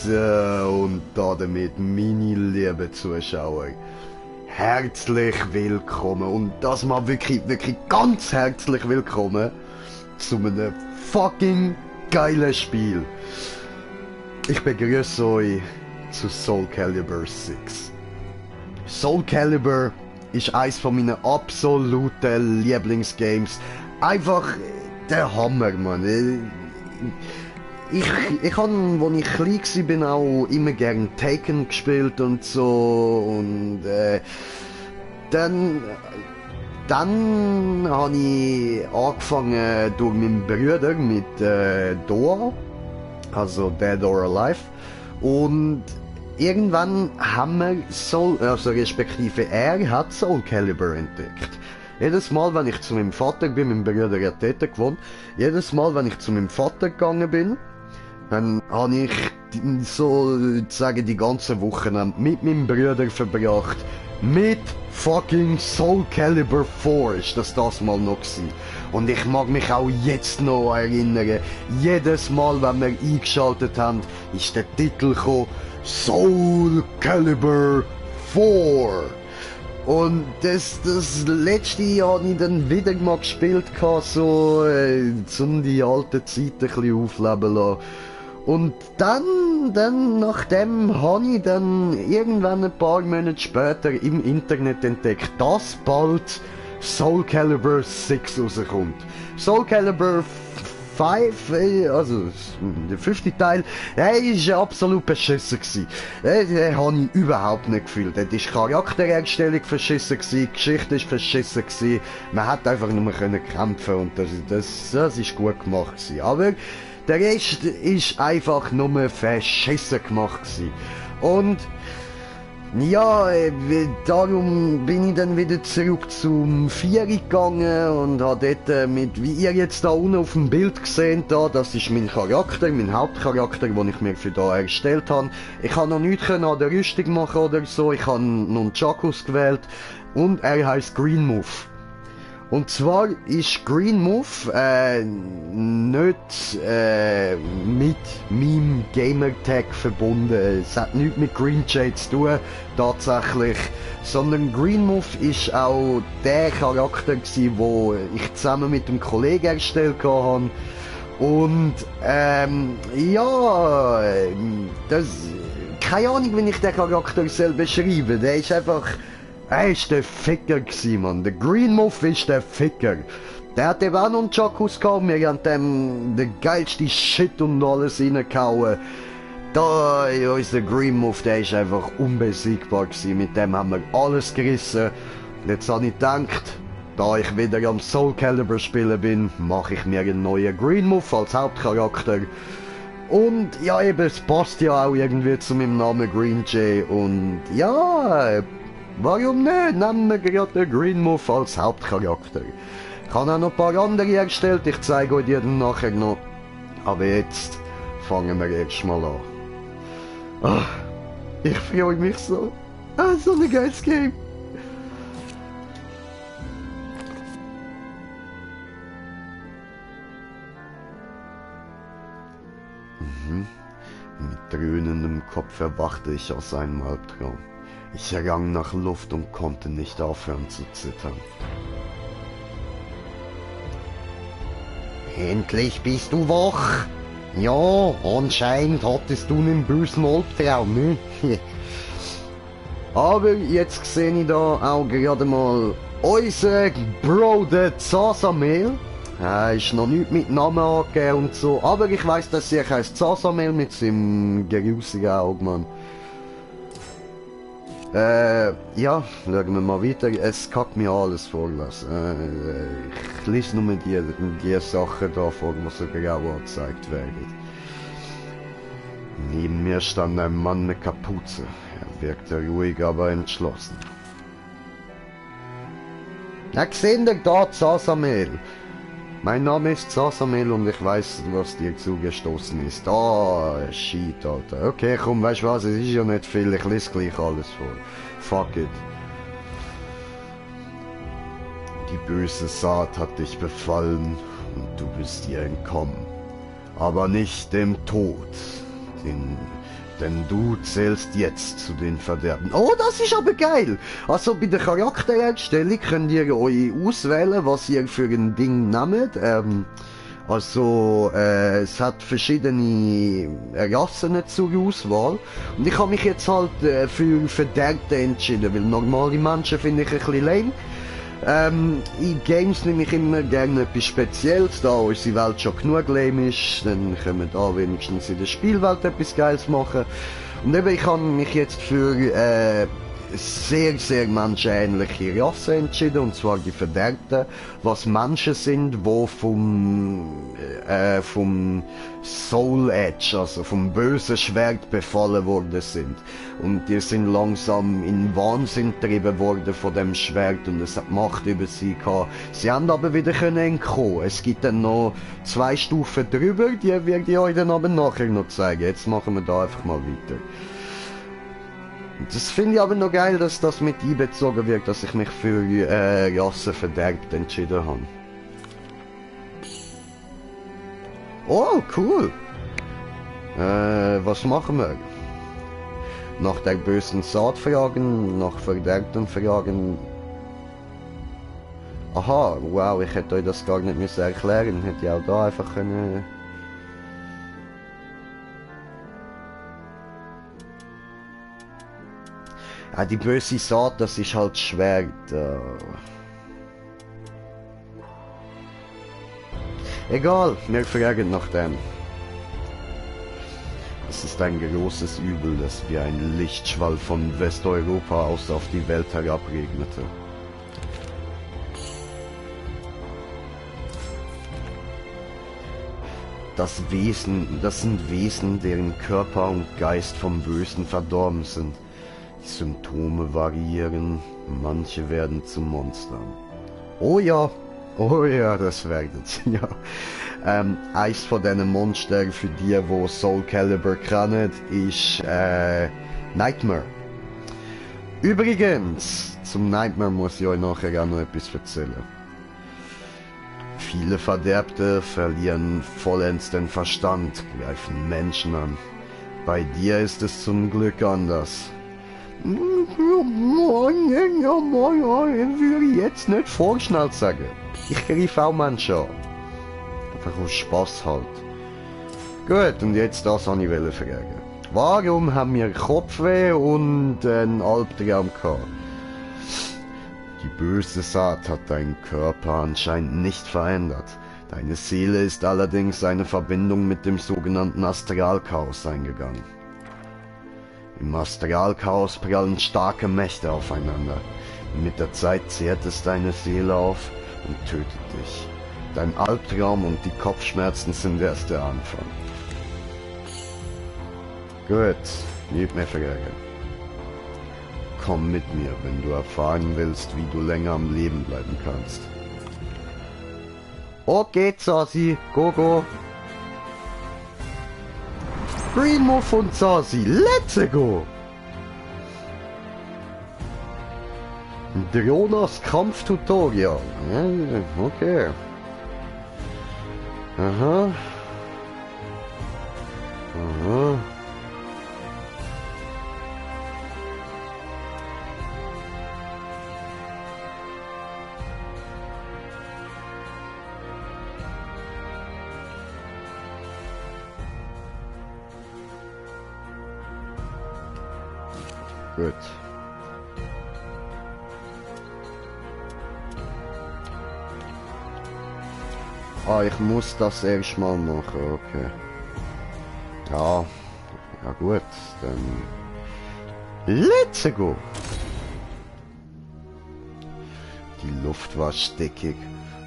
Und damit meine lieben Zuschauer, herzlich willkommen und das mal wirklich ganz herzlich willkommen zu einem fucking geilen Spiel. Ich begrüße euch zu Soul Calibur 6. Soul Calibur ist eins von meinen absoluten Lieblingsgames. Einfach der Hammer, Mann. Ich habe, als ich klein war, auch immer gern Taken gespielt und so. Und dann habe ich angefangen durch meinen Bruder mit Doa, also Dead or Alive. Und irgendwann haben wir respektive er hat Soul Calibur entdeckt. Jedes Mal, wenn ich zu meinem Vater bin, mein Bruder hat dort gewohnt, jedes Mal, wenn ich zu meinem Vater gegangen bin, dann habe ich sozusagen die ganze Woche mit meinem Bruder verbracht, mit fucking Soul Calibur 4 ist das mal noch gewesen. Und ich mag mich auch jetzt noch erinnern, jedes Mal, wenn wir eingeschaltet haben, ist der Titel gekommen, Soul Calibur 4. Und das letzte Jahr habe ich dann wieder mal gespielt, so, um die alten Zeiten ein bisschen aufleben lassen. Und dann, nachdem habe ich dann irgendwann ein paar Monate später im Internet entdeckt, dass bald Soul Calibur 6 rauskommt. Soul Calibur 5, also der 5. Teil, der ist absolut beschissen gewesen. Den habe ich überhaupt nicht gefühlt. Das ist Charaktererstellung verschissen gewesen, die Geschichte ist verschissen gewesen. Man hat einfach nur können kämpfen und das ist gut gemacht gewesen. Aber der Rest ist einfach nur verschissen gemacht gewesen. Und ja, darum bin ich dann wieder zurück zum 4 gegangen und habe dort wie ihr jetzt da unten auf dem Bild gesehen, das ist mein Charakter, mein Hauptcharakter, den ich mir für da erstellt habe. Ich kann noch nichts an der Rüstung machen oder so, ich habe Nunchakus gewählt und er heißt Green Move. Und zwar ist Green Move nicht mit meinem Gamertag verbunden. Es hat nichts mit Green Jade zu tun, tatsächlich. Sondern Green Move ist auch der Charakter gewesen, den ich zusammen mit einem Kollegen erstellt habe. Und ja, keine Ahnung, wie ich den Charakter selber beschreibe. Der ist einfach... Er ist der Ficker gsi, Mann. Der Green Move ist der Ficker. Der hat eben auch noch einen Chakus gehabt. Wir haben dem den geilsten Shit und alles reingehauen. Da, unser Green Move, der ist einfach unbesiegbar gsi. Mit dem haben wir alles gerissen. Und jetzt habe ich gedacht, da ich wieder am Soul Calibur spielen bin, mache ich mir einen neuen Green Move als Hauptcharakter. Und ja, eben, es passt ja auch irgendwie zu meinem Namen Green Jay. Und ja... Warum nicht? Nehmen wir gerade den Green Move als Hauptcharakter. Ich habe auch noch ein paar andere erstellt, ich zeige euch die dann nachher noch. Aber jetzt fangen wir erst mal an. Ah, ich freue mich so. Ah, so ein geiles Game. Mit dröhnendem Kopf erwachte ich aus einem Albtraum. Ich rang nach Luft und konnte nicht aufhören zu zittern. Endlich bist du wach! Ja, anscheinend hattest du einen bösen Albtraum, ne? Aber jetzt sehe ich da auch gerade mal unseren Bro, der Zasamel. Er ist noch nicht mit Namen angegeben und so, aber ich weiss, dass er heißt Zasamel mit seinem grusigen Auge, Mann. Ja, schauen wir mal weiter. Es kann mir alles vorlassen. Ich lese nur die Sachen da vor, die so grau angezeigt werden. Neben mir stand ein Mann mit Kapuze. Er wirkte ruhig, aber entschlossen. Na, gesehen der da, Zasamel. Mein Name ist Zasamel und ich weiß, was dir zugestoßen ist. Ah, shit, Alter. Okay, komm, weißt du was, es ist ja nicht viel, ich lese gleich alles vor. Fuck it. Die böse Saat hat dich befallen und du bist ihr entkommen. Aber nicht dem Tod. Denn denn du zählst jetzt zu den Verderben. Oh, das ist aber geil! Also bei der Charaktererstellung könnt ihr euch auswählen, was ihr für ein Ding nehmt. Es hat verschiedene Rassen zur Auswahl. Und ich habe mich jetzt halt für Verderbte entschieden, weil normale Menschen finde ich ein bisschen lame. In Games nehme ich immer gerne etwas Spezielles, da unsere Welt schon genug lame ist, dann können wir da wenigstens in der Spielwelt etwas Geiles machen. Und eben, ich habe mich jetzt für sehr, sehr menschenähnliche Rasse entschieden, und zwar die Verderbten, was Menschen sind, die vom Soul Edge, also vom bösen Schwert befallen worden sind. Und die sind langsam in Wahnsinn getrieben worden von dem Schwert und es hat Macht über sie gehabt. Sie haben aber wieder entkommen. Es gibt dann noch 2 Stufen drüber, die werde ich euch dann aber nachher noch zeigen. Jetzt machen wir da einfach mal weiter. Das finde ich aber noch geil, dass das mit einbezogen wird, dass ich mich für Rasse verderbt entschieden habe. Oh, cool! Was machen wir? Nach der bösen Saat fragen, nach Verderbten fragen. Aha, wow, ich hätte euch das gar nicht müssen erklären, hätte ich auch da einfach können... Ja, die böse Saat, das ist halt schwer. Egal, wir fragen nach dem. Es ist ein großes Übel, das wie ein Lichtschwall von Westeuropa aus auf die Welt herabregnete. Das sind Wesen, deren Körper und Geist vom Bösen verdorben sind. Die Symptome variieren, manche werden zu Monstern. Oh ja, das werdet ja. Eins von diesen Monstern für die, wo Soul Calibur kennen, ist Nightmare. Übrigens, zum Nightmare muss ich euch nachher auch noch etwas erzählen. Viele Verderbte verlieren vollends den Verstand, greifen Menschen an. Bei dir ist es zum Glück anders. Würde ich jetzt nicht vorschnell sagen. Ich griff auch Menschen an. Einfach aus Spaß halt. Gut, und jetzt das wollte ich fragen. Warum haben wir Kopfweh und einen Albtraum gehabt? Die böse Saat hat deinen Körper anscheinend nicht verändert. Deine Seele ist allerdings eine Verbindung mit dem sogenannten Astralchaos eingegangen. Im Astralchaos prallen starke Mächte aufeinander. Mit der Zeit zehrt es deine Seele auf und tötet dich. Dein Albtraum und die Kopfschmerzen sind erst der Anfang. Gut, nicht mehr fragen. Komm mit mir, wenn du erfahren willst, wie du länger am Leben bleiben kannst. Okay, Zazi, go. Green Move von Zazi, let's go! Dronas Kampftutorial. Ja, okay. Aha. Gut. Ah, ich muss das erstmal machen, okay. Ja, gut, dann... Let's go! Die Luft war stickig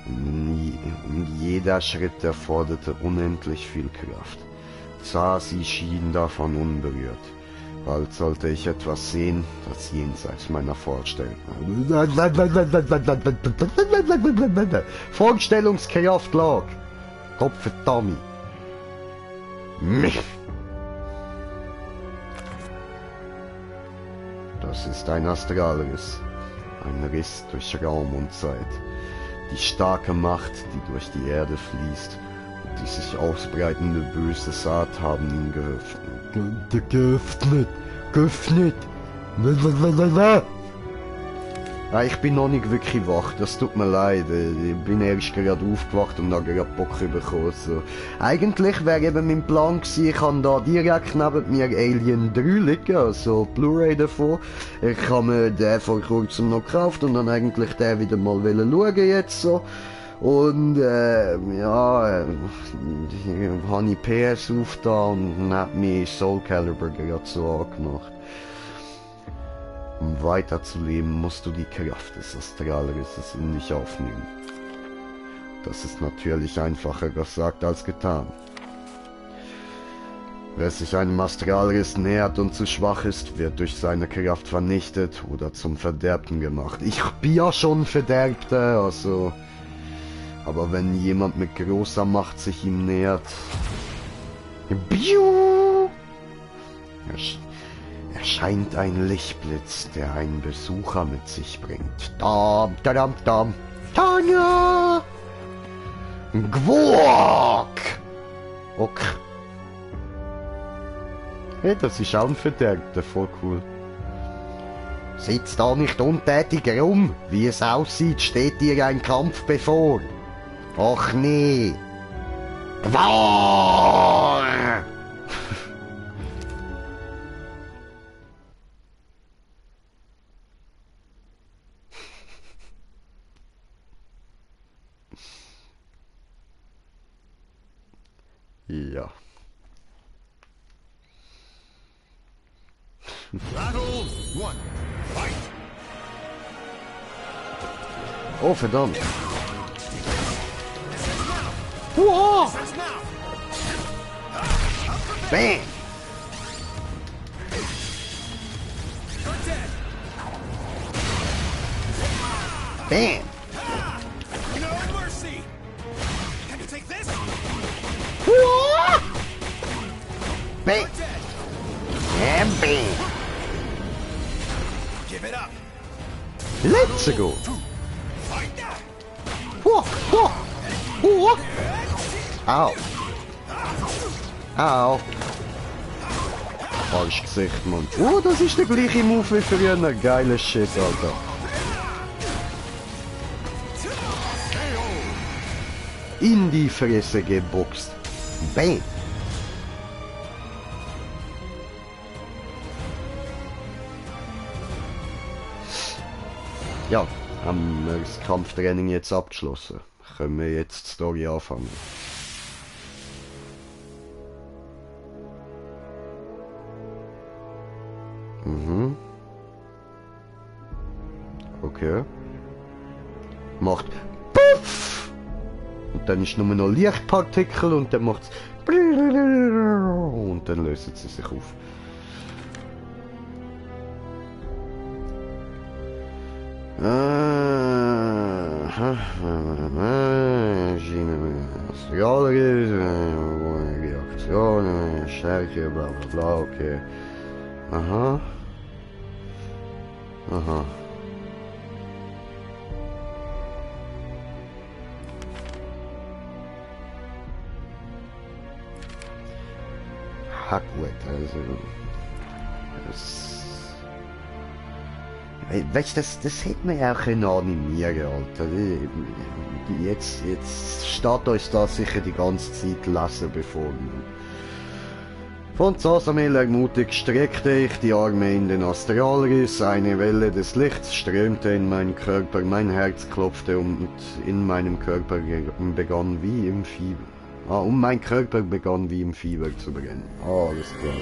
und jeder Schritt erforderte unendlich viel Kraft. Zazi schien davon unberührt. Bald sollte ich etwas sehen, das jenseits meiner Vorstellungskraft lag. Kopf Dummy. Das ist ein Astralriss. Ein Riss durch Raum und Zeit. Die starke Macht, die durch die Erde fließt, Die sich ausbreitende böse Saat haben ihn geöffnet. Geöffnet! Geöffnet! Ja, ich bin noch nicht wirklich wach, das tut mir leid. Ich bin erst gerade aufgewacht und habe gerade Bock bekommen. So. Eigentlich wäre eben mein Plan gewesen, ich habe da direkt neben mir Alien 3 liegen, also Blu-ray davon. Ich habe mir den vor kurzem noch gekauft und dann eigentlich den wieder mal schauen jetzt so. Und ja, habe ich PS aufgetan und habe mir Soul Calibur gerade so angemacht. Um weiterzuleben, musst du die Kraft des Astralrisses in dich aufnehmen. Das ist natürlich einfacher gesagt als getan. Wer sich einem Astralriss nähert und zu schwach ist, wird durch seine Kraft vernichtet oder zum Verderbten gemacht. Ich bin ja schon Verderbter, also... Aber wenn jemand mit großer Macht sich ihm nähert... Biu! Erscheint ein Lichtblitz, der einen Besucher mit sich bringt. Dam, dam, dam, Tanja! Gwork! Ok. Hey, das ist auch ein Verderbter, voll cool. Sitzt da nicht untätig herum. Wie es aussieht, steht dir ein Kampf bevor. Ach nee. Gwork! Ja. Battle 1. Fight! Oh, verdammt. Wow. Bam! Bam! No mercy! Can you take this? Bam! And bam! Give it up! Let's go! Fight now! Whoa, whoa, whoa. Au! Au! Falsch Gesicht, Mann. Oh, das ist der gleiche Move wie früher. Geiles Shit, Alter. In die Fresse geboxt. Bam! Ja, haben wir das Kampftraining jetzt abgeschlossen. Können wir jetzt die Story anfangen. Mhm. Okay. Macht Puff! Und dann ist nur noch Lichtpartikel und dann macht's und dann löst sie sich auf. Reaktionen, Stärke, bla bla bla, okay. Aha. Aha. Hackwet, also. Weißt du, das hätte man ja auch animieren, Alter. Jetzt steht uns da sicher die ganze Zeit lesen bevor. Von Zasamel ermutigt streckte ich die Arme in den Astralriss, eine Welle des Lichts strömte in meinen Körper, mein Herz klopfte und in meinem Körper begann wie im Fieber. Mein Körper begann wie im Fieber zu brennen. Alles klar.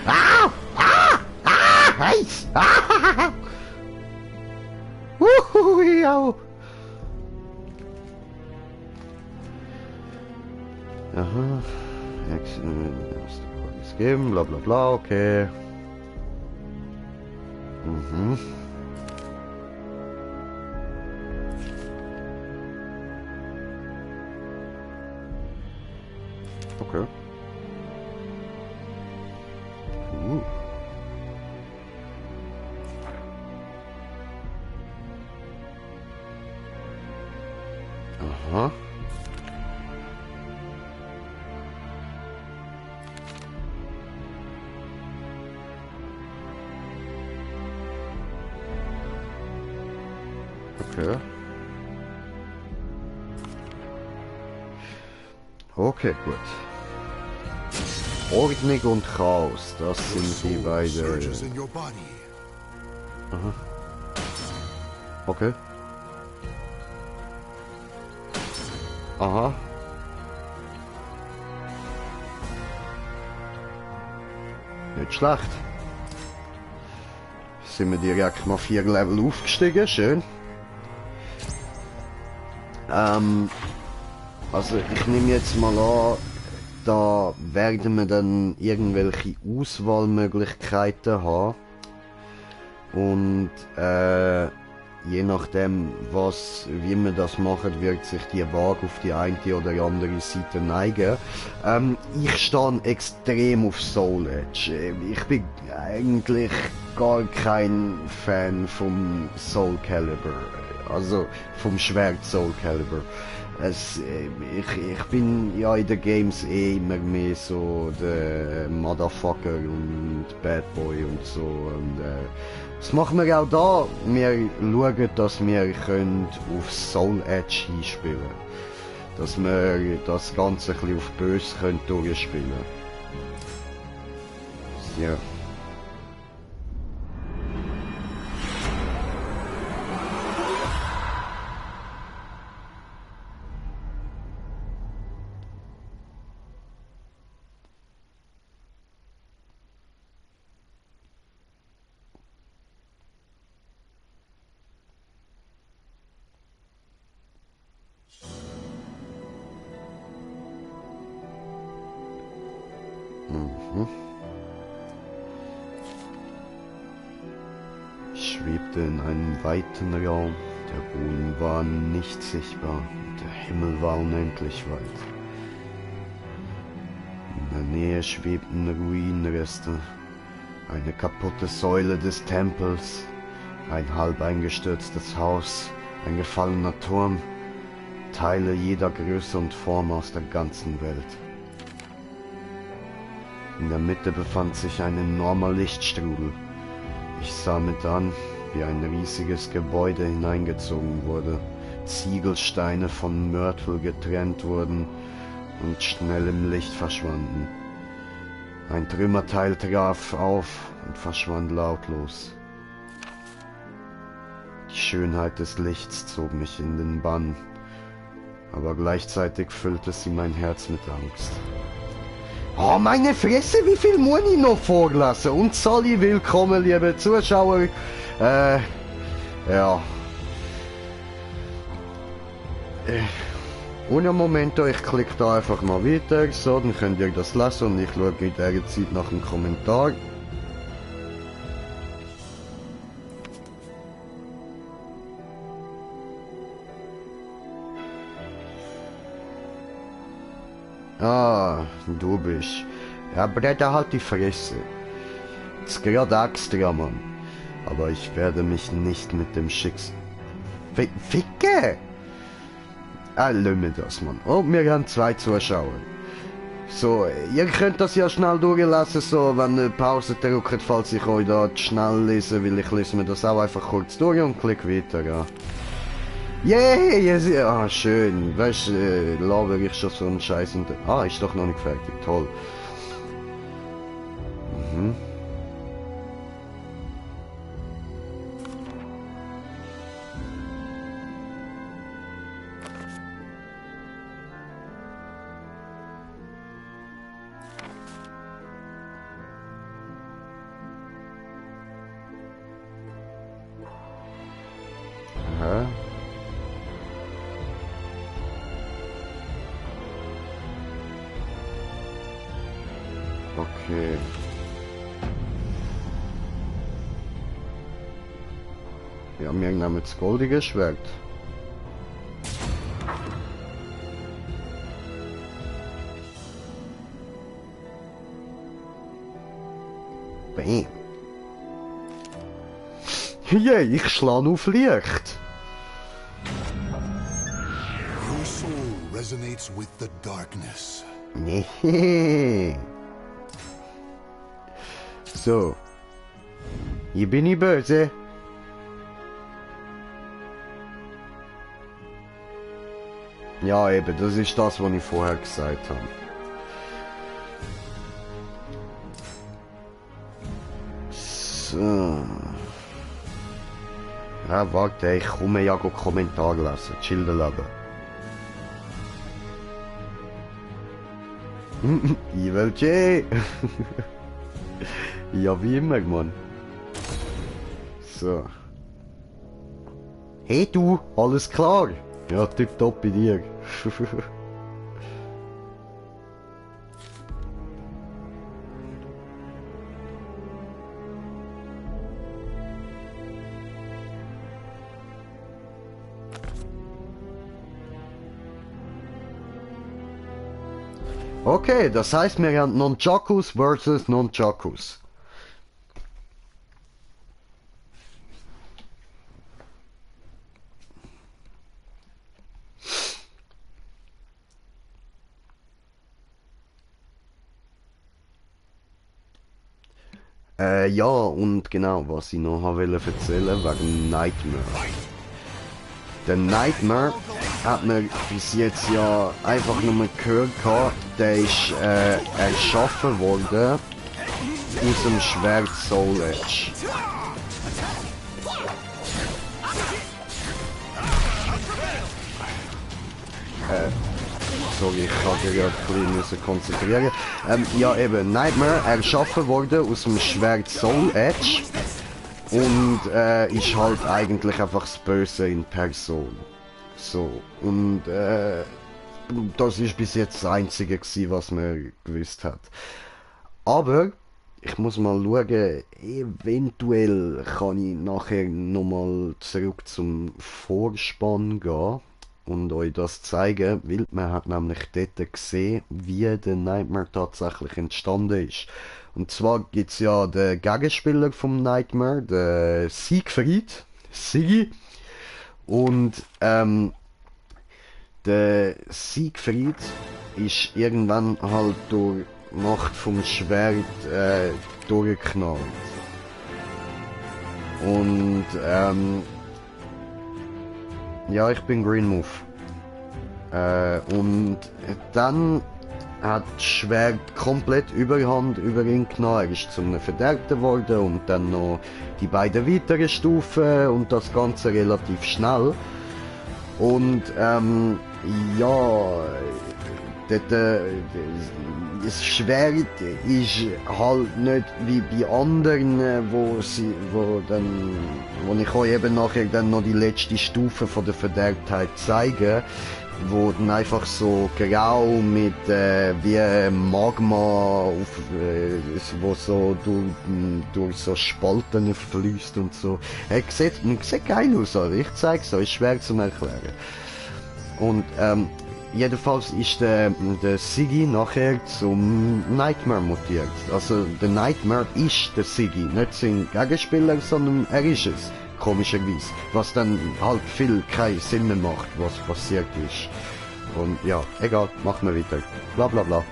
Ah! Ah! Ah! Heiß! Ah! Ja. Aha. Geben, bla bla bla, okay. Mhm. Okay. Aha. Okay. Okay, gut. Ordnung und Chaos, das Your sind die soul beiden. surges in your body. Aha. Okay. Aha. Nicht schlecht. Sind wir direkt mal 4 Level aufgestiegen, schön. Also ich nehme jetzt mal an, da werden wir dann irgendwelche Auswahlmöglichkeiten haben. Und je nachdem, wie wir das machen, wird sich die Waage auf die eine oder andere Seite neigen. Ich stehe extrem auf Soul Edge. Ich bin eigentlich gar kein Fan vom Soul Calibur. Also vom Schwert Soul Calibur. Ich bin ja in den Games immer mehr so der Motherfucker und Bad Boy und so. Und das machen wir auch da. Wir schauen, dass wir können auf Soul Edge hinspielen. Dass wir das Ganze ein bisschen auf böse können durchspielen. Ja. Ich schwebte in einem weiten Raum, der Boden war nicht sichtbar und der Himmel war unendlich weit. In der Nähe schwebten Ruinenreste, eine kaputte Säule des Tempels, ein halb eingestürztes Haus, ein gefallener Turm, Teile jeder Größe und Form aus der ganzen Welt. In der Mitte befand sich ein enormer Lichtstrudel. Ich sah mit an, wie ein riesiges Gebäude hineingezogen wurde, Ziegelsteine von Mörtel getrennt wurden und schnell im Licht verschwanden. Ein Trümmerteil traf auf und verschwand lautlos. Die Schönheit des Lichts zog mich in den Bann, aber gleichzeitig füllte sie mein Herz mit Angst. Oh, meine Fresse, wie viel muss ich noch vorlassen? Und Sally, willkommen, liebe Zuschauer. Ja. Und im Moment, ich klicke da einfach mal weiter, so, dann könnt ihr das lesen und ich schaue in der Zeit nach dem Kommentar. Ah, du bist. Ja, Bretter, halt die Fresse. Jetzt gerade extra, Mann. Aber ich werde mich nicht mit dem Schicksal... Ficke! Ah, lass mir das, Mann. Oh, wir haben 2 Zuschauer. So, ihr könnt das ja schnell durchlesen, so, wenn ihr Pause drückt, falls ich euch da schnell lese, weil ich lese mir das auch einfach kurz durch und klick weiter, ja. Yeah, yes, ah, schön. Weißt du, laber ich schon so einen Scheiß und... Ah, ist doch noch nicht fertig. Toll. Mhm. Aha. Okay. Wir haben irgendwann mit goldiges Schwert. Bam. Yeah, ich schlage auf Licht. Your soul resonates with the darkness. Nee. So. Hier bin ich böse. Ja, eben, das ist das, was ich vorher gesagt habe. So. Ja, warte, ich komme ja Kommentar lesen. Chill den Leben. Evil J! Ja, wie immer, Mann. So. Hey du, alles klar? Ja, tipptopp bei dir. Okay, das heißt, wir haben Nunchakus versus Nunchakus. Ja, und genau, was ich noch wollte erzählen wegen Nightmare. Der Nightmare hat man bis jetzt ja einfach nur gehört gehabt, der ist erschaffen worden aus dem Schwert Soul Edge. Sorry, ich kann gerade ein bisschen konzentrieren. Ja eben, Nightmare erschaffen worden aus dem Schwert Soul Edge und ist halt eigentlich einfach das Böse in Person. So, und das ist bis jetzt das Einzige gewesen, was man gewusst hat. Aber ich muss mal schauen, eventuell kann ich nachher nochmal zurück zum Vorspann gehen und euch das zeigen, weil man hat nämlich dort gesehen, wie der Nightmare tatsächlich entstanden ist. Und zwar gibt es ja den Gegenspieler vom Nightmare, den Siegfried, Sigi, und der Siegfried ist irgendwann halt durch Macht vom Schwert durchgeknallt. Und ja, ich bin Green Move. Und dann hat das Schwert komplett Überhand über ihn genommen. Er ist zum Verderbten geworden und dann noch die beiden weiteren Stufen und das Ganze relativ schnell. Und ja, das Schwert ist halt nicht wie bei anderen, wo ich euch eben nachher dann noch die letzte Stufe von der Verderbtheit zeige, wo dann einfach so grau mit wie Magma wo so durch so Spalten fließt und so. Sieht geil aus, oder? Ich zeig's euch, ist schwer zu erklären. Und jedenfalls ist der Siggy nachher zum Nightmare mutiert. Also der Nightmare ist der Siggy, nicht sein Gegenspieler, sondern er ist es, komischerweise. Was dann halt keinen Sinn mehr macht, was passiert ist. Und ja, egal, machen wir weiter. Bla bla bla.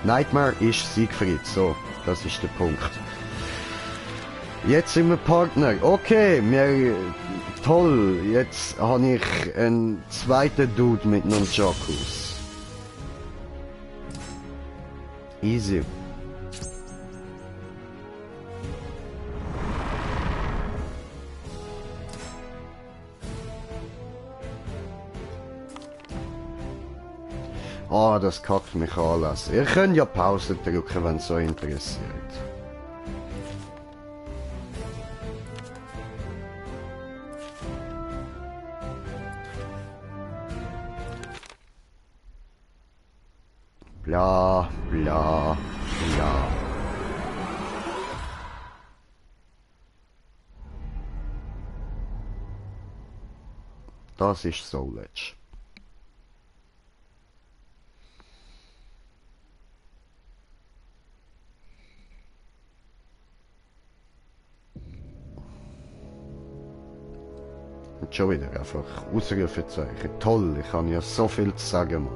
Nightmare ist Siegfried, so, das ist der Punkt. Jetzt sind wir Partner. Okay, toll. Jetzt habe ich einen zweiten Dude mit Nunchakus. Easy. Ah, das kackt mich alles. Ihr könnt ja Pause drücken, wenn es euch interessiert. Bla, bla, bla. Das ist Soul Edge. Und schon wieder einfach Ausrufezeichen. Toll, ich kann ja so viel zu sagen, Mann.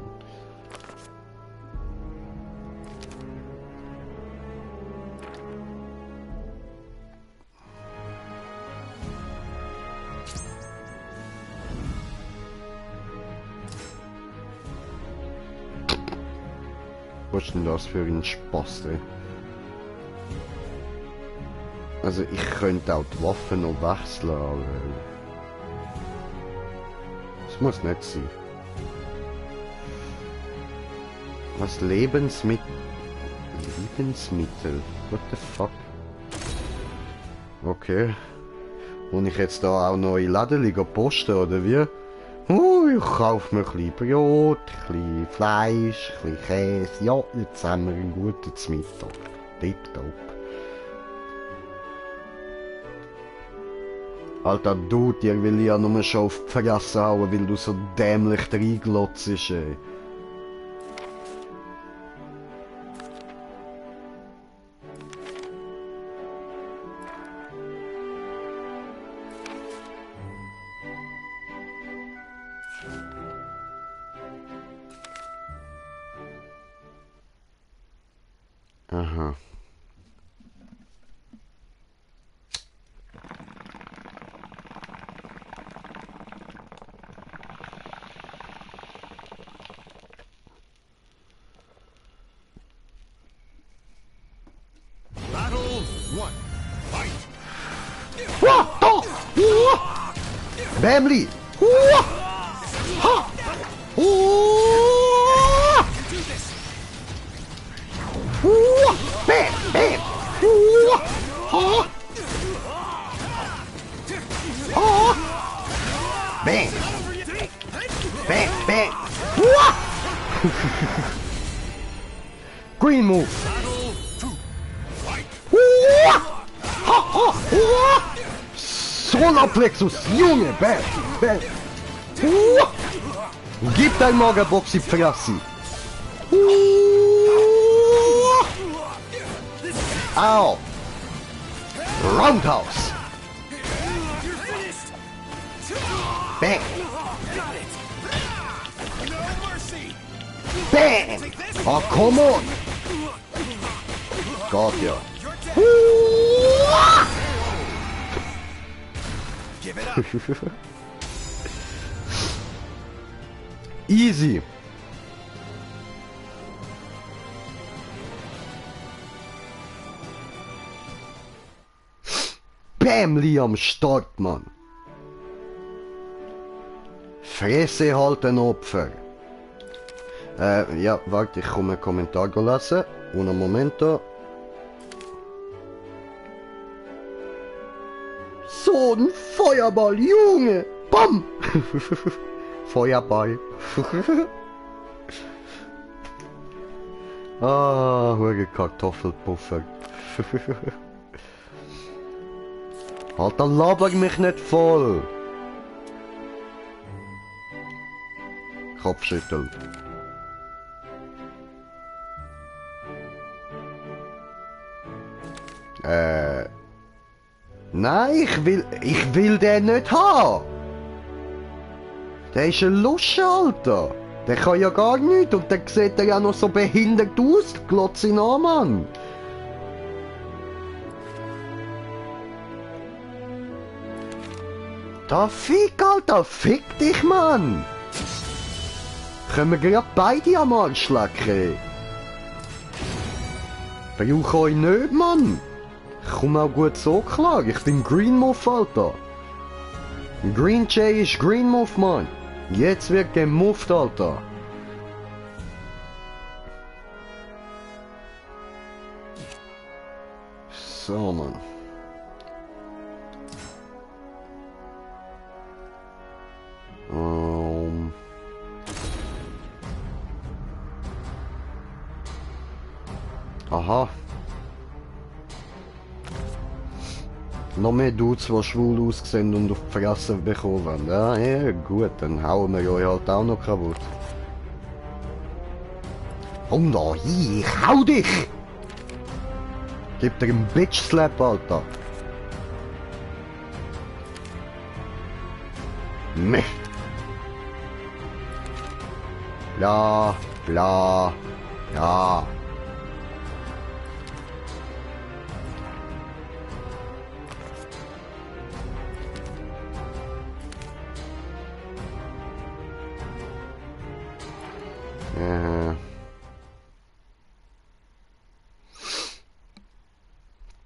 Was ist denn das für ein Spaß, ey? Also ich könnte auch die Waffen noch wechseln, aber... Das muss nicht sein. Was Lebensmittel? Lebensmittel? What the fuck? Okay. Und ich jetzt da auch neue Läden posten, oder wie? Ich kaufe mir ein bisschen Brot, ein bisschen Fleisch, ein bisschen Käse. Ja, jetzt haben wir einen guten Mittag. Tipptopp. Alter, du, dir will ich ja nur schon auf die Fresse hauen, weil du so dämlich reinglotzt, ey. Aha. Battle 1. Fight! Bamli! Ha! Do this! Bam! Bam! Ha! Bam! Bam! Bam! Green move! Battle 2. Fight! Solarplexus, Junge! Bam! Bam! Gib dein Magerbox die Fresse! Au! Roundhouse! Bam! No mercy! Bam! Oh, come on! Gott, ja. Give it up! Easy! Bämli am Start, Mann! Fresse halt ein Opfer! Ja, warte, ich komme einen Kommentar lesen. Un momento. So ein Feuerball, Junge! Bam! Feuerball. Ah, hure Kartoffelpuffer. Alter, laber mich nicht voll! Kopfschütteln. Nein, ich will den nicht haben! Der ist ein Lusche, Alter! Der kann ja gar nichts und dann sieht er ja noch so behindert aus, glotz ihn an, Mann! Da fick, Alter, fick dich, Mann! Können wir grad beide am Arsch lecken? Brauch euch nicht, Mann! Ich komme auch gut so klar, ich bin Green Muff, Alter! Green Jay ist Green Muff, Mann! Jetzt wird gemufft, Alter! So, Mann. Aha. Noch mehr Dudes, die schwul aussehen und auf die Fresse bekommen. Ja, ja, gut, dann hauen wir euch halt auch noch kaputt. Komm da hin, ich hau dich! Gib dir einen Bitch-Slap, Alter! Meh! Bla, bla, bla.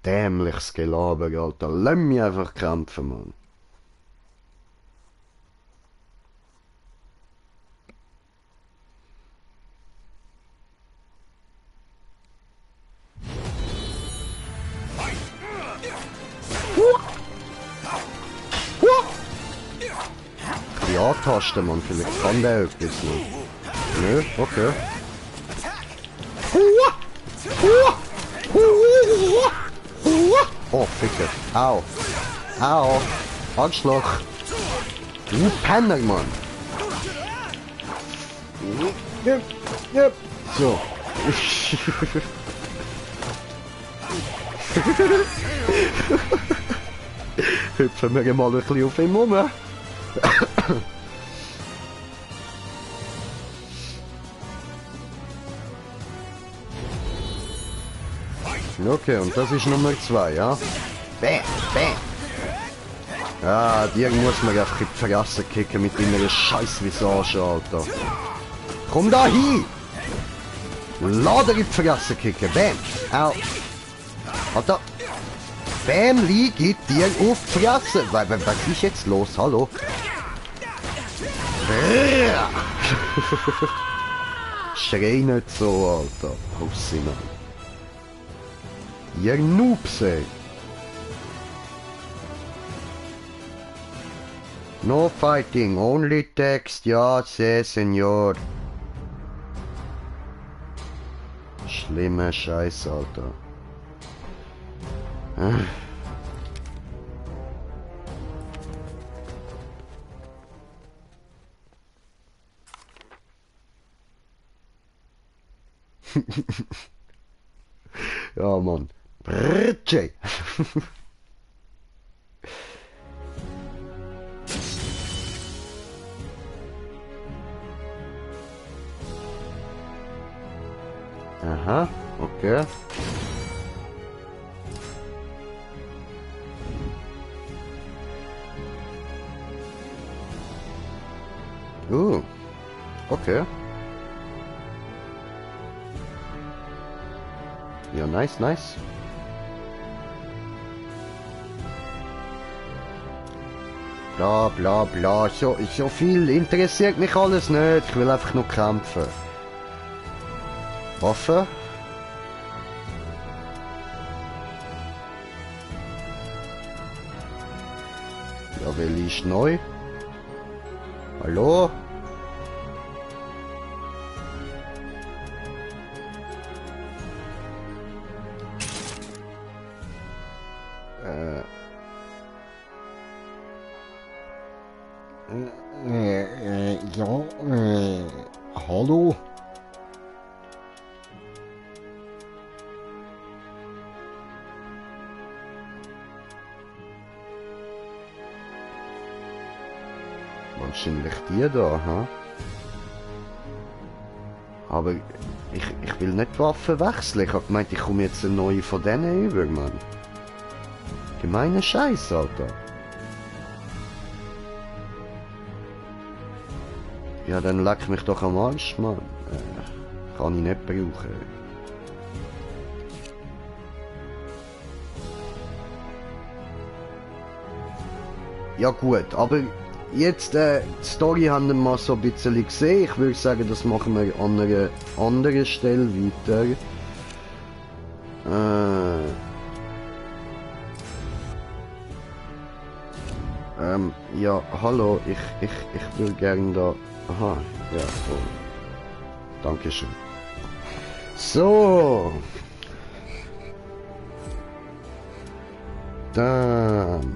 dämliches Gelaber, Alter. Lass mich einfach kämpfen, Mann. Die A-Taste, Mann, vielleicht kann der etwas, Mann. Nö, okay. Oh, Ficke. Au. Au. Anschlag. Du Penner, Mann. So. Hüpfen wir mal ein bisschen auf ihn rum. Okay, und das ist Nummer 2, ja? Bam, bam. Ja, dir muss man einfach in die Fresse kicken mit deiner scheiß Visage, Alter. Komm da hin! Lass dir in die Fresse kicken, bam! Au! Alter! Bam, lieg dir auf die Fresse! Was ist jetzt los? Hallo? Schrei nicht so, Alter. Hussi, Mann. Ihr Noobs, ey. No fighting, only text, ja, c'est, Senor. Schlimmer Scheiß, Alter. Ja, Mann. Brrtsche. Aha, okay. Okay. Ja, nice, nice. Bla bla bla, so viel interessiert mich alles nicht, ich will einfach nur kämpfen. Waffe? Ja, welche ist neu? Hallo? Hallo? Wahrscheinlich die da, ha? Aber ich will nicht die Waffe wechseln. Ich hab gemeint, ich komme jetzt eine neue von denen über, Mann. Gemeiner Scheiß, Alter. Ja, dann leck mich doch am Arsch, Mann. Kann ich nicht brauchen. Ja gut, aber jetzt die Story haben wir mal so ein bisschen gesehen. Ich würde sagen, das machen wir an einer anderen Stelle weiter. Ja, hallo, ich würde gerne da... Aha, ja, so. Dankeschön. So. Dann...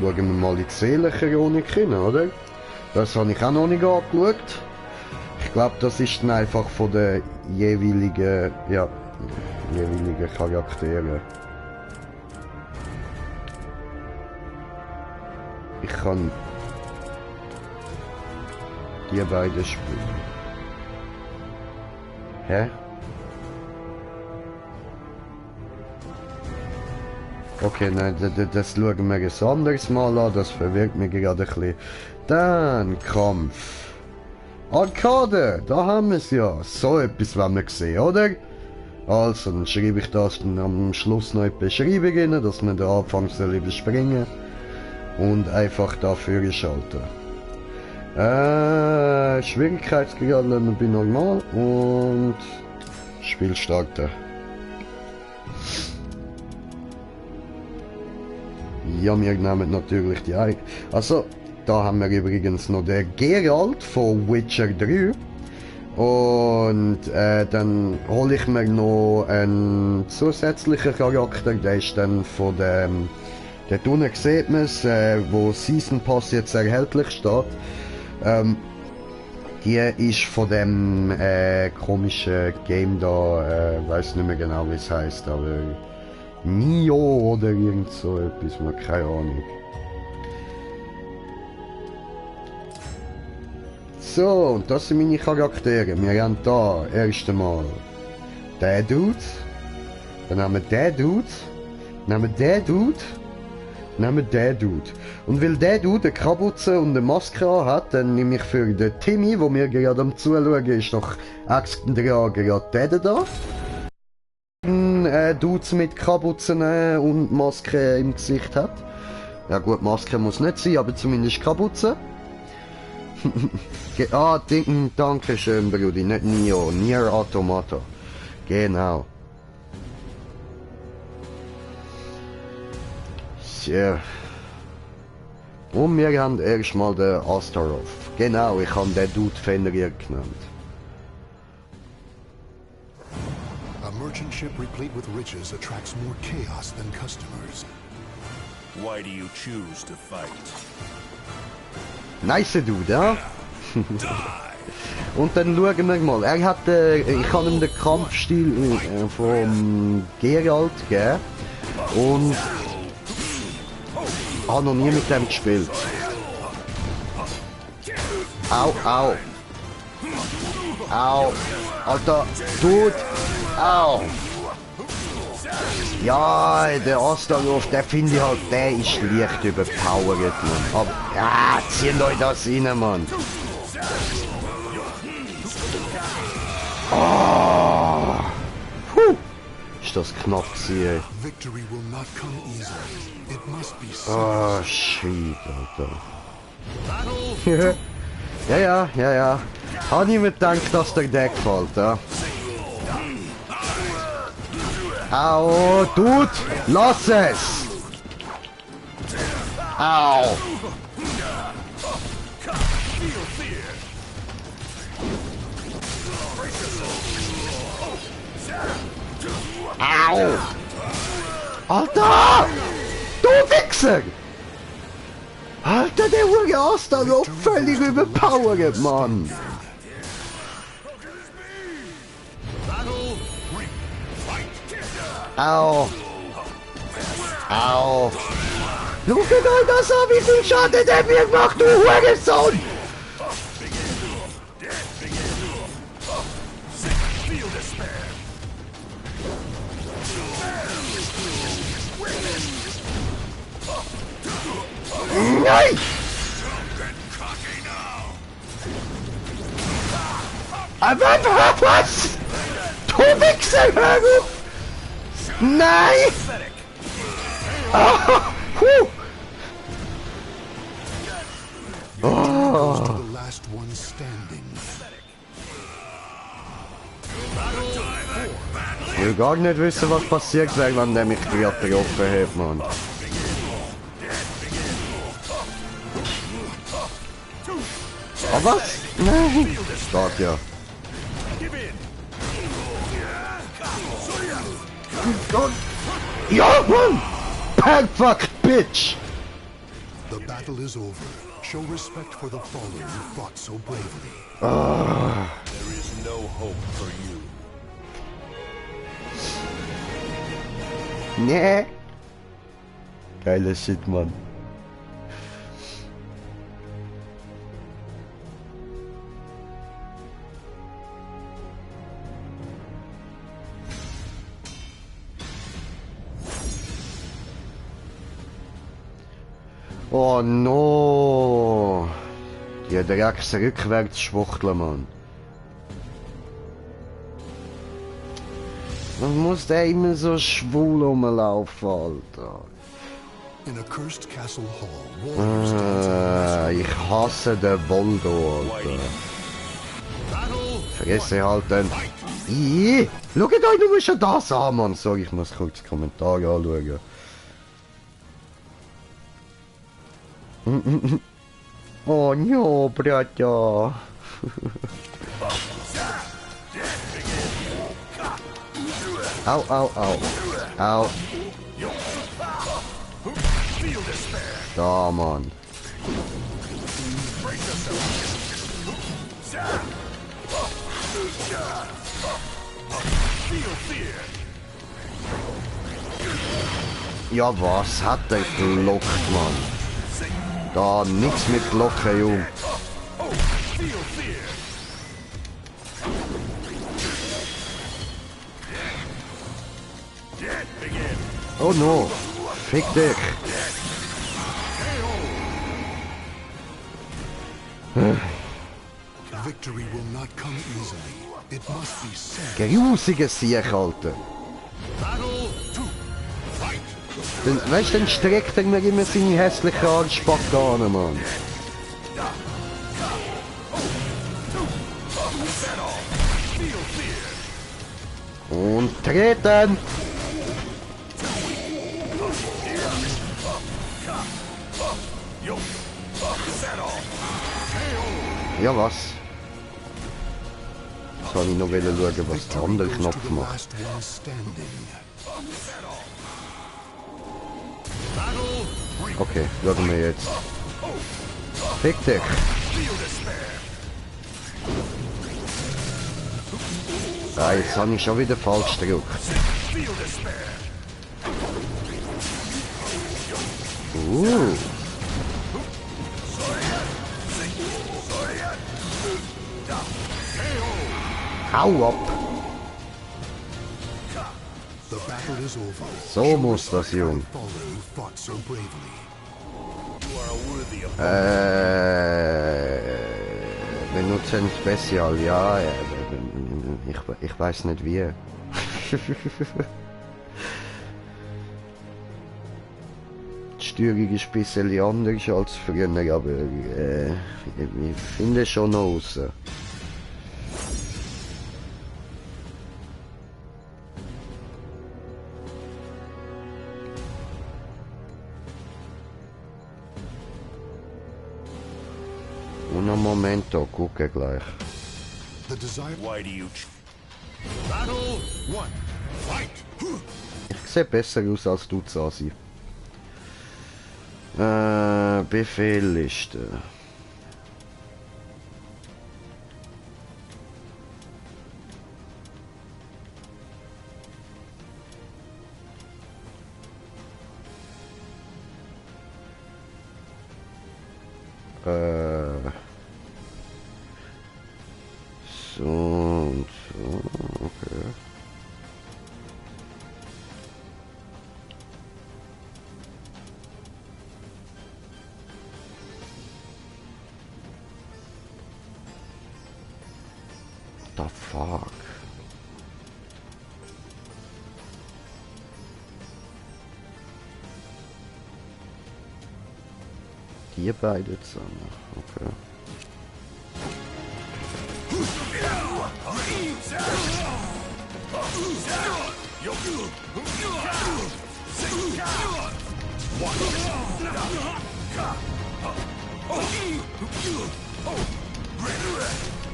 Schauen wir mal in die Seelenchronik hin, oder? Das habe ich auch noch nicht angeschaut. Ich glaube, das ist dann einfach von den jeweiligen, ja, jeweiligen Charakteren. Ich kann die beiden spielen. Hä? Okay, nein, das schauen wir ein anderes Mal an, das verwirrt mich gerade ein bisschen. Dann Kampf. Arcade, da haben wir es ja. So etwas wollen wir sehen, oder? Also, dann schreibe ich das dann am Schluss noch in die Beschreibung rein, dass wir den Anfang überspringen und einfach dafür schalten. Schwierigkeitsgrad lassen wir bei normal und Spiel starten. Ja, wir nehmen natürlich die Ei. Also, da haben wir übrigens noch den Geralt von Witcher 3. Und dann hole ich mir noch einen zusätzlichen Charakter, der ist dann von dem... Dort unten sieht man es, wo Season Pass jetzt erhältlich steht. Die ist von dem komischen Game da, weiß nicht mehr genau wie es heißt, aber Nio oder irgend so etwas, man keine Ahnung. So, und das sind meine Charaktere. Wir haben da erst einmal den Dude, dann haben wir den Dude, dann haben wir den Dude, nehmen wir den Dude. Und weil der Dude eine Kapuze und eine Maske hat, dann nehme ich für den Timmy, wo mir gerade am Zuschauen ist, noch extra gerade den da. Dudes mit Kapuzen und Maske im Gesicht hat. Ja gut, Maske muss nicht sein, aber zumindest Kapuze. Danke schön, Brudi, nicht Nio, Nier Automata. Genau. Ja. Und wir haben erstmal den Astaroth. Genau, ich habe den Dude Fenrir genannt. A merchant ship replete with riches attracts more chaos than customers. Why do you choose to fight? Nice Dude, ja? Und dann schauen wir mal. Er hat, ich habe ihm den Kampfstil vom Geralt gegeben. Und habe noch nie mit dem gespielt. Au, au. Au. Alter, Dude. Au. Ja, der Astaroth, der finde ich halt, der ist leicht überpowered, Mann. Aber, ja, zieht euch das rein, Mann. Oh. Ist das knapp gewesen, Victory will not come easily. It must be oh, shit, Alter. ja. Habe ich mir gedacht, dass der gefällt, ja. Au, Dude, lass es! Au! Au! Alter! Du Wichser! Alter, der wurde Astaroth völlig überpowered, Mann! Au! Au! Schau dir das an, wie viel Schaden der mir gemacht, du Hurensohn! Nein! Aber was? Du Wichser, hör auf! Nein! Oh, oh. to the last one standing. Ich will gar nicht wissen, was passiert wäre, wenn der mich gerade getroffen hat, Mann. Oh, was? Nein! Steht ja. Gott! Ja, Mann! Perfect, bitch! The battle is over. Show respect for the fallen who fought so bravely. There is no hope for you. Nee. Geiler Shit, Mann. Oh no. Die direkt rückwärts schwuchteln, Mann. Man muss der immer so schwul rumlaufen, Alter. In a cursed castle hall, warriors dance at a Ich hasse den Voldo, Alter. Vergesse halt den... Ih, schaut euch nur schon das an, Mann. Sorry, ich muss kurz die Kommentare anschauen. Oh no, Bruder. Au, au, au. Au. Da, Mann. Ja, was hat der gelockt, Mann? Da, nichts mit Locken, Jung. Oh no, fick dich. Victory will not come easily. It must be said. Grusiger Sieg, Alter. Weißt du, dann streckt er mir immer seine hässlichen Arschbacke, Mann. Und treten! Ja, was? Jetzt wollte ich noch schauen, was der andere Knopf macht. Last one standing. Okay, schauen wir jetzt. Fick dich! Ah, jetzt habe ich schon wieder falsch gedrückt. Hau ab! The battle is over. So muss das, Jung. Fallen who fought so bravely. Benutzen Spezial, ja. Ich weiß nicht wie. Die Steuerung ist ein bisschen anders als früher, aber ich finde schon noch raus. Un momento, gucke gleich. The desire. Why do you... Battle 1. Fight! Ich sehe besser aus als du, Zasi. Befehlliste. So und so, okay. The fuck? Die beide zusammen, okay.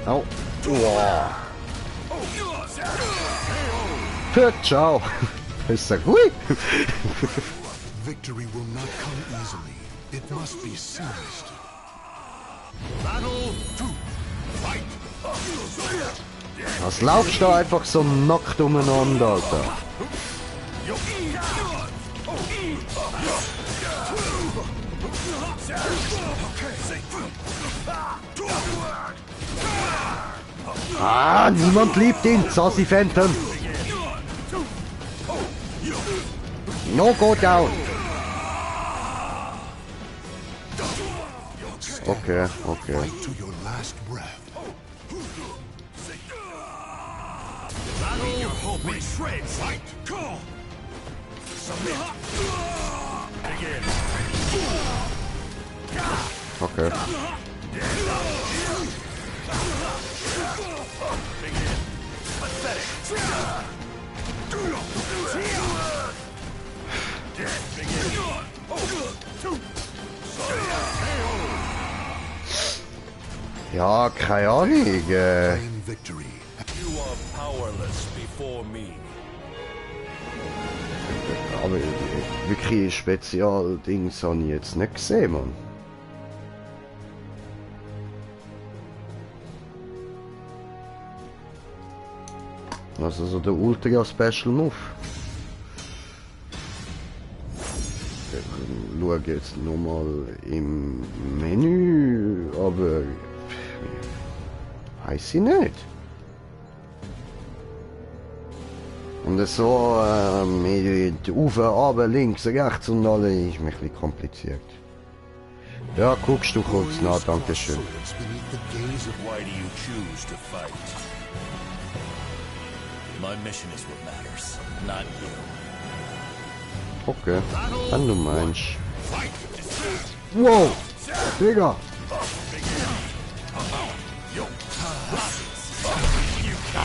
Au. Wow. Ciao. Ist ja gut. Victory will not come easily. It must be seized. Battle 2. Fight! Was laufst du einfach so nackt umeinander, Alter? Ah, niemand liebt ihn, Sassy Phantom. No go down. Okay, okay. Fight to your last breath. Battle your hope in shreds. Fight. Call. Submit. Begin. Okay. Begin. Pathetic. Ja, keine Ahnung. Claim victory. You are powerless before me. Aber wirklich Spezialdings habe ich jetzt nicht gesehen, Mann. Also so der Ultra Special Move. Ich schaue jetzt nochmal im Menü, aber weiß ich nicht. Und so mit Ufe, runter, links, rechts und alles ist mir ein bisschen kompliziert. Ja, guckst du kurz nach, danke schön. Swords beneath the gaze of Why do you choose to fight? My mission is what matters, not you. Okay, wenn du meinst. Fight. Wow! Digga!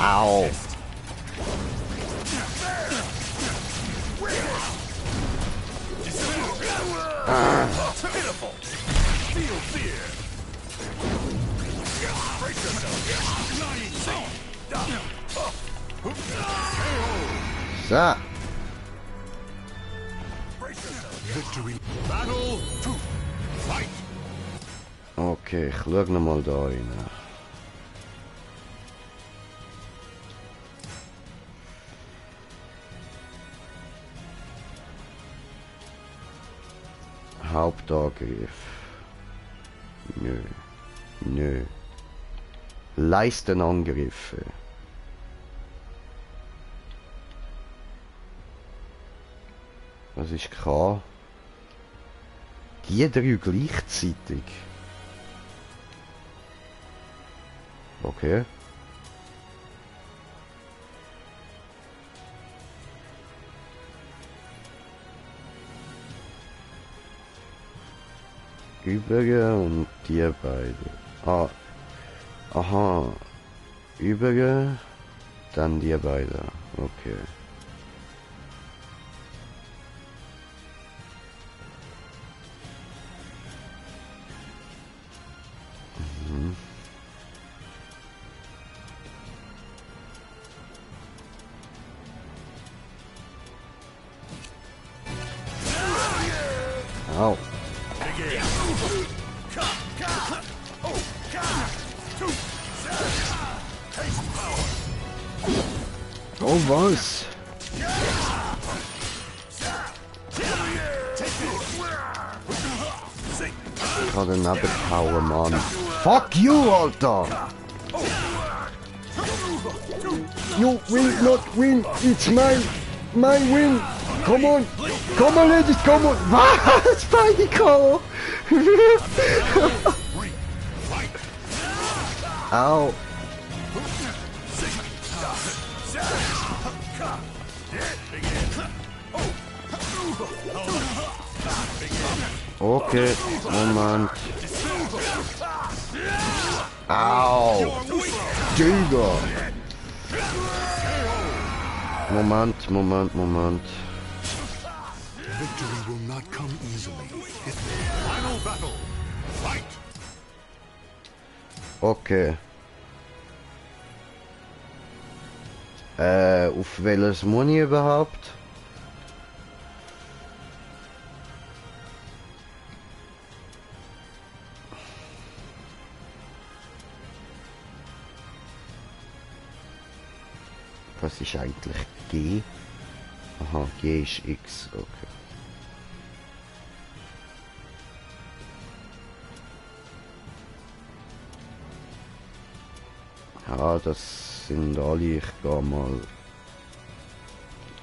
Au! Pitiful. Feel fear. Brace yourself. So! victory. Battle 2. Fight. Okay, ich schau nochmal da rein. Hauptangriff. Nö. Nö. Leistenangriffe. Was ist K? Die drei gleichzeitig. Okay. Übrige und die beide. Ah. Aha. Übrige, dann die beide. Okay. Au. Oh was? Ich kann den abgehauen, Mann. Fuck you, Alter! You will not win, it's my win! Come on! Come on, ladies, come on! Was? Spike! Au! Okay, Moment. Au! Digga! Moment. Victory will not come easily. Final battle. Fight. Okay. Auf welches Moni überhaupt? Was ist eigentlich G? Aha, G ist X, okay. Ja, das sind alle. Ich gehe mal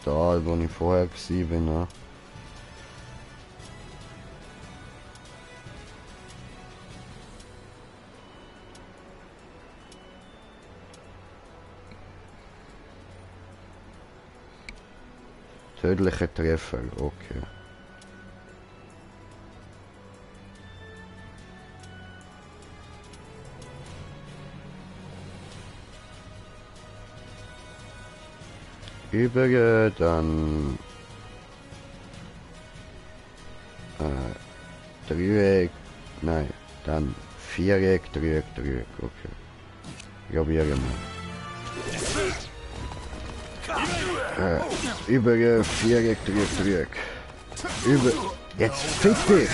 da, wo ich vorher war. Ne? Tödlicher Treffer, okay. Übrige, dann Dreieck, nein, dann Viereck, Dreieck, Dreieck, okay. Probieren wir. Übrige, Viereck, Dreieck, Dreieck. Jetzt fick dich!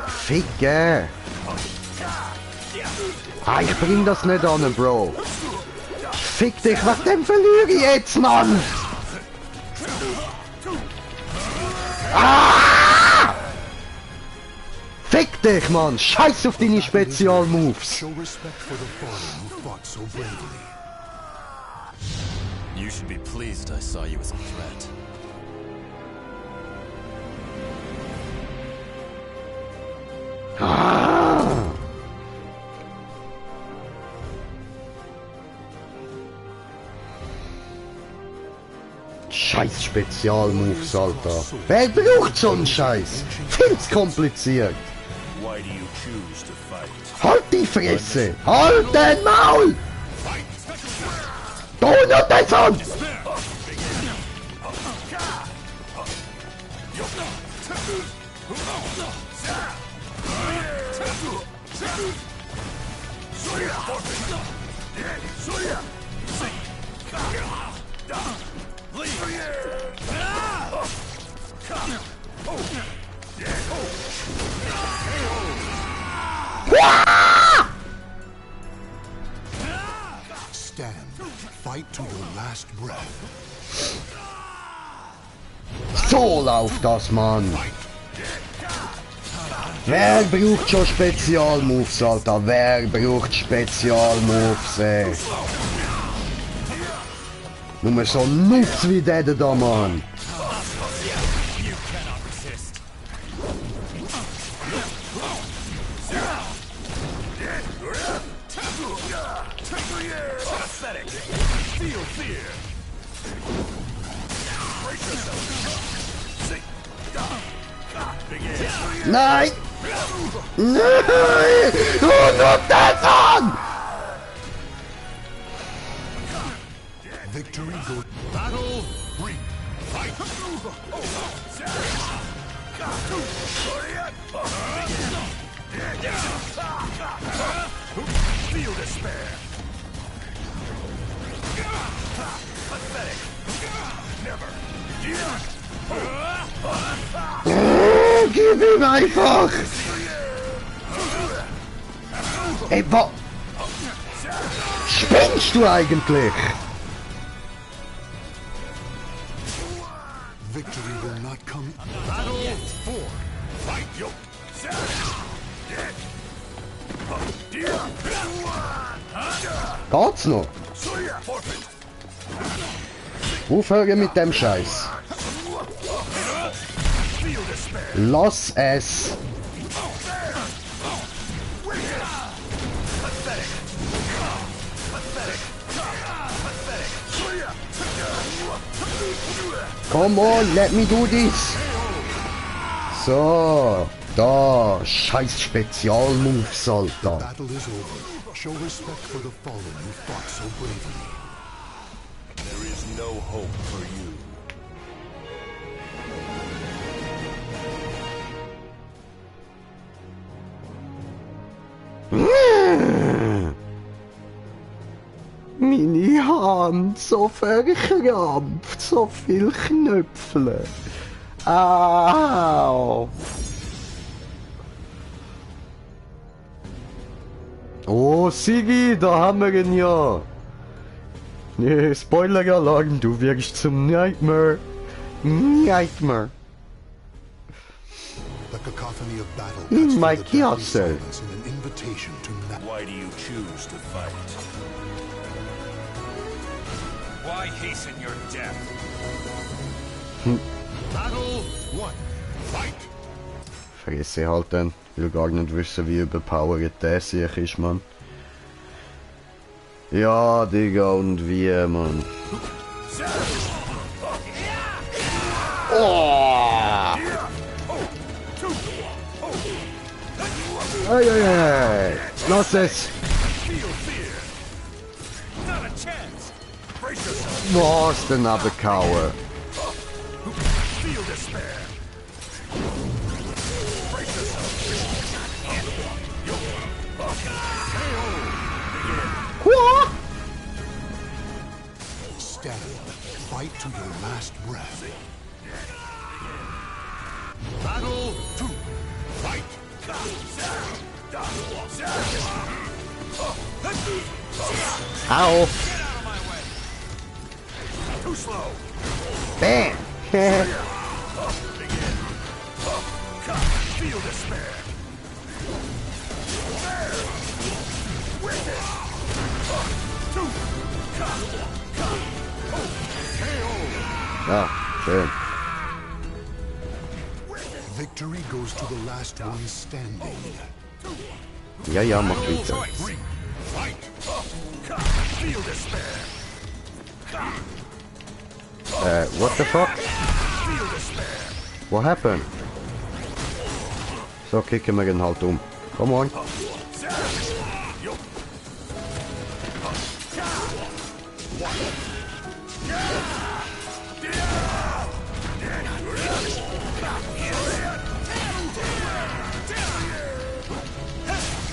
Ficke! Ah, ich bring das nicht an, Bro! Fick dich, was denn verliere ich jetzt, Mann? Ah! Fick dich, Mann! Scheiß auf deine Spezialmoves! Show respect for the fallen who fought so bravely. You should be pleased I saw you as a threat. Scheiß Spezialmoves, Alter. Wer braucht so einen Scheiß? Viel zu kompliziert. Why do you choose to fight? Halt die Fresse! Halt den Maul! Du noch das an! Stand. Fight to your last breath. So läuft das, Mann! Wer braucht schon Spezialmoves, Alter? Wer braucht Spezialmoves, ey? Nur so Nuts wie der da, Mann! Nein! Nein! Du noch das an! Victory goes. Battle 3. Fight! Feel despair! Pathetic! Never! Gib ihm einfach! Ey, wo... Spinnst du eigentlich? Victory will not come. Battle 4. Fight! Yo! Geht's noch? Aufhören mit dem Scheiß. Lass es. Come on, let me do this. So, da, scheiß Spezialmoves, Alter. Battle is over. Show respect for the fallen who fought so bravely. There is no hope for you. Meine Hand so verkrampft, so viel Knöpfle. Au. Oh, Sigi, da haben wir ihn ja. Nee, Spoiler-Alarm, du wirst zum Nightmare. Nightmare. The cacophony of battle In cuts my through the deathly castle. silence in an invitation to Why do you choose to fight? Why hasten your death? Battle 1. Fight! Fresse halten. Ich will gar nicht wissen, wie überpowered der sich ist, Mann. Ja, Digga, und wie, Mann. Oh! Ei, ei, ei. Lass es! Was denn abgekauen? Stand. Fight to your last breath. Battle 2. Fight. Ow! Too slow. Bam! Feel despair. Ja, schön. Victory goes to the last one standing. Ja, ja, mach weiter. Fight. Feel despair. What the fuck? Feel despair. What happened? So, kicken wir ihn halt um. Come on.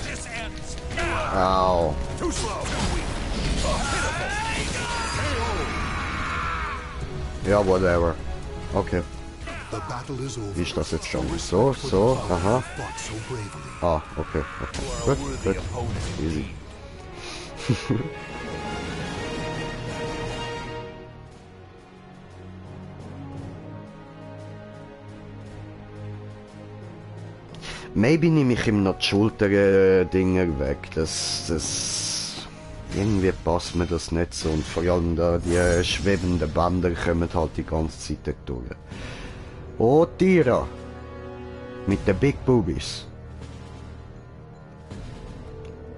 This ends now. Au. Too slow. Ja, whatever. Okay. The battle is over. Wie ist das jetzt schon? So, so, aha. Fought so bravely. Ah, okay, okay. Gut, gut. Easy. Maybe nehme ich ihm noch die Schulter-Dinger weg. Das... Irgendwie passt mir das nicht so. Und vor allem da die schwebenden Bänder kommen halt die ganze Zeit durch. Oh, Tira! Mit den Big Boobies.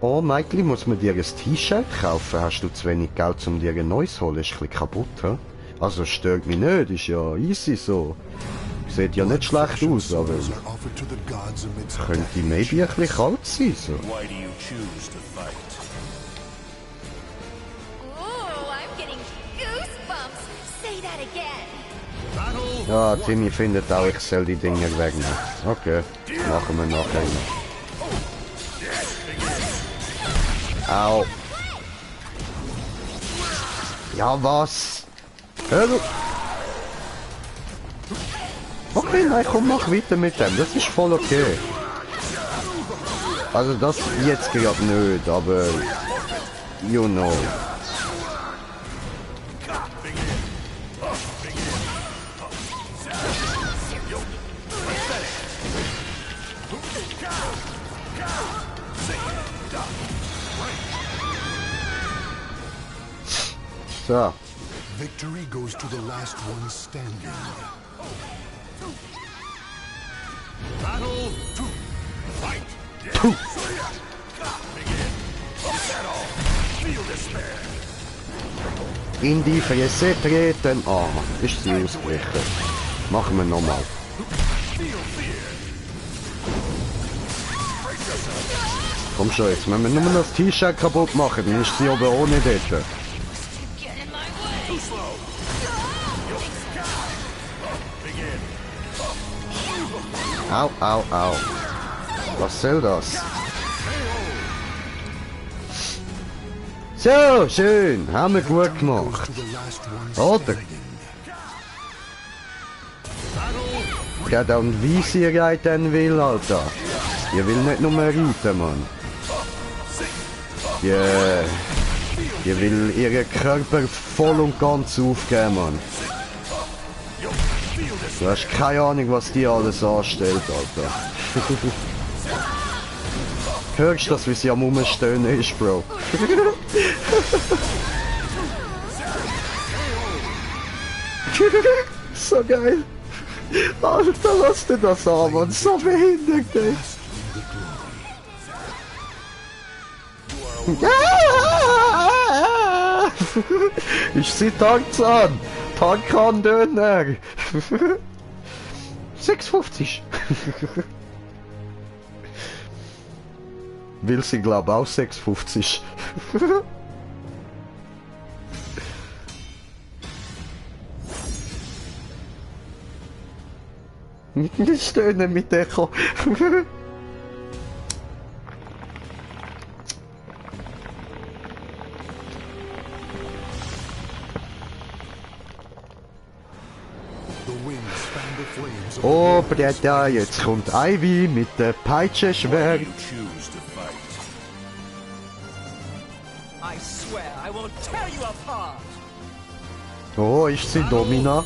Oh, Michael, muss man dir ein T-Shirt kaufen? Hast du zu wenig Geld, um dir ein neues zu holen? Ist ein bisschen kaputt, he? Also stört mich nicht, ist ja easy so. Sieht ja nicht schlecht aus, aber Are offered to the gods amidst könnte maybe ein bisschen kalt sein, so. Why do you choose to fight? Ooh, I'm getting goosebumps. Say that again. Battle. Ja, Timmy findet auch, ich soll die Dinger wegnehmen. Okay, machen wir nachher noch. Au. Ja, was? Hör du. Okay, nein, komm, mach weiter mit dem. Das ist voll okay. Also das jetzt gerade nicht, aber... You know. So. Victory goes to the last one standing. Battle 2. Fight. Feel despair. In die Fresse treten. Ah, ist sie ausgewichen. Machen wir nochmal. Komm schon, jetzt müssen wir nur das T-Shirt kaputt machen, dann ist sie aber ohne dort. Get in my way. Au, au, au. Was soll das? So, schön. Haben wir gut gemacht. To the last one Oder? standing. Ja, dann wie sie reiten will, Alter. Ihr will nicht nur reiten, Mann. Ihr will ihren Körper voll und ganz aufgeben, Mann. Du hast keine Ahnung, was die alles anstellt, Alter. Hörst du das, wie sie am Umstöhnen ist, Bro? So geil. Alter, lass dir das an, Mann. So behindert, ey. Ich sehe Tarzan. Tarkan-Döner. 6,50. Will sie glaub auch 6,50. Ich stöhne mit Echo. Oh, Breda, jetzt kommt Ivy mit der Peitsche Schwert. You choose to fight. I swear I will tear you apart. Oh, ich sie Domina.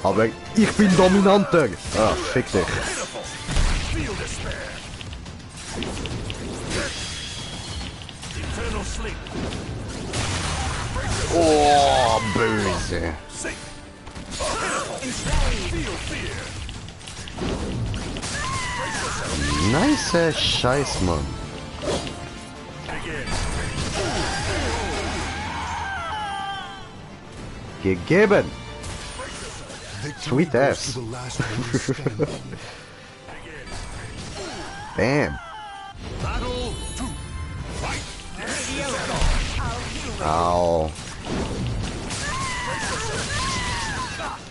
Aber ich bin dominanter. Ah, fick dich. Feel despair. Eternal sleep. Oh, böse. Sink. Feel fear. Nice Scheiß, Mann. Begin. Gegeben. Victory Sweet goes ass. to the last one standing. Bam. Battle 2. Fight. Au.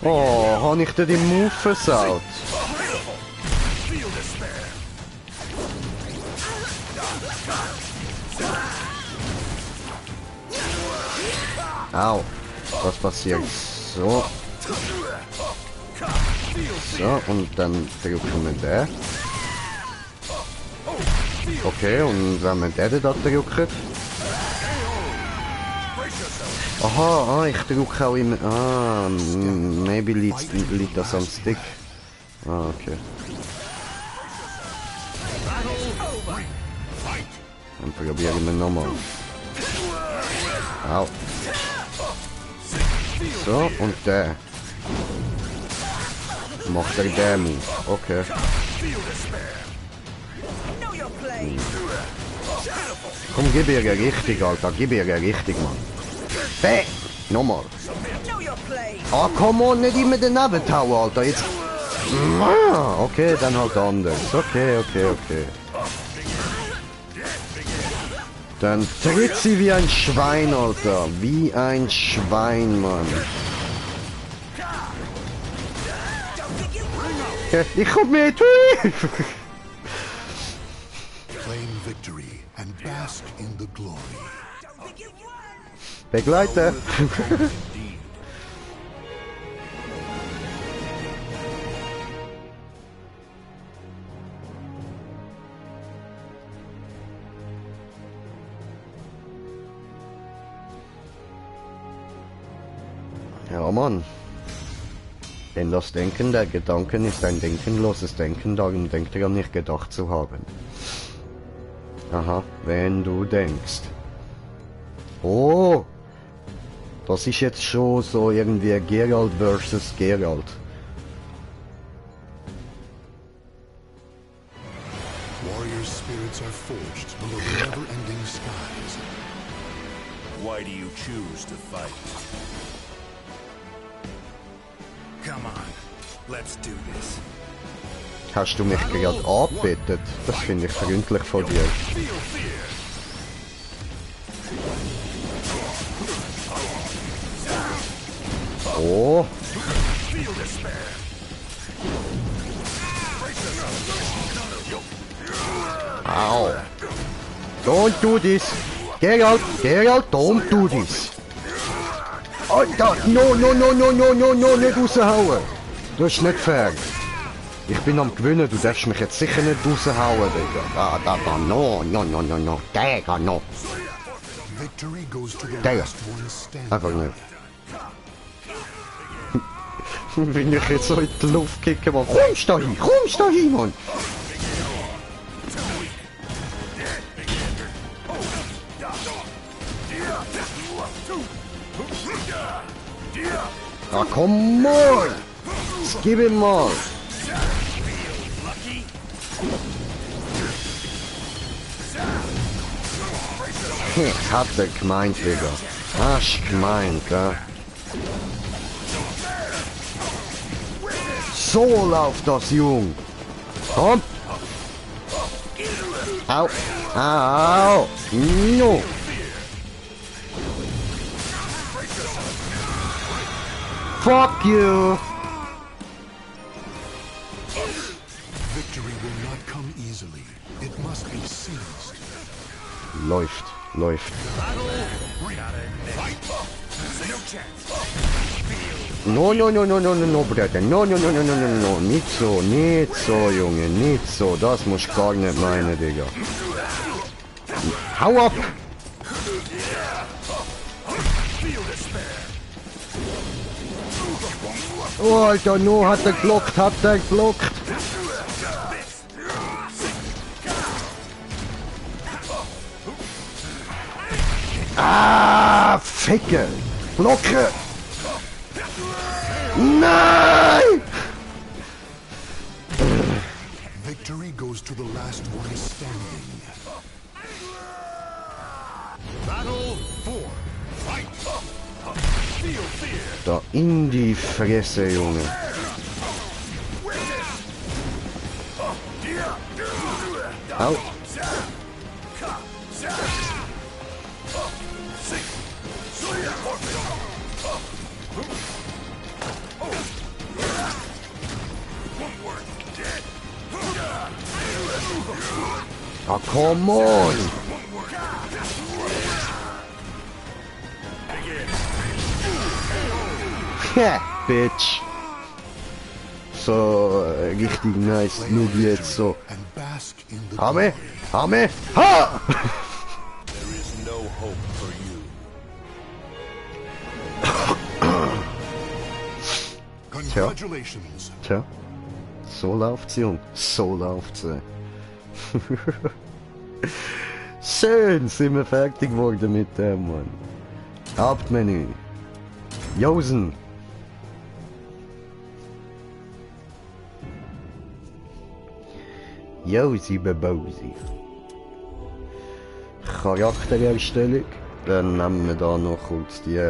Oh, habe ich dir den Move versaut? Feel despair. Au. Was passiert? So. So, und dann drücken wir den. Okay, und wenn wir den da drücken. Aha, ich drücke auch immer. Ah, maybe liegt das am Stick. Ah, okay. Dann probieren wir nochmal. Au. So, und der. Macht er den Move. Okay. Know your place. Komm, gib ihr richtig, Alter. Gib ihr richtig, Mann. Bäh! Nochmal. Know your place. Ah, komm on, nicht immer daneben hauen, Alter. Jetzt. Ah, okay, dann halt anders. Okay. Dann tritt sie wie ein Schwein, Alter. Wie ein Schwein, Mann. Ich komm mit. Claim victory and bask in the glory. Begleiter. Indeed. Ja, Mann. Denn das Denken der Gedanken ist ein denkenloses Denken, darum denkt er an nicht gedacht zu haben. Aha, wenn du denkst. Oh! Das ist jetzt schon so irgendwie Geralt versus Geralt. Warriors' spirits are forged below the never-ending skies. Why do you choose to fight? Come on, let's do this. Hast du mich gerade angebetet? Das finde ich freundlich von dir. Feel fear. Oh! Feel despair. Au! Don't do this! Geralt, don't do this! Alter, no, nicht raushauen! Das ist nicht fair! Ich bin am Gewinnen, du darfst mich jetzt sicher nicht raushauen, Digga. No, Digga, no! Victory goes to the Digga. last one standing. Einfach nicht. Wenn ich jetzt so in die Luft kicke, Mann. Kommst da hin, Mann! Ah, komm on! Jetzt gib ihm mal! Hat er gemeint, Digga. Hast gemeint, ja. So läuft das, Jung. Komm. Au. Au. No. Fuck you. Victory will not come easily. It must be seized. Läuft, läuft. No, no, no, no, no, no, no, Bruder. No, no, no, no, no, no, no. Nicht so, Junge, nicht so. Das muss ich gar nicht meinen, Digga. Hau ab! Oh, Alter, no, hat er geblockt, Ah, Ficke! Blocke! Nein! Victory goes to the last one standing. Battle 4. Fight! Feel fear! Da in die Fresse, Junge. Au. Ah, come on! Ja, Bitch. So, richtig nice. Nur jetzt so. And bask in the Hame! Hame! Ha! There is no hope for you. Congratulations. Tja. So läuft's, Jung. So läuft's. Schön sind wir fertig geworden mit dem, Mann. Hauptmenü. Josen. Josi Bebausi. Charaktererstellung. Dann nehmen wir da noch kurz die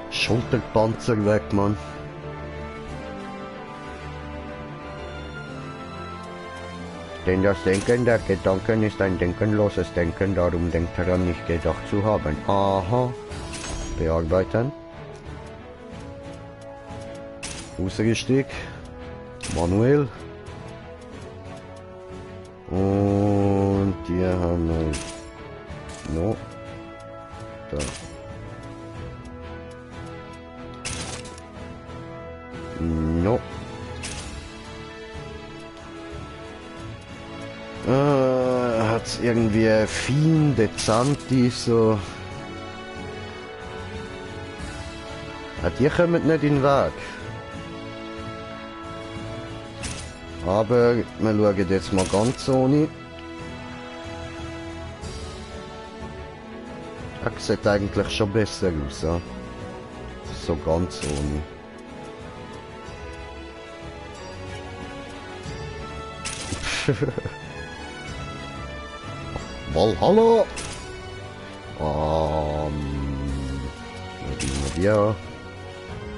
Schulterpanzer weg, Mann. Denn das Denken der Gedanken ist ein denkenloses Denken, darum denkt er an nicht gedacht zu haben. Aha. Bearbeiten. Ausrichtung. Manuell. Und hier haben wir... No. Da. No. Hat's irgendwie fein, dezent so. Die kommen nicht in den Weg. Aber wir schauen jetzt mal ganz ohne. Das sieht eigentlich schon besser aus, ja. So ganz ohne. Valhalla! Ja.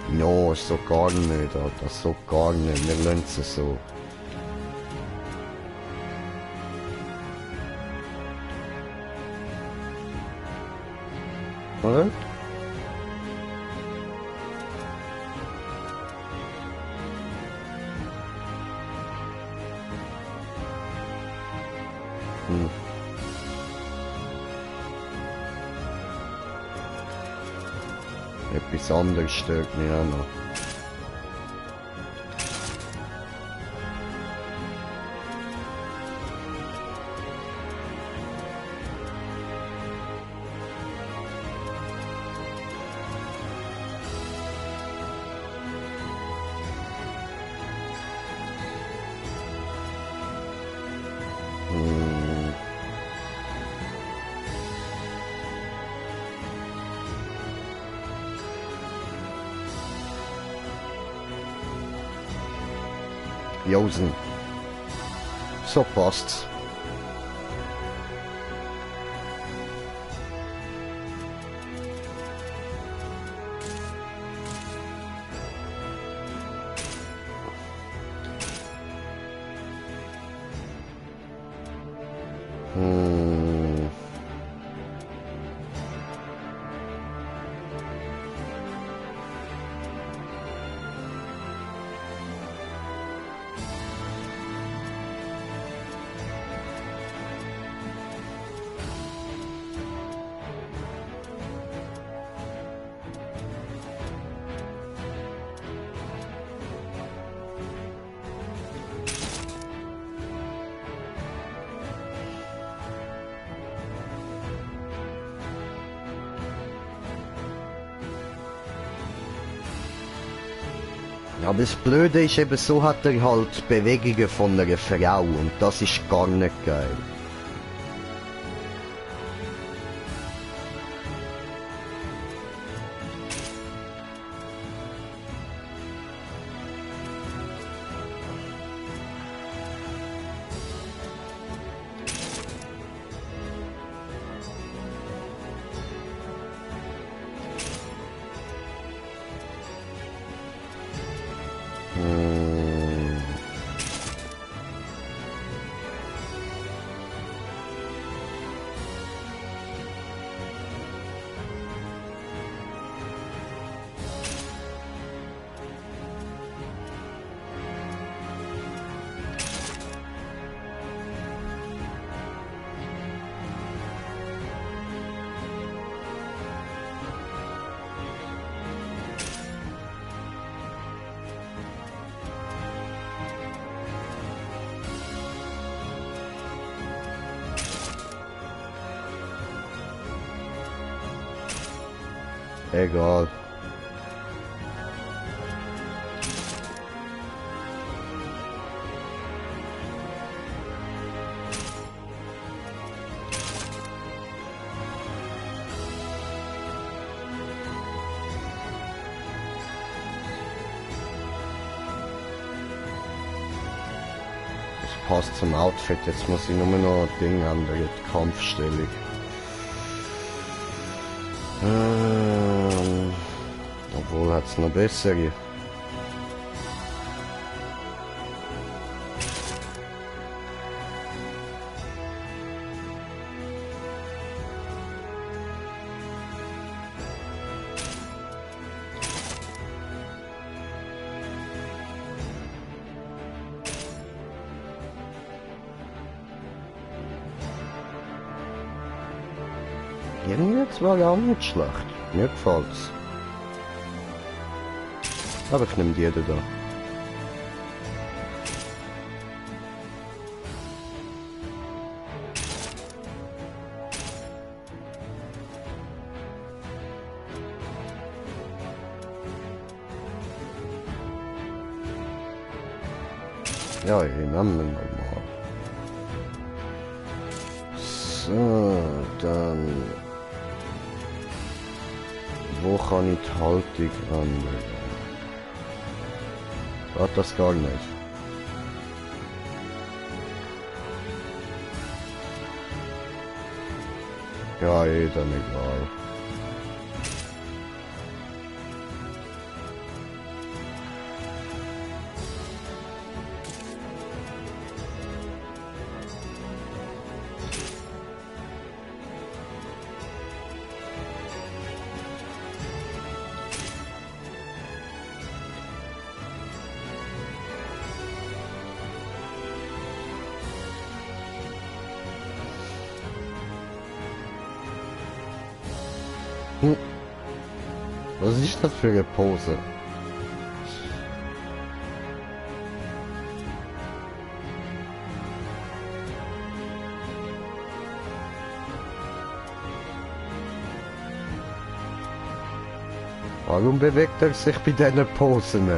No, so gar nicht, Alter, so gar nicht. Wir lassen es so. Oder? Etwas anderes stört mich auch noch. Josen. So passt's. Hm. Ja, aber das Blöde ist eben, so hat er halt Bewegungen von einer Frau und das ist gar nicht geil. Egal. Das passt zum Outfit. Jetzt muss ich nur noch ein Ding ändern, die Kampfstellung. Obwohl hat's noch bessere. Irgendwie war ja auch nicht schlecht. Mir gefällt's. Aber ich nehme die da. Ja, ich nehme ihn mal. So, dann... Wo kann ich die Haltung ändern? Hat das gar nicht. Ja, dann egal. Was ist das für eine Pose? Warum bewegt er sich bei diesen Posen?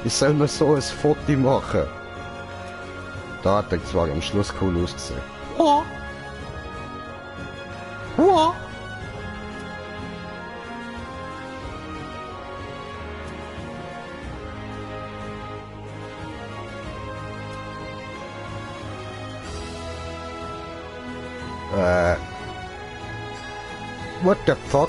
Wie soll man so ein Foto machen? Da hat er zwar am Schluss cool ausgesehen. Oh. Oh. What the fuck?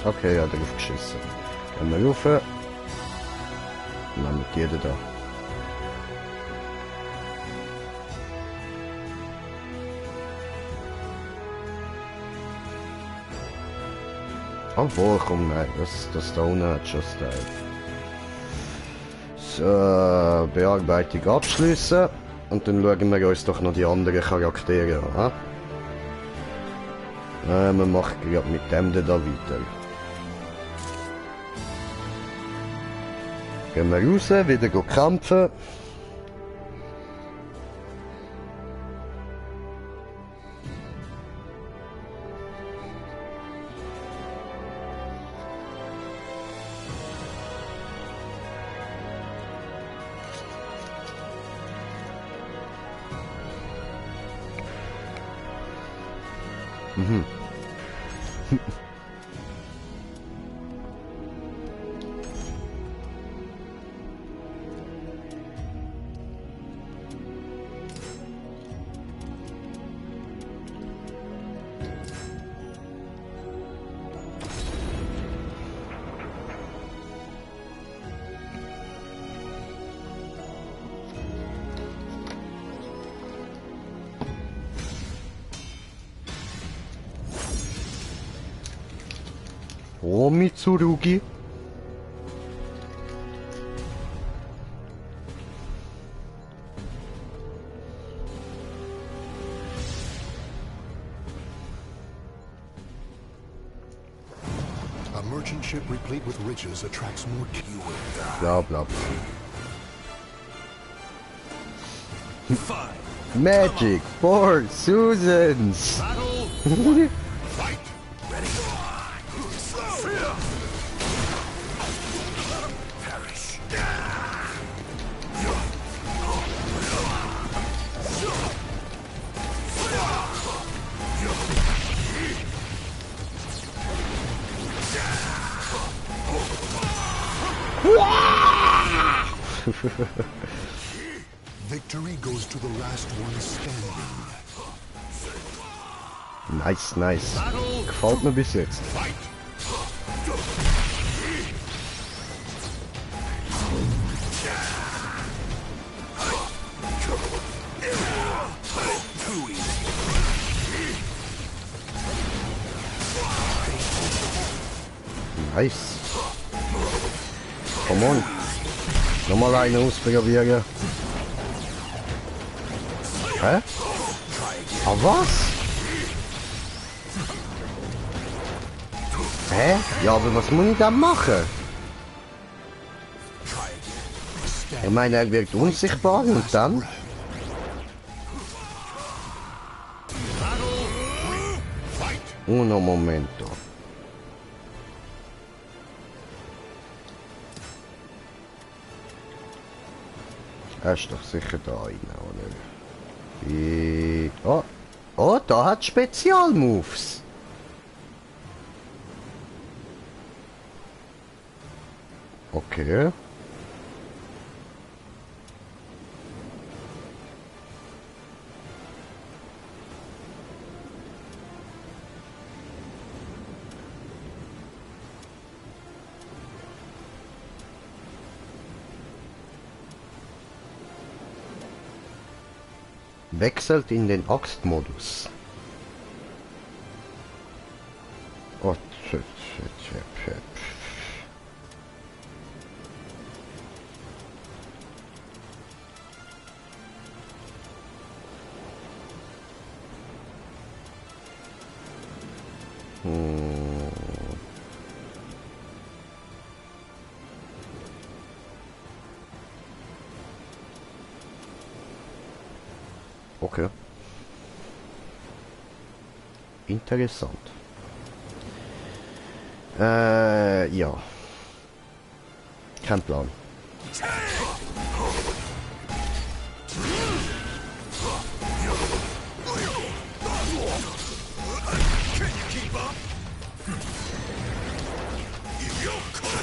Okay, ja, drauf geschissen. Gehen wir rauf. Nehmen mit jeder da. Obwohl, komm, nein, das da unten hat schon Style. So, Bearbeitung abschließen. Und dann schauen wir uns doch noch die anderen Charaktere an. Wir machen gerade mit dem da weiter. Gehen wir raus, wieder kämpfen. Mhm. Oh, Mitsurugi. A merchant ship replete with riches attracts more Bla bla bla. Fine. Magic for Susans. Battle. Fight. Ready. Perish. Victory goes to the last one standing. Nice, nice. Gefällt mir bis jetzt. Fight. Too easy. Nice. Come on. Nochmal eine ausprobieren. Hä? Ah, was? Hä? Ja, aber was muss ich da machen? Ich meine, er wird unsichtbar und dann? Uno momento. Er ist doch sicher da rein, oder? Oh, oh, da hat Spezialmoves. Okay. Wechselt in den Axtmodus. Oh, Okay. Interessant. Ja. Kein Plan.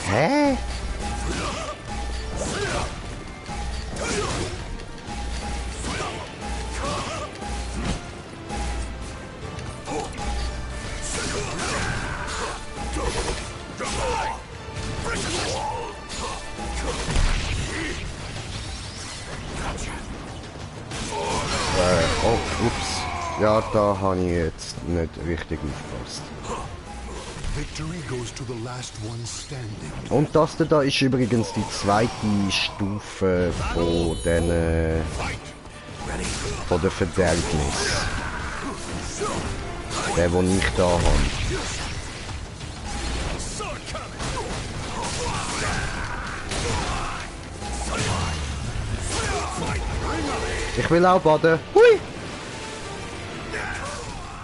Hä? Ja, da habe ich jetzt nicht richtig aufgepasst. Victory goes to the last one standing. Und das da ist übrigens die zweite Stufe von den von der Verderbnis. Der, den ich da habe. Ich will auch baden. Hui!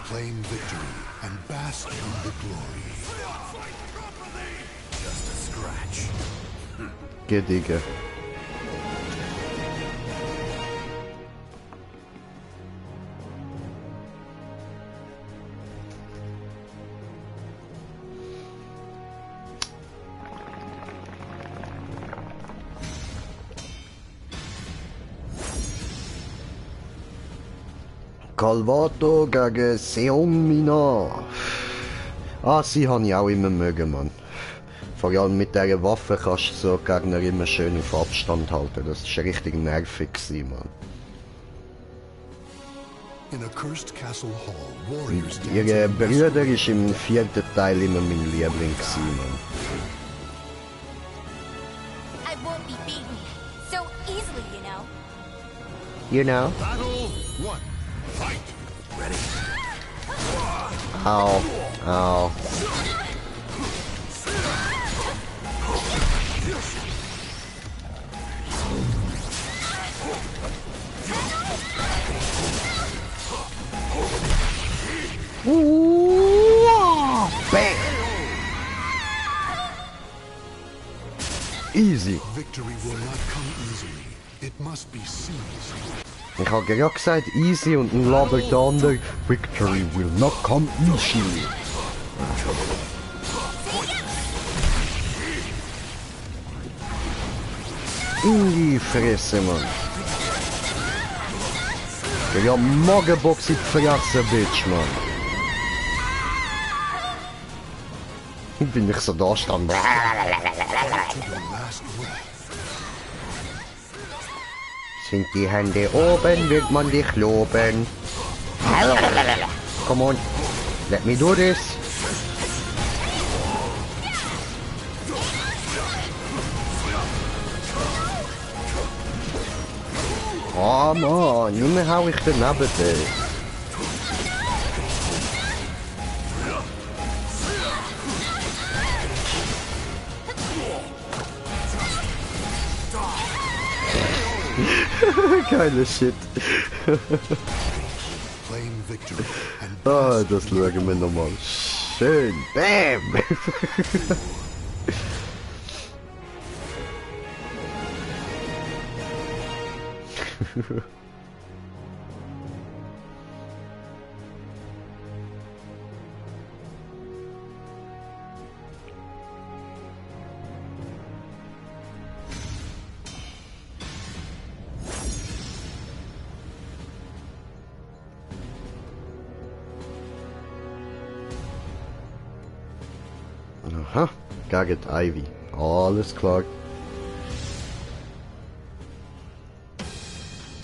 Claim victory and bask in the glory. Gedigge. Calvato gegen Seon Mina. Ah, sie habe ich auch immer mögen, Mann. Vor allem mit dieser Waffe kannst du so Gegner immer schön auf Abstand halten. Das war richtig nervig, Mann. In a cursed castle hall, warriors Ihre Brüder ist im vierten Teil immer mein Liebling, Mann. I won't be beaten so easily, you know. You know? Battle one. Fight. Ready. Au. Au. Bam. Easy. Victory will not come easily. It must be seized. Ich habe gerade gesagt easy und ein labert der andere. Victory will not come easy. In die Fresse, Mann. Ja, Magenbox in die Fresse, Bitch, Mann. Bin ich so da stand. To the last breath. Sind die Hände oben, wird man dich loben. Come on, let me do this. Oh Mann, nun hau ich daneben, ey. Geiler Shit. Claim victory and Ah, das schauen wir nochmal. Schön. Bam! Aha, gegen Ivy. Alles klar.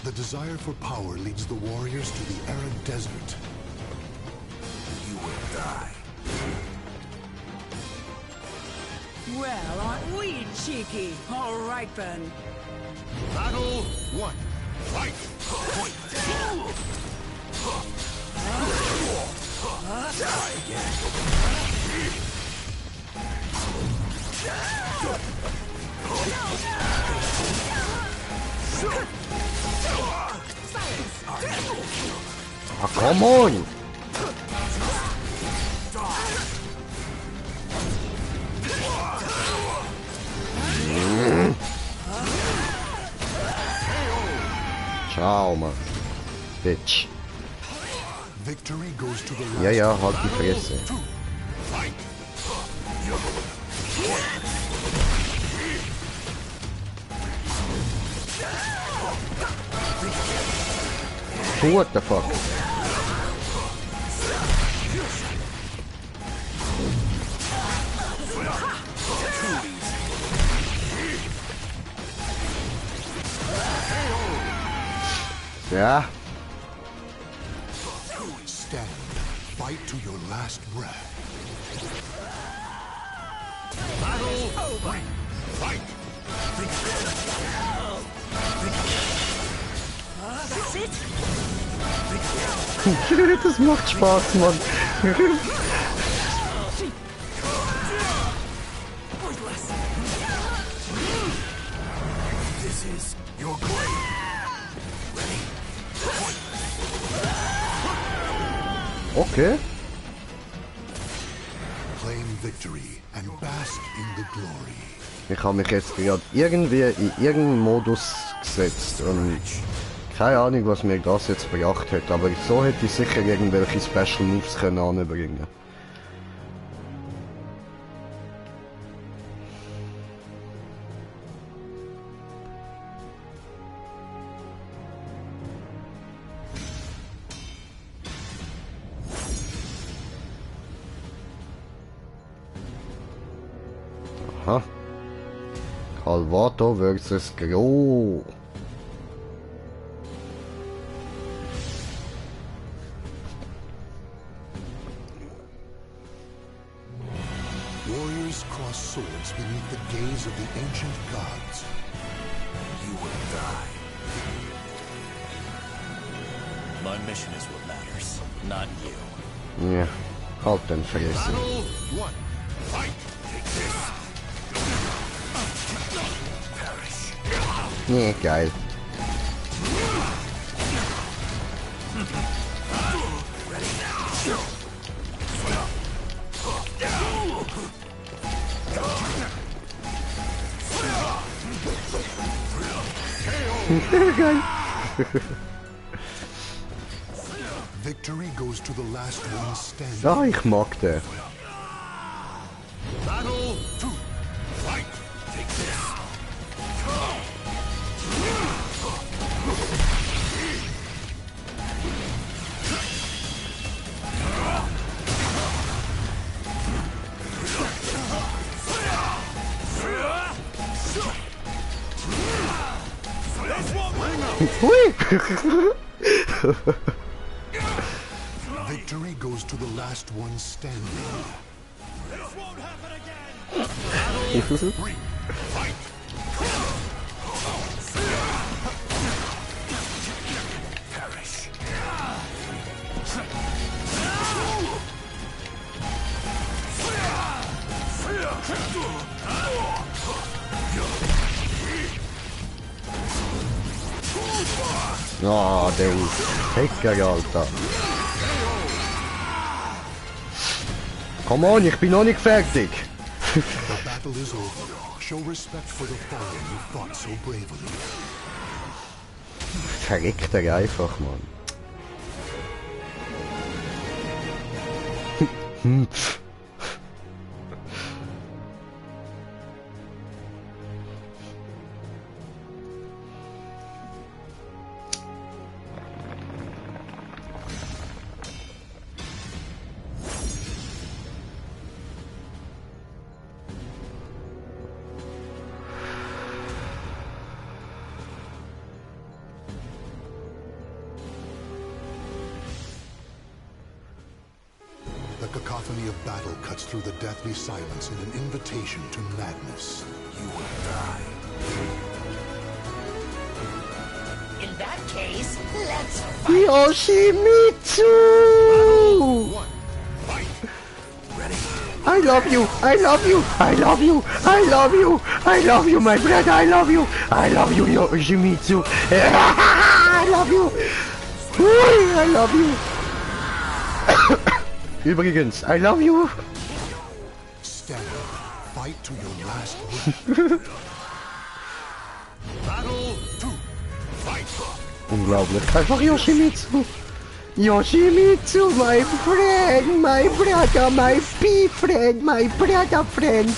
the desire for power leads the warriors to the arid desert. You will die. Well, aren't we cheeky? All right then. Battle one. Fight. Point. Die again. Ah, come on! Ciao, Mann. Bitch. Victory goes to the last. Ja, ja, halt die Fresse. Fight. What the fuck? Ja. Fight to your last breath. Das macht Spaß, Mann. This is your grave. Okay. Claim victory and bask in the glory. Ich habe mich jetzt gerade irgendwie in irgendeinen Modus gesetzt und keine Ahnung, was mir das jetzt gebracht hat, aber so hätte ich sicher irgendwelche Special Moves können anbringen. Aha. Calvato versus Gro. Warriors cross swords beneath the gaze of the ancient gods. You will die. My mission is what matters, not you. Ja, halt den Fresse. Battle 1. Fight! Take this! Perish! Nee, geil. Geil. Victory goes to the last one standing. Ja, ich mag den. Battle 2. Fight! Take this! Hui! Victory goes to the last one standing. This won't happen again! Battle 3. Fight! Perish! Ah, der Ficker, Alter. Come on, ich bin noch nicht fertig. The battle is over. Show respect for the fallen who fought so bravely. Verreckt er einfach, Mann. Pff. The cacophony of battle cuts through the deathly silence in an invitation to madness. You will die. In that case, let's Yoshimitsu! 1. Fight! Ready? I love you! I love you! I love you! I love you! I love you, my brother! I love you! I love you, Yoshimitsu! I love you! I love you! Übrigens, I love you! Stand up. Fight to your last breath. Battle 2. Fight! Unglaublich. Einfach Yoshimitsu! Yoshimitsu, my friend, my brother, my friend, my brother friend!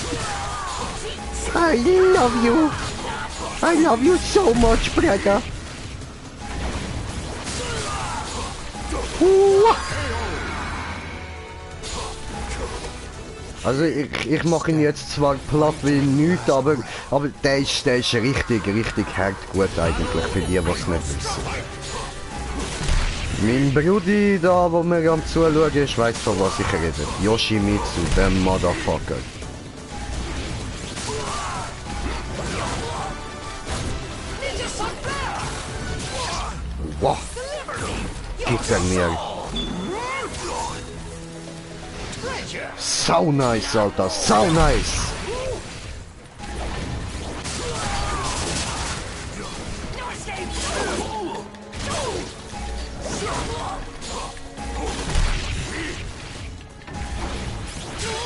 I love you! I love you so much, brother! Also ich mache ihn jetzt zwar platt wie nichts, aber der ist richtig hart gut eigentlich für die, was nicht wissen. Mein Brudi da, wo mir am Zuschauen ist, weiss von was ich rede. Yoshimitsu, der Motherfucker. Wow. Gibt er mir. Sau nice, Alter, sau nice.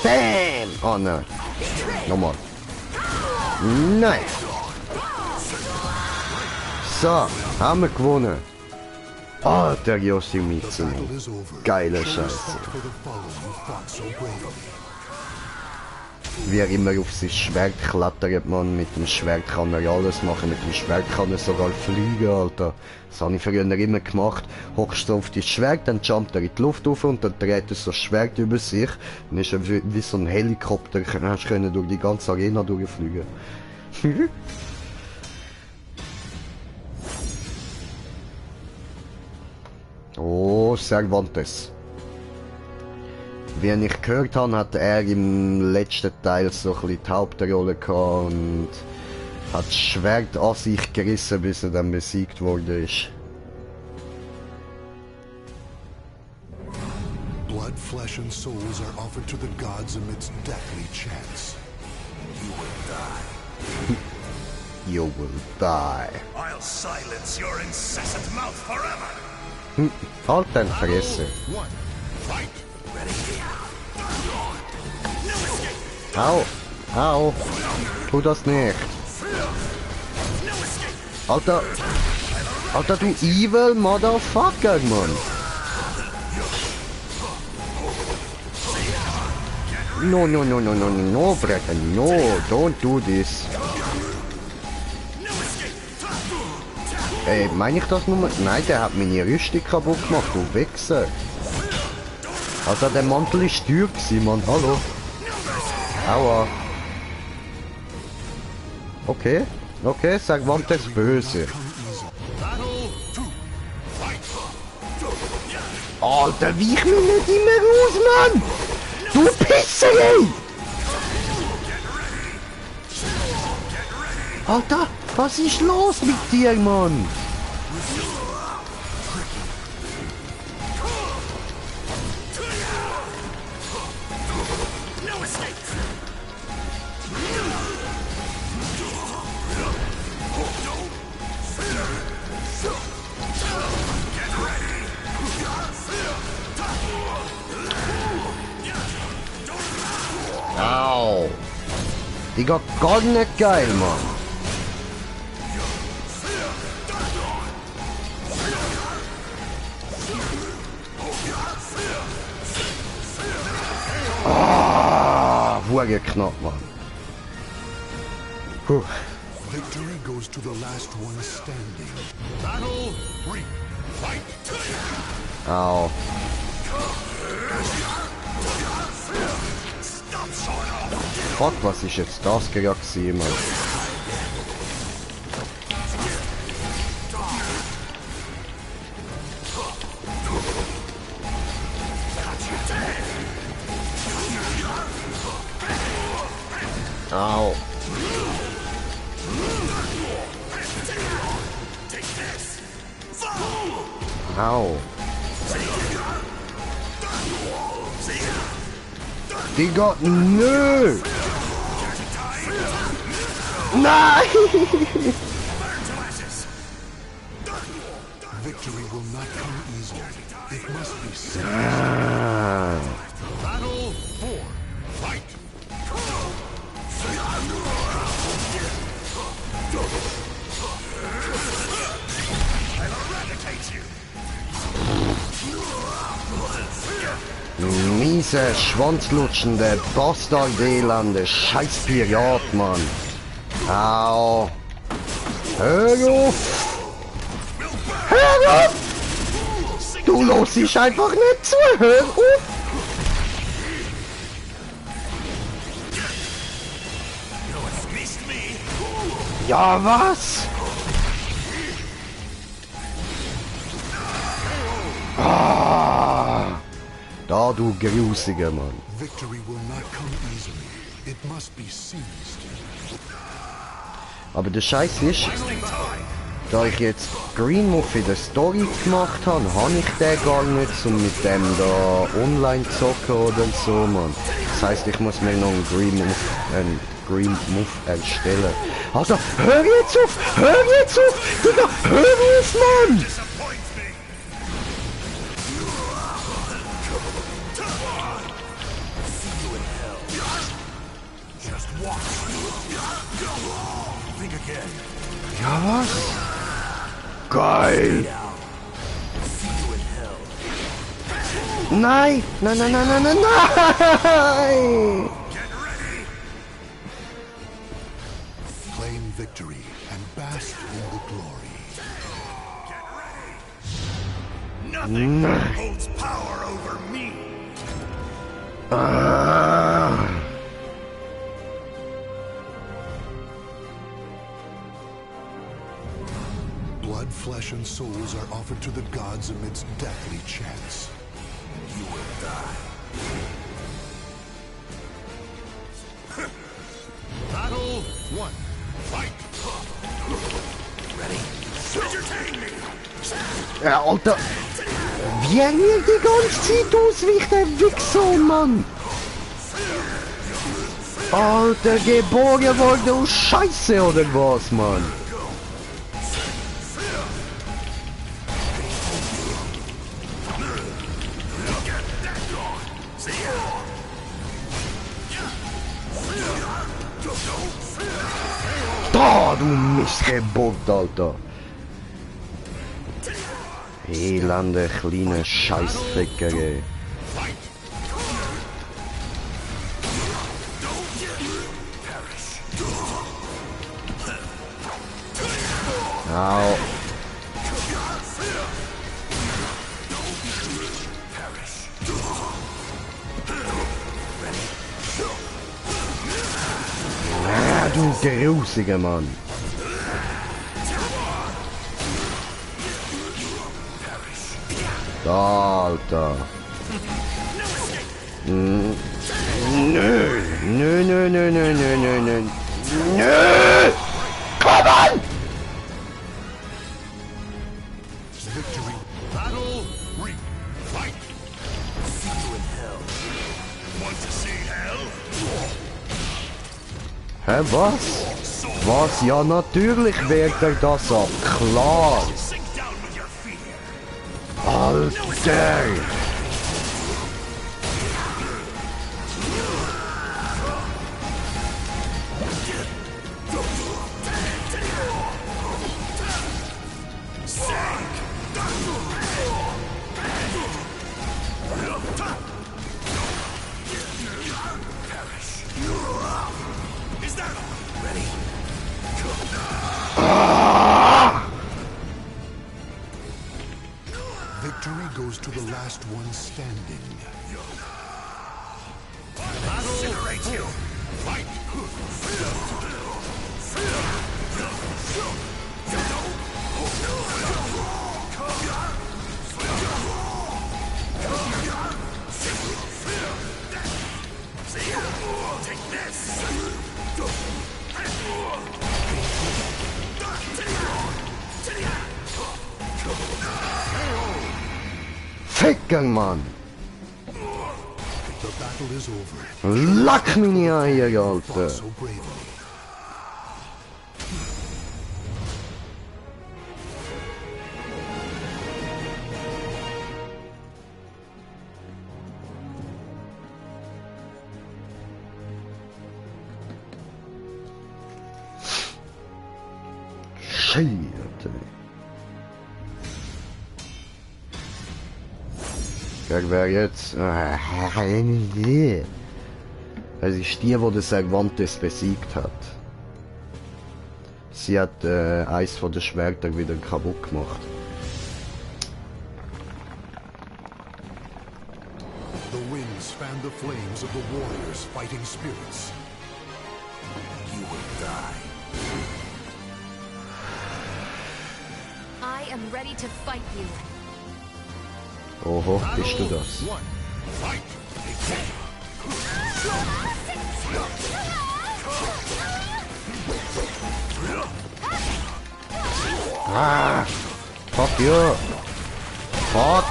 Bam! Oh nein. Nochmal. Nein. So, haben wir gewonnen. Alter Yoshimitsu. Geile Scheiße. Wie er immer auf sein Schwert klettert, man. Mit dem Schwert kann er alles machen. Mit dem Schwert kann er sogar fliegen, Alter. Das habe ich früher immer gemacht. Hockst du auf das Schwert, dann jumpt er in die Luft auf und dann dreht er so das Schwert über sich. Dann ist er wie so ein Helikopter. Dann können durch die ganze Arena durchfliegen. Oh, Cervantes. Wie ich gehört habe, hat er im letzten Teil so ein bisschen die Hauptrolle gehabt und hat das Schwert an sich gerissen, bis er dann besiegt wurde. Blood, flesh, and souls are offered to the gods amidst deathly chants. You will die. I'll silence your incessant mouth forever. Halt dein Fresse. One, fight! Au, au. Tu das nicht. Alter. Alter, du evil Motherfucker, Mann. No, no, no, no, no, no, no, Bretter, no, don't do this. Ey, meine ich das nur? Nein, der hat meine Rüstung kaputt gemacht, du Wichser. Also der Mantel ist teuer gewesen, Mann, hallo. Aua. Okay, okay, Cervantes böse. Alter, wie ich mich nicht immer raus, Mann! Du Pisser, ey! Alter, was ist los mit dir, Mann? Au! Digga, gar nicht geil, Mann! Ah, wurde knapp, Mann. Puh. Victory goes to the last one standing. Battle 3. Fight. Au. Fuck, was ist jetzt das gerade gewesen, Mann? Au. Au. Digga, nö! Nein! Victory will not come easily. It must be said. Battle 4. Fight. Miese, schwanzlutschende, Bastard-elende Scheiß-Pirat, Mann. Au. Hör auf! Hör auf! Du los dich einfach nicht zu, hör auf! Ja, was? Ah, da du grusiger Mann. Victory will not come easily. It must be seized. Aber der Scheiß ist, da ich jetzt Green Muff in der Story gemacht habe, habe ich den gar nicht, um mit dem da online zu zocken oder so, Mann. Das heisst, ich muss mir noch einen Green Muff erstellen. Also, hör jetzt auf! Hör jetzt auf! Digga, hör auf, Mann! Ja, was? Geil! Nein! Nein, nein, nein, nein, nein, nein! Claim victory and bask in the glory. Nothing holds power over me. Ah. Blood, flesh, and souls are offered to the gods amidst deathly chants. You will die. Battle 1. Fight! Ready? Entertain me. Ja, Alter! Wie er mir die ganze Zeit ausweicht, der Wichser, Mann! Alter, geboren worden aus Scheiße oder was, Mann? Da, du Missgeburt, Alter! Elende kleine Scheißficker, ey. Au. Ah, du grusiger Mann. Da, Alter. Nö. Nö, nö, nö, nö, nö, nö, nö. Nö! Komm on! Victory. Battle 3. Fight! See you in hell. Want to see hell? Hä, was? Was? Ja, natürlich wehrt er das ab. Klar. Sink down with your fear. Alter! Is that ready? Victory goes to the last one standing. Incinerate you. Fight! Take this. Ficken, Mann! The battle is over. Lack meine Eier, Fought Alter! so bravely. Shit! Kijk, wer jetzt? Es ist die, die Cervantes besiegt hat. Sie hat eins von den Schwertern wieder kaputt gemacht. The winds fan the flames of the warriors' fighting spirits. You will die. I am ready to fight you. Oho, bist du das? Ah! Fuck you! Fuck!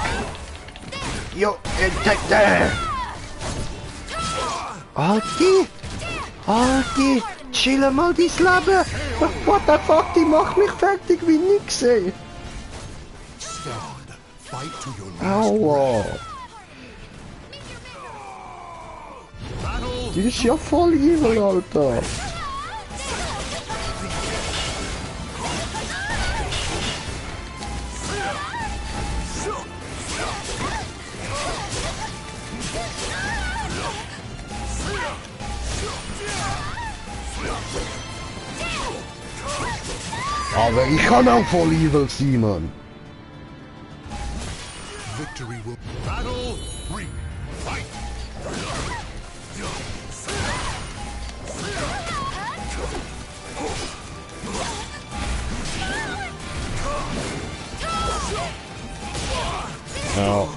You Insekte! Alti! Alti! Chill mal dein Leben! What the fuck, die macht mich fertig wie nix, ey! Aua! Die ist ja voll evil, Alter! Aber ich kann auch voll evil sein, Mann. Victory will battle 3 fight. Ja.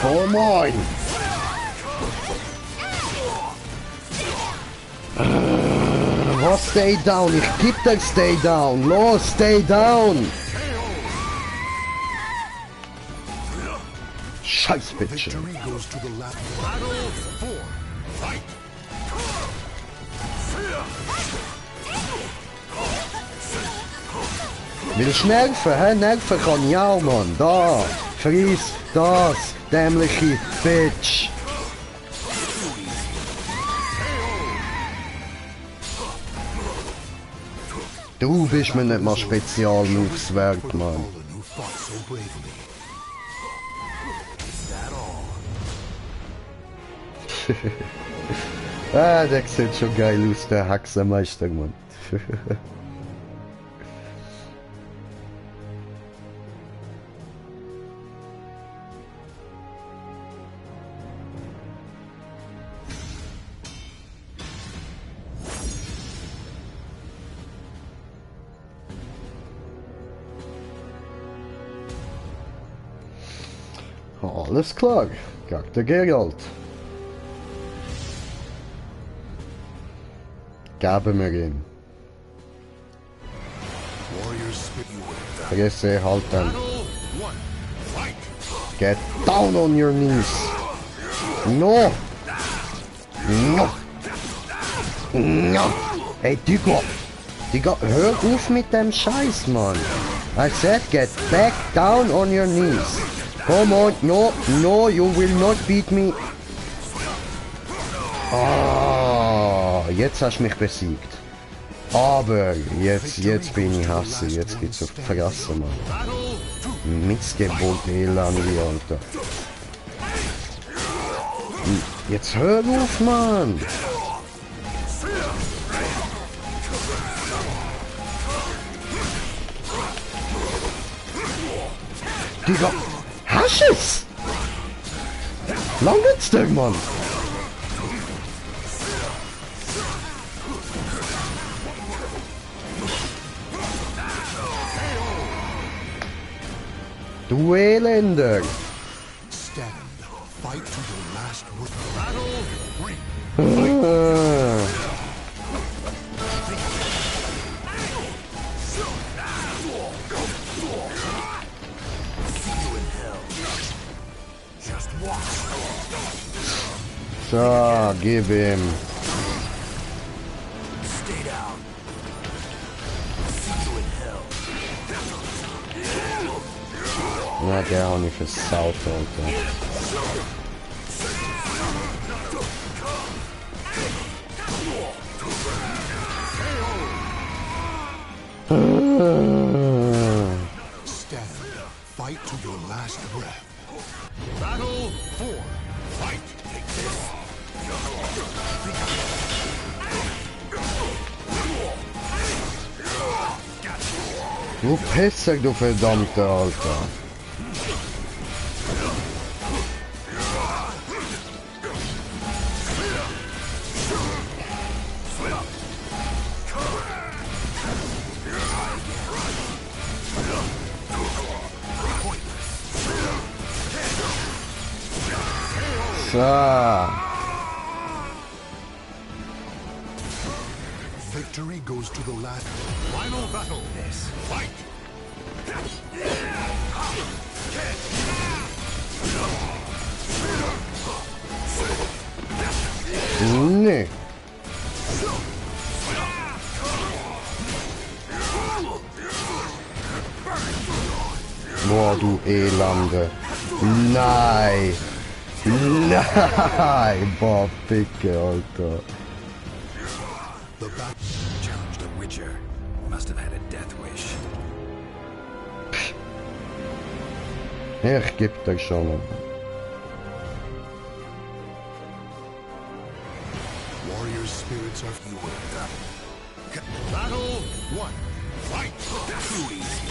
Come on! Was stay down? Ich geb dir stay down! Los, stay down! Scheiß Bitch! Victory goes to the left. Battle 4 fight. Willst du nerven, hä? Nerven kann ich auch, Mann. Da! Friss das, dämliche Bitch! Du bist mir nicht mal Spezialmoves wert, Mann. Who fought so bravely. Ah, der sieht schon geil aus, der Hexenmeister, Mann. Alles klar, gag der Geralt. Geben wir ihm. Warriors spit you with Vergesse halten. battle 1 fight. Get down on your knees. No. No. No. Hey, Digga. Digga, hör auf mit dem Scheiß, Mann. I said get back down on your knees. Come on. No. No, you will not beat me. Ah, jetzt hast du mich besiegt. Aber jetzt bin ich hasse. Jetzt geht's auf die Fresse, Mann. Missgeburt, Elandi, Alter. Jetzt hör auf, Mann! Digga! Hast es! Lang geht's dir, Mann! Du Elender! Stand. Fight to your last battle 3. So, gib ihm. Stay down. See you in hell. Na, der auch nicht versaut, Alter. Stand. Fight to your last breath. Battle 4. Fight. Take this. Du Pisser, du verdammte Alter. Ah. Victory goes to the last. Final battle. This fight. Nee. Boah, du Elende. Nein. Nein. Boah, Picke, Alter. Challenged a Witcher. Must have had a death wish. Ich geb dir schon. Warriors' spirits are fueled. Battle 1. Fight. Too easy.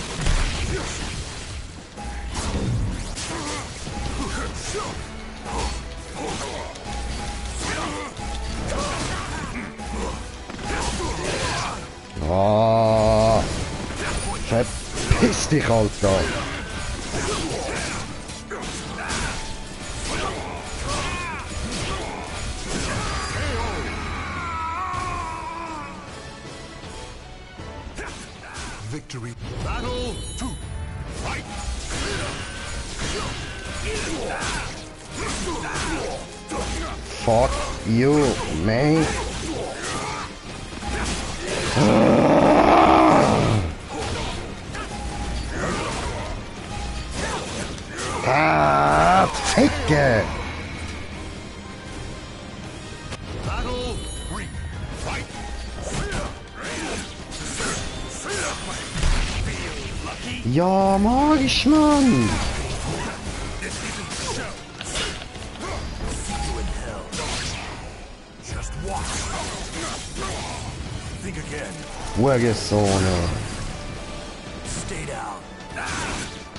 Ah. Verpiss dich, Alter. Victory. Battle 2. Fight. Fuck you, man. Ah, Ficke! Battle 3. Fight. Ja, magisch, Mann! Just watch. Think again. Hurensohne. Stay down.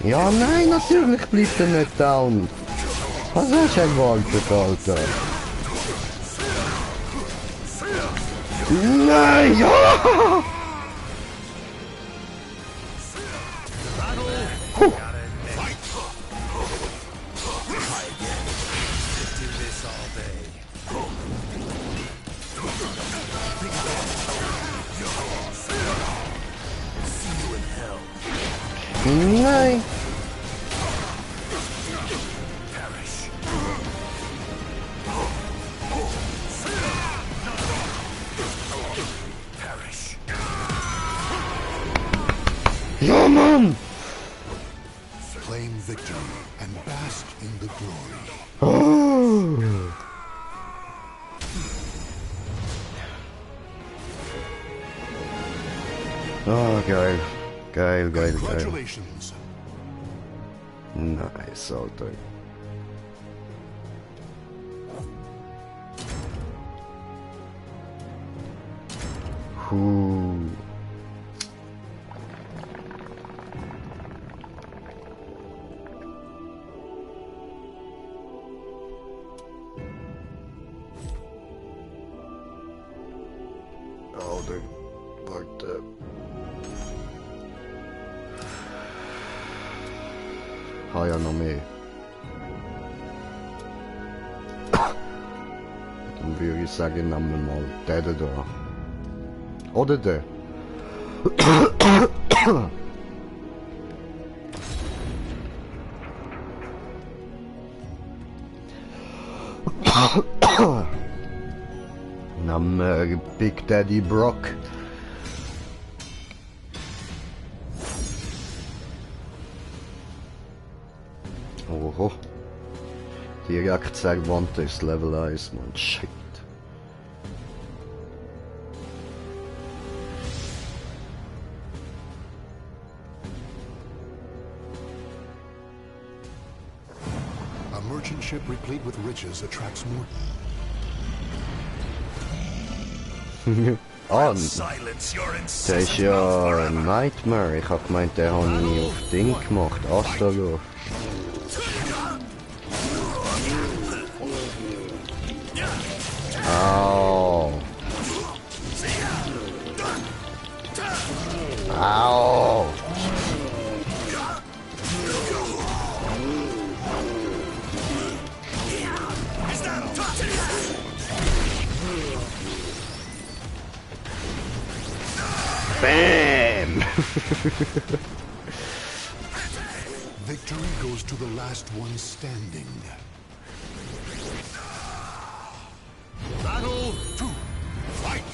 Ja, nein, natürlich bleibt er nicht down. Was hast du erwartet, Alter? Nein, ja! Huh. Nein! Ja, Mann! Claim victory and bask in the glory. Oh. Oh, geil. Geil, geil, geil. Congratulations. Nice, Alter. Huh. Alter, warte. Har jag någon mer? Dann würde ich sagen, nehmen wir mal den da. Oder den. Nehmen wir Big Daddy Brock. Oho. Direkt Segwand ist Level 1, man. Shit. A merchant ship replete with riches attracts more. Ah, Silence your der incessant ist ja ein Nightmare. Ich hab gemeint, der hat nie auf Ding gemacht. Astaroth. Au. Au. Bam! Victory goes to the last one standing. Battle 2. Fight!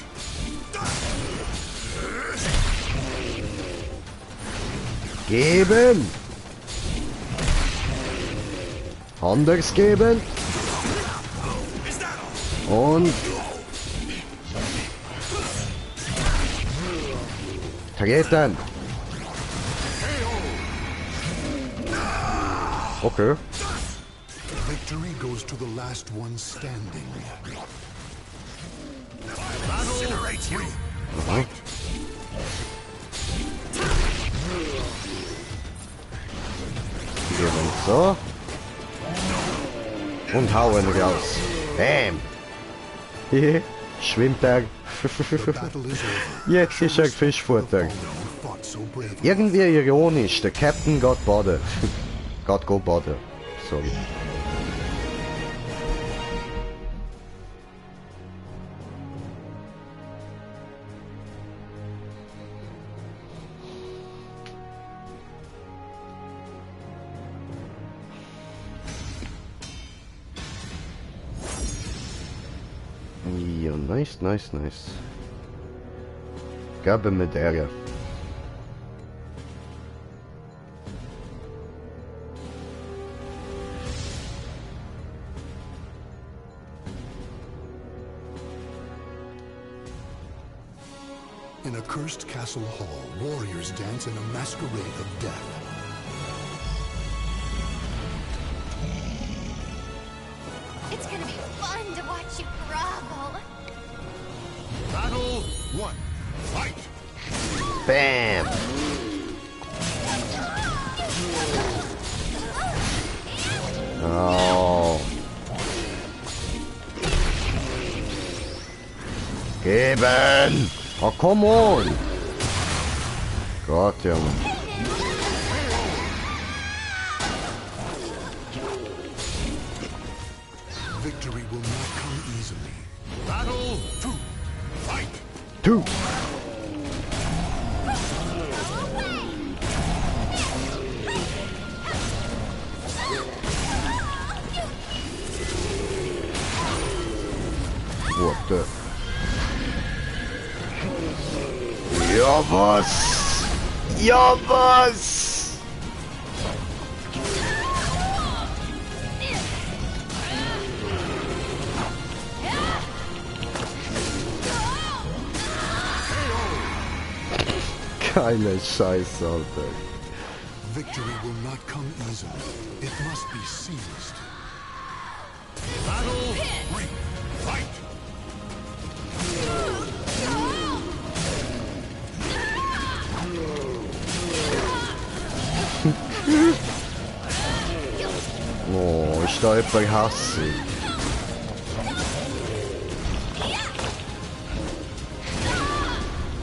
Geben! Anders geben! Und... Treten! Okay. Victory goes to the last one standing. Incinerate you. Aha. Geben so. Und hauen raus. Bam! Hehe, schwimmt er. The battle is over. Jetzt ist er Fischfutter. Fought so bravely. Irgendwie ironisch, der Captain geht baden. Geht go baden. Sorry. Ja, nice, nice, nice. Gabe mit Ärger. In a cursed castle hall, warriors dance in a masquerade of death. It's gonna be fun to watch you grovel. Battle 1. Fight! Bam! Oh. Geben! Oh, come on! Gott, Junge. Victory will not come easily. Battle 2. Fight! Du! What the... Ja, was? Ja, was? Keine Scheiße, Alter. Victory will not come easily. It must be seized. Battle 3. Fight! Oh, ist da jemand hässig?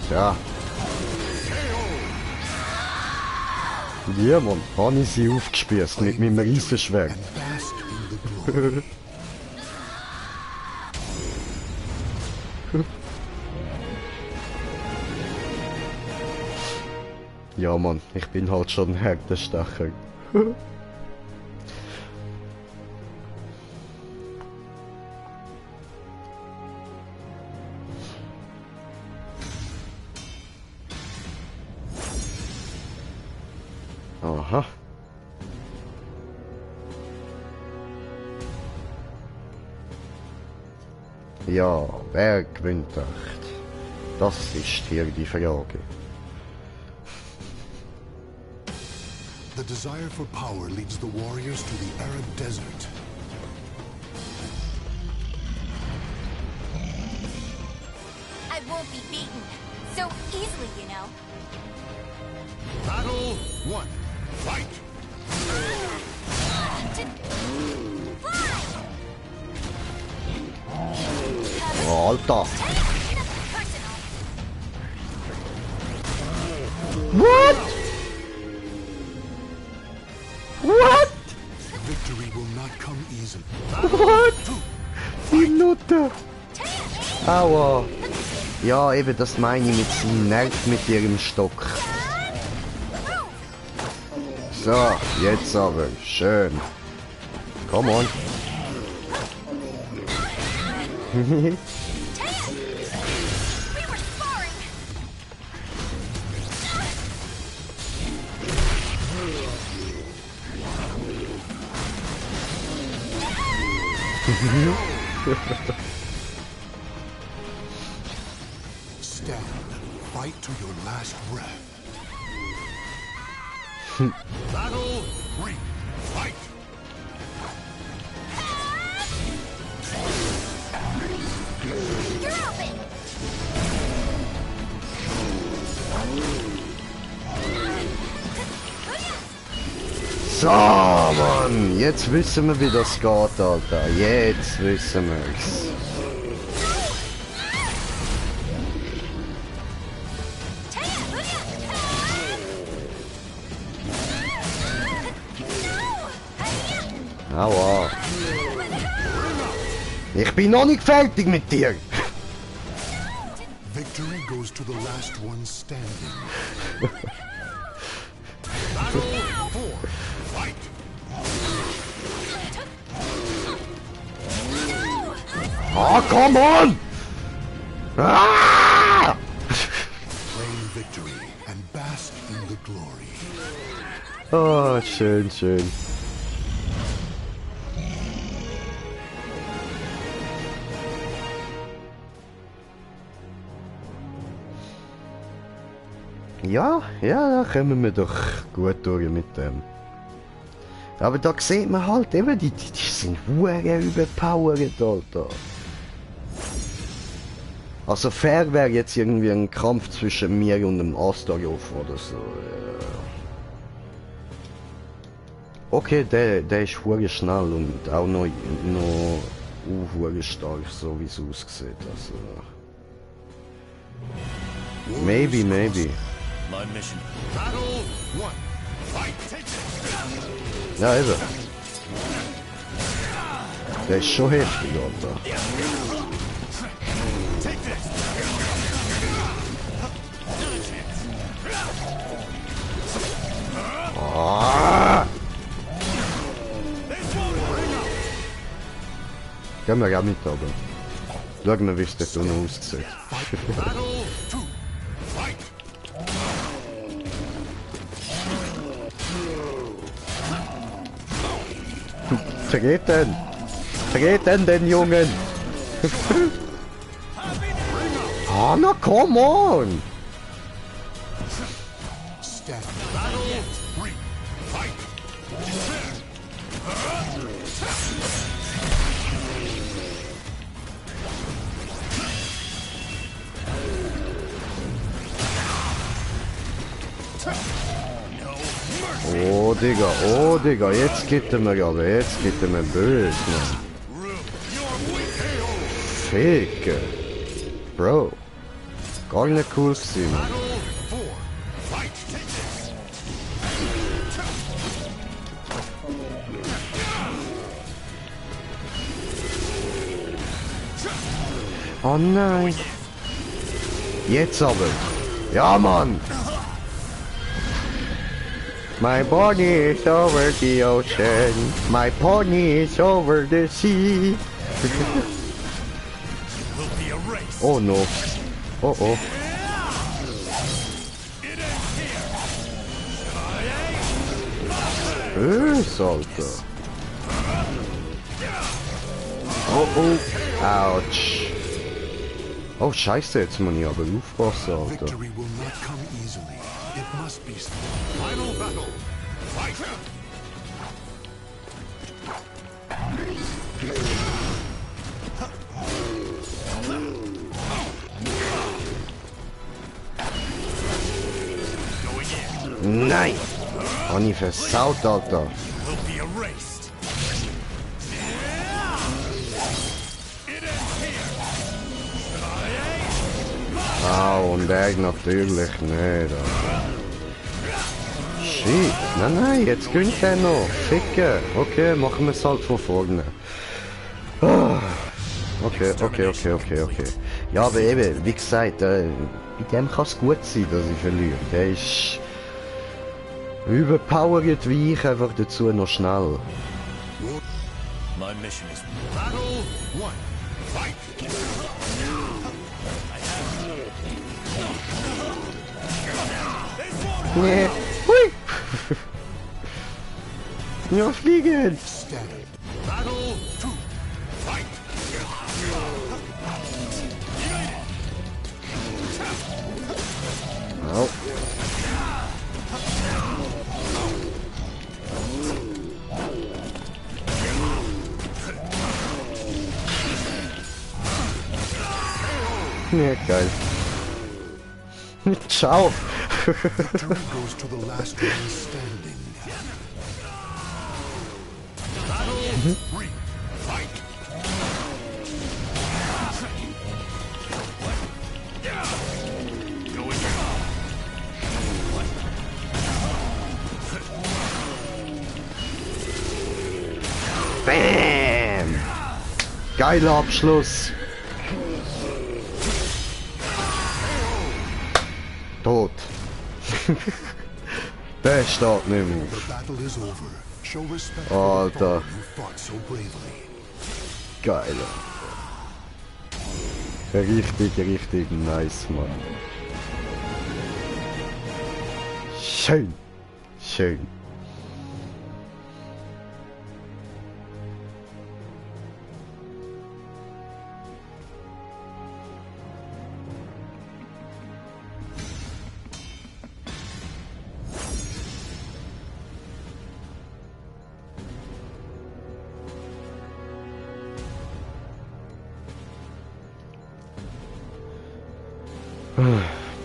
Tja. Ja, Mann, habe ich sie aufgespießt mit meinem Riesenschwert. And bask in the glory. Ja, Mann, ich bin halt schon ein Härtestecher. Aha. Ja, wer gewinnt echt? Das ist hier die Frage. The desire for power leads the warriors to the arid desert. I won't be beaten so easily, you know. Battle 1. Fight! Oh, Alter. What? What? Victory will not come easily. What? Die Nutte. Aua. Ja, eben, das meine ich mit sie nervt mit ihrem Stock. So, jetzt aber. Schön. Come on. Stand. Fight to your last breath. Battle 3. Fight! You're open. So, Mann. Jetzt wissen wir, wie das geht, Alter. Jetzt wissen wir's. Aua. Ich bin noch nicht fertig mit dir. Victory goes to the last one standing. Battle 4. Fight! Oh, come on! Ah! Claim victory and bask in the glory. Oh, schön, schön. Ja, da kommen wir doch gut durch mit dem. Aber da sieht man halt eben, die sind verdammt überpowered, Alter. Also fair wäre jetzt irgendwie ein Kampf zwischen mir und dem Astaroth oder so. Ja. Okay, der ist verdammt schnell und auch noch verdammt stark, so wie es aussieht. Also. Maybe. My mission. Battle 1. Fight! Take this! Ja, eben. Der ist schon heftig, Alter. Take this! Ah! Gehen wir auch mit, aber. Schauen wir, wie es dort unten aussieht. Battle 2. Fight! Vergeht den! Vergeht den Jungen! Ah, na, come on! Stand. Battle 3. Fight! Oh Digga, jetzt geht er mir aber, jetzt geht er mir böse, Mann. Ficke. Bro. Gar nicht cool gewesen, Mann. Battle 4. Fight! Take this! Oh nein. Jetzt aber. Ja, Mann. My body is over the ocean. My pony is over the sea. Will be erased. Oh no. Oh oh. Alter. Oh oh. Ouch. Oh Scheiße, jetzt muss ich aber aufpassen, Alter. Victory will not come easily. It must be final battle. Fight! Nein! Hab ich versaut, Alter. Will be erased. Ah, und er natürlich nicht. Alter. Shit. Nein, jetzt gönnt er noch. Ficke. Okay, machen wir es halt von vorne. Ah. Okay. Ja, aber eben, wie gesagt, bei dem kann es gut sein, dass ich verliere. Der ist überpowered wie ich, einfach dazu noch schnell. My mission is Battle 1. Fight! Nee. Hui. Ja, fliegen! Standard. Battle 2. Fight! Au. Ja, geil. Ciao. Victory goes to the last one standing. Battle 3. Fight! Bam! Geiler Abschluss. Tot. Der steht nicht mehr. The battle is over. Show respect to the Alter. fallen who fought so bravely. Geil. Richtig nice, Mann. Schön.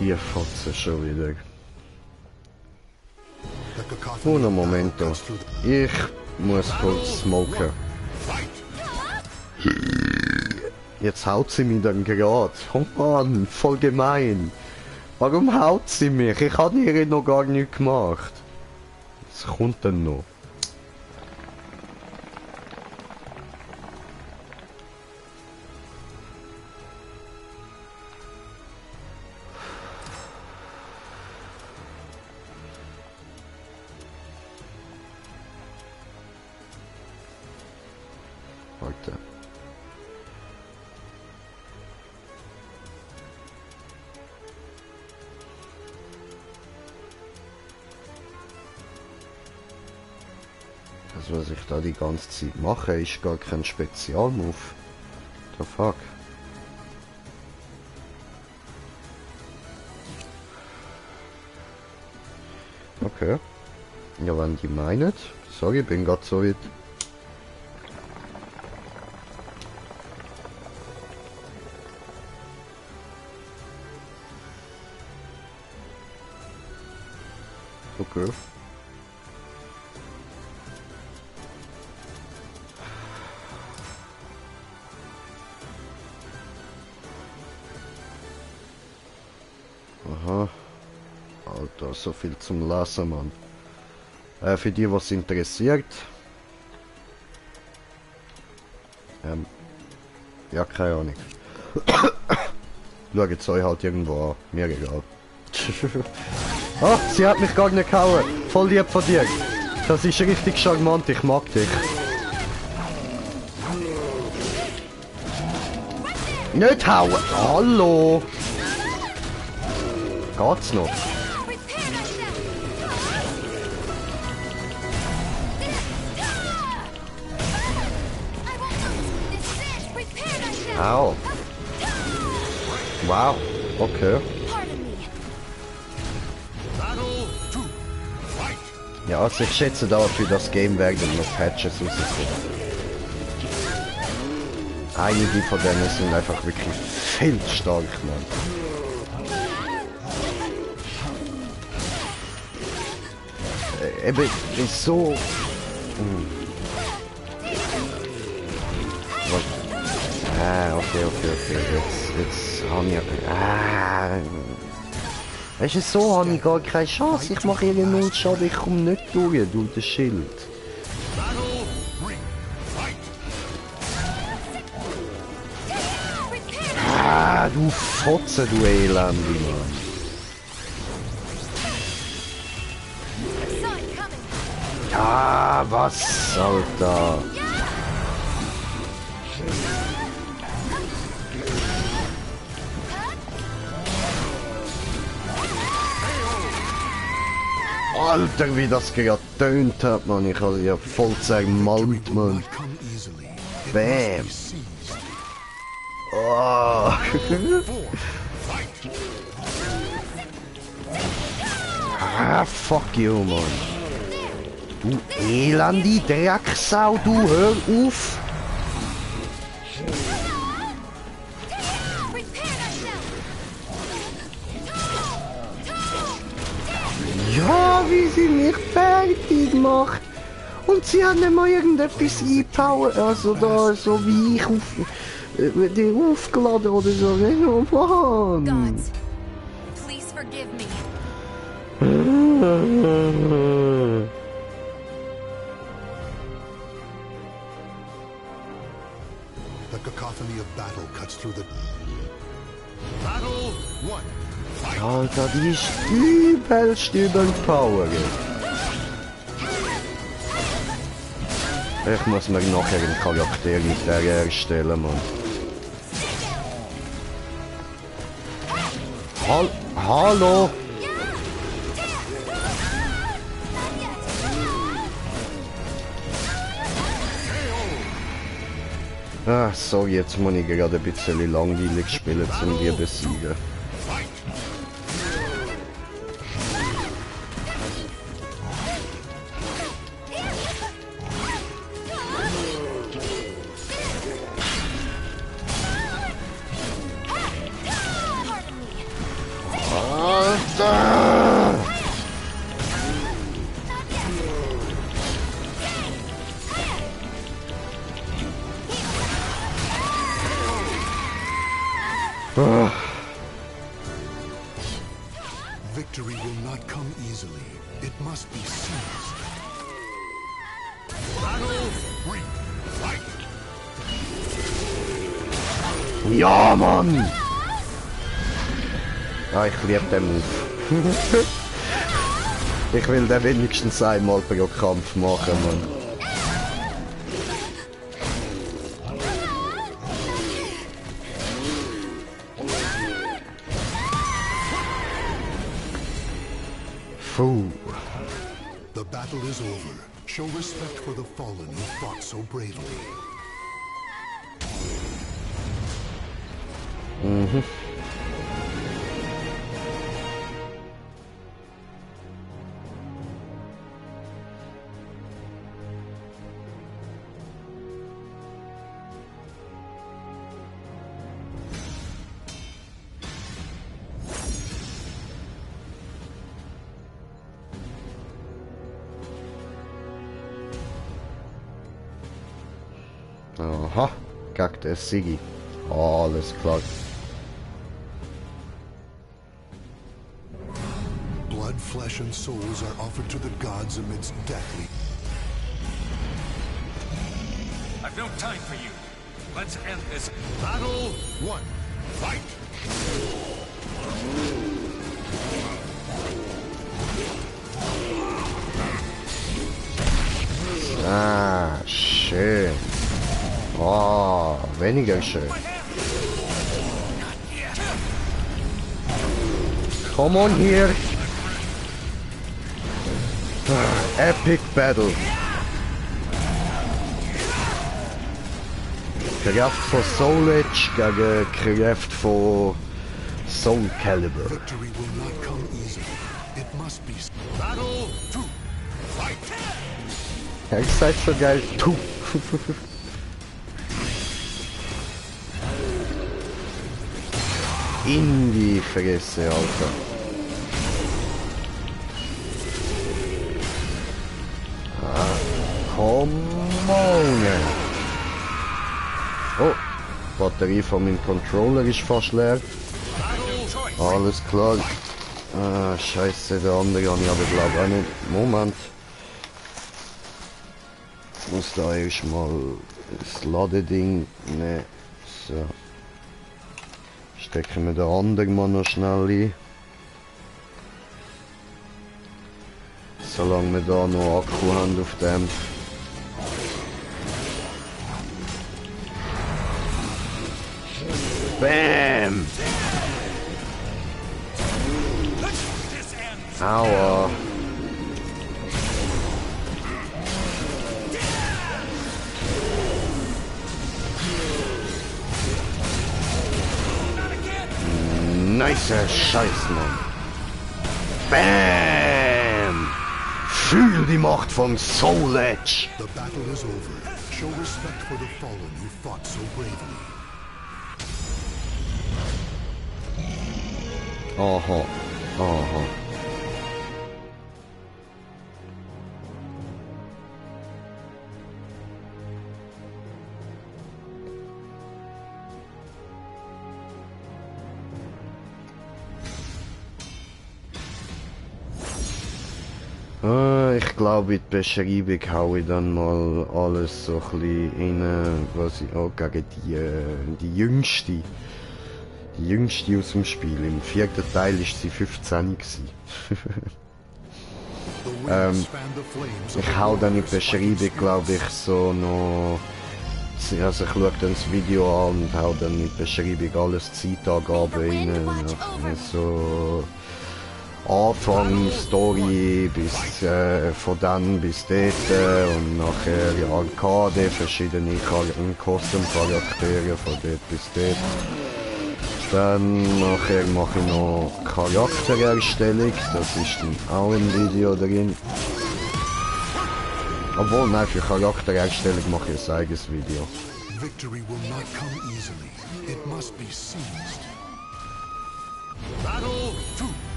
Die Fotze schon wieder. The cacophony Un of battle momento. cuts through the Ich muss kurz smoken. Jetzt haut sie mich dann gerade. Oh Mann, voll gemein. Warum haut sie mich? Ich habe ihr noch gar nichts gemacht. Was kommt denn noch? Alter. Das, was ich da die ganze Zeit mache, ist gar kein Spezialmove. The fuck? Okay. Ja, wenn die meinen. Sorry, bin grad so weit. Okay. Aha. Alter, so viel zum Lesen, Mann. Für die, was interessiert. Ja, keine Ahnung. Schaut es euch halt irgendwo an. Mir egal. Ah, sie hat mich gar nicht gehauen. Voll lieb von dir. Das ist richtig charmant, ich mag dich. Nicht hauen! Hallo! Geht's noch? Au. Wow, okay. Ja, also ich schätze da für das Game werden noch Patches rauskommen. Einige von denen sind einfach wirklich viel stark, Mann. Eben, wieso? Ah, okay. Jetzt haben wir... Weißt du, so habe ich gar keine Chance. Ich mache ihre null Schaden, ich komme nicht durch das Schild. du Fotze, du Elende, Mann. Saw it coming. Ah, was, Alter? Alter, wie das gerade getönt hat, Mann. Ich habe ja voll zermalmt, Will Mann. not come easily. It Bam. must be seized. Oh. Fight! Ah, fuck you, Mann. Du elende Drecksau, du, hör auf. Prepare thyself. Ja, wie sie mich fertig macht. Und sie hat nicht mal irgendetwas eingebaut. Also da, so wie ich auf, die aufgeladen oder so. Oh Mann. Gods, please forgive me. The cacophony of battle cuts through the... Battle 1. Fight! Alter, die ist übelst überpowered. Ich muss mir nachher einen Charakter mit der erstellen, Mann. Hallo? Ah, sorry, jetzt muss ich gerade ein bisschen langweilig spielen, um die besiegen. Alter! Ah. Victory will not come easily. It must be seized. Battle 3. Fight! Ja, Mann! Ah, ich liebe den Move. Ich will den wenigstens einmal pro Kampf machen, Mann. Puh. The battle is over. Show respect for the fallen who fought so bravely. Aha, gegen den Siggi. Alles klar. Blood, flesh, and souls are offered to the gods amidst deathly... I've no time for you. Let's end this. Battle 1. Fight! Ah, schön. Oh, weniger schön. Come on here. Ah, epic battle. Kraft von Soul Edge gegen Kraft von Soul Calibur. Victory will not come easily. It must be... Battle 2. Fight! Ja, ich sag's so geil. Tu. In die Fresse, Alter. Ah, come on. Oh, Batterie von meinem Controller ist fast leer. Alles klar. Ah, scheiße, der andere habe ich aber glaube auch nicht. Moment. Ich muss da erstmal das Ladeding nehmen. So. Stecken wir den anderen mal noch schnell ein. Solange wir da noch Akku haben auf dem. Bam! Aua! Nice Scheiß, Mann! Bam! Fühl die Macht vom Soul Edge! The battle is over. Show respect for the fallen who fought so bravely. Aha, aha. Ich glaube, in die Beschreibung hau ich dann mal alles so ein bisschen rein, was ich auch gegen die Jüngste. Die Jüngste aus dem Spiel. Im 4. Teil war sie 15 gewesen. Ich hau dann in die Beschreibung, glaube ich, so noch... Also ich schaue dann das Video an und hau dann in die Beschreibung alles Zeitangaben rein. So... Anfang Story bis von dann bis dort und nachher die Arcade, verschiedene Custom-Charaktere von dort bis dort. Dann nachher mache ich noch Charaktererstellung, das ist dann auch im Video drin. Obwohl, nein, für Charaktererstellung mache ich ein eigenes Video. Victory will not come easily. It must be seized. Battle 2.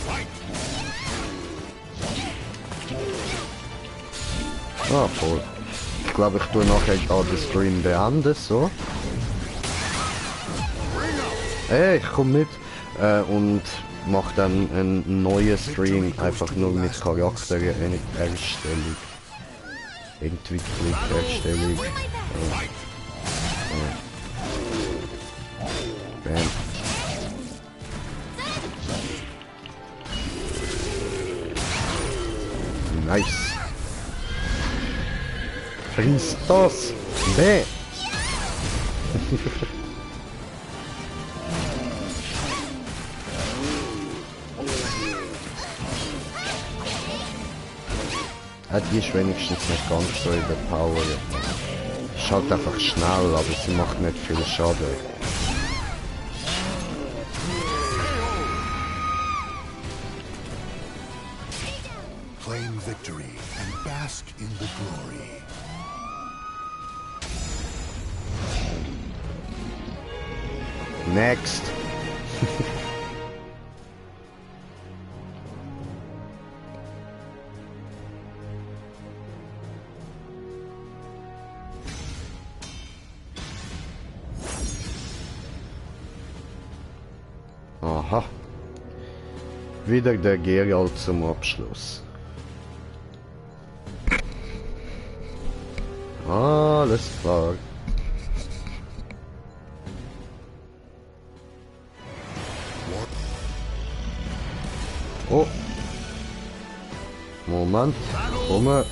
Fight! Ah, voll. Ich glaube, ich tue nachher auch den Stream beenden, so. Hey, ich komme mit und mache dann einen neuen Stream, einfach nur mit Charaktererstellung. Entwicklung, Erstellung. Bam. Nice. Friss das. Bäh. Die ist wenigstens nicht ganz so überpowered. Ist halt einfach schnell, aber sie macht nicht viel Schaden. Claim victory and bask in the glory. Next. Aha. Wieder der Geralt zum Abschluss. Alles klar. Oh. Moment. Komme.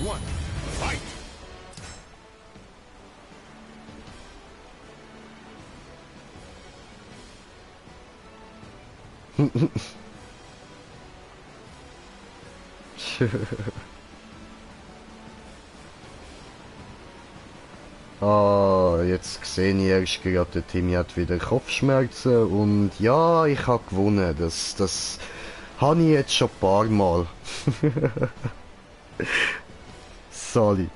Jetzt sehe ich erst gerade, der Timmy hat wieder Kopfschmerzen und ja, ich habe gewonnen. Das habe ich jetzt schon ein paar Mal. Sorry.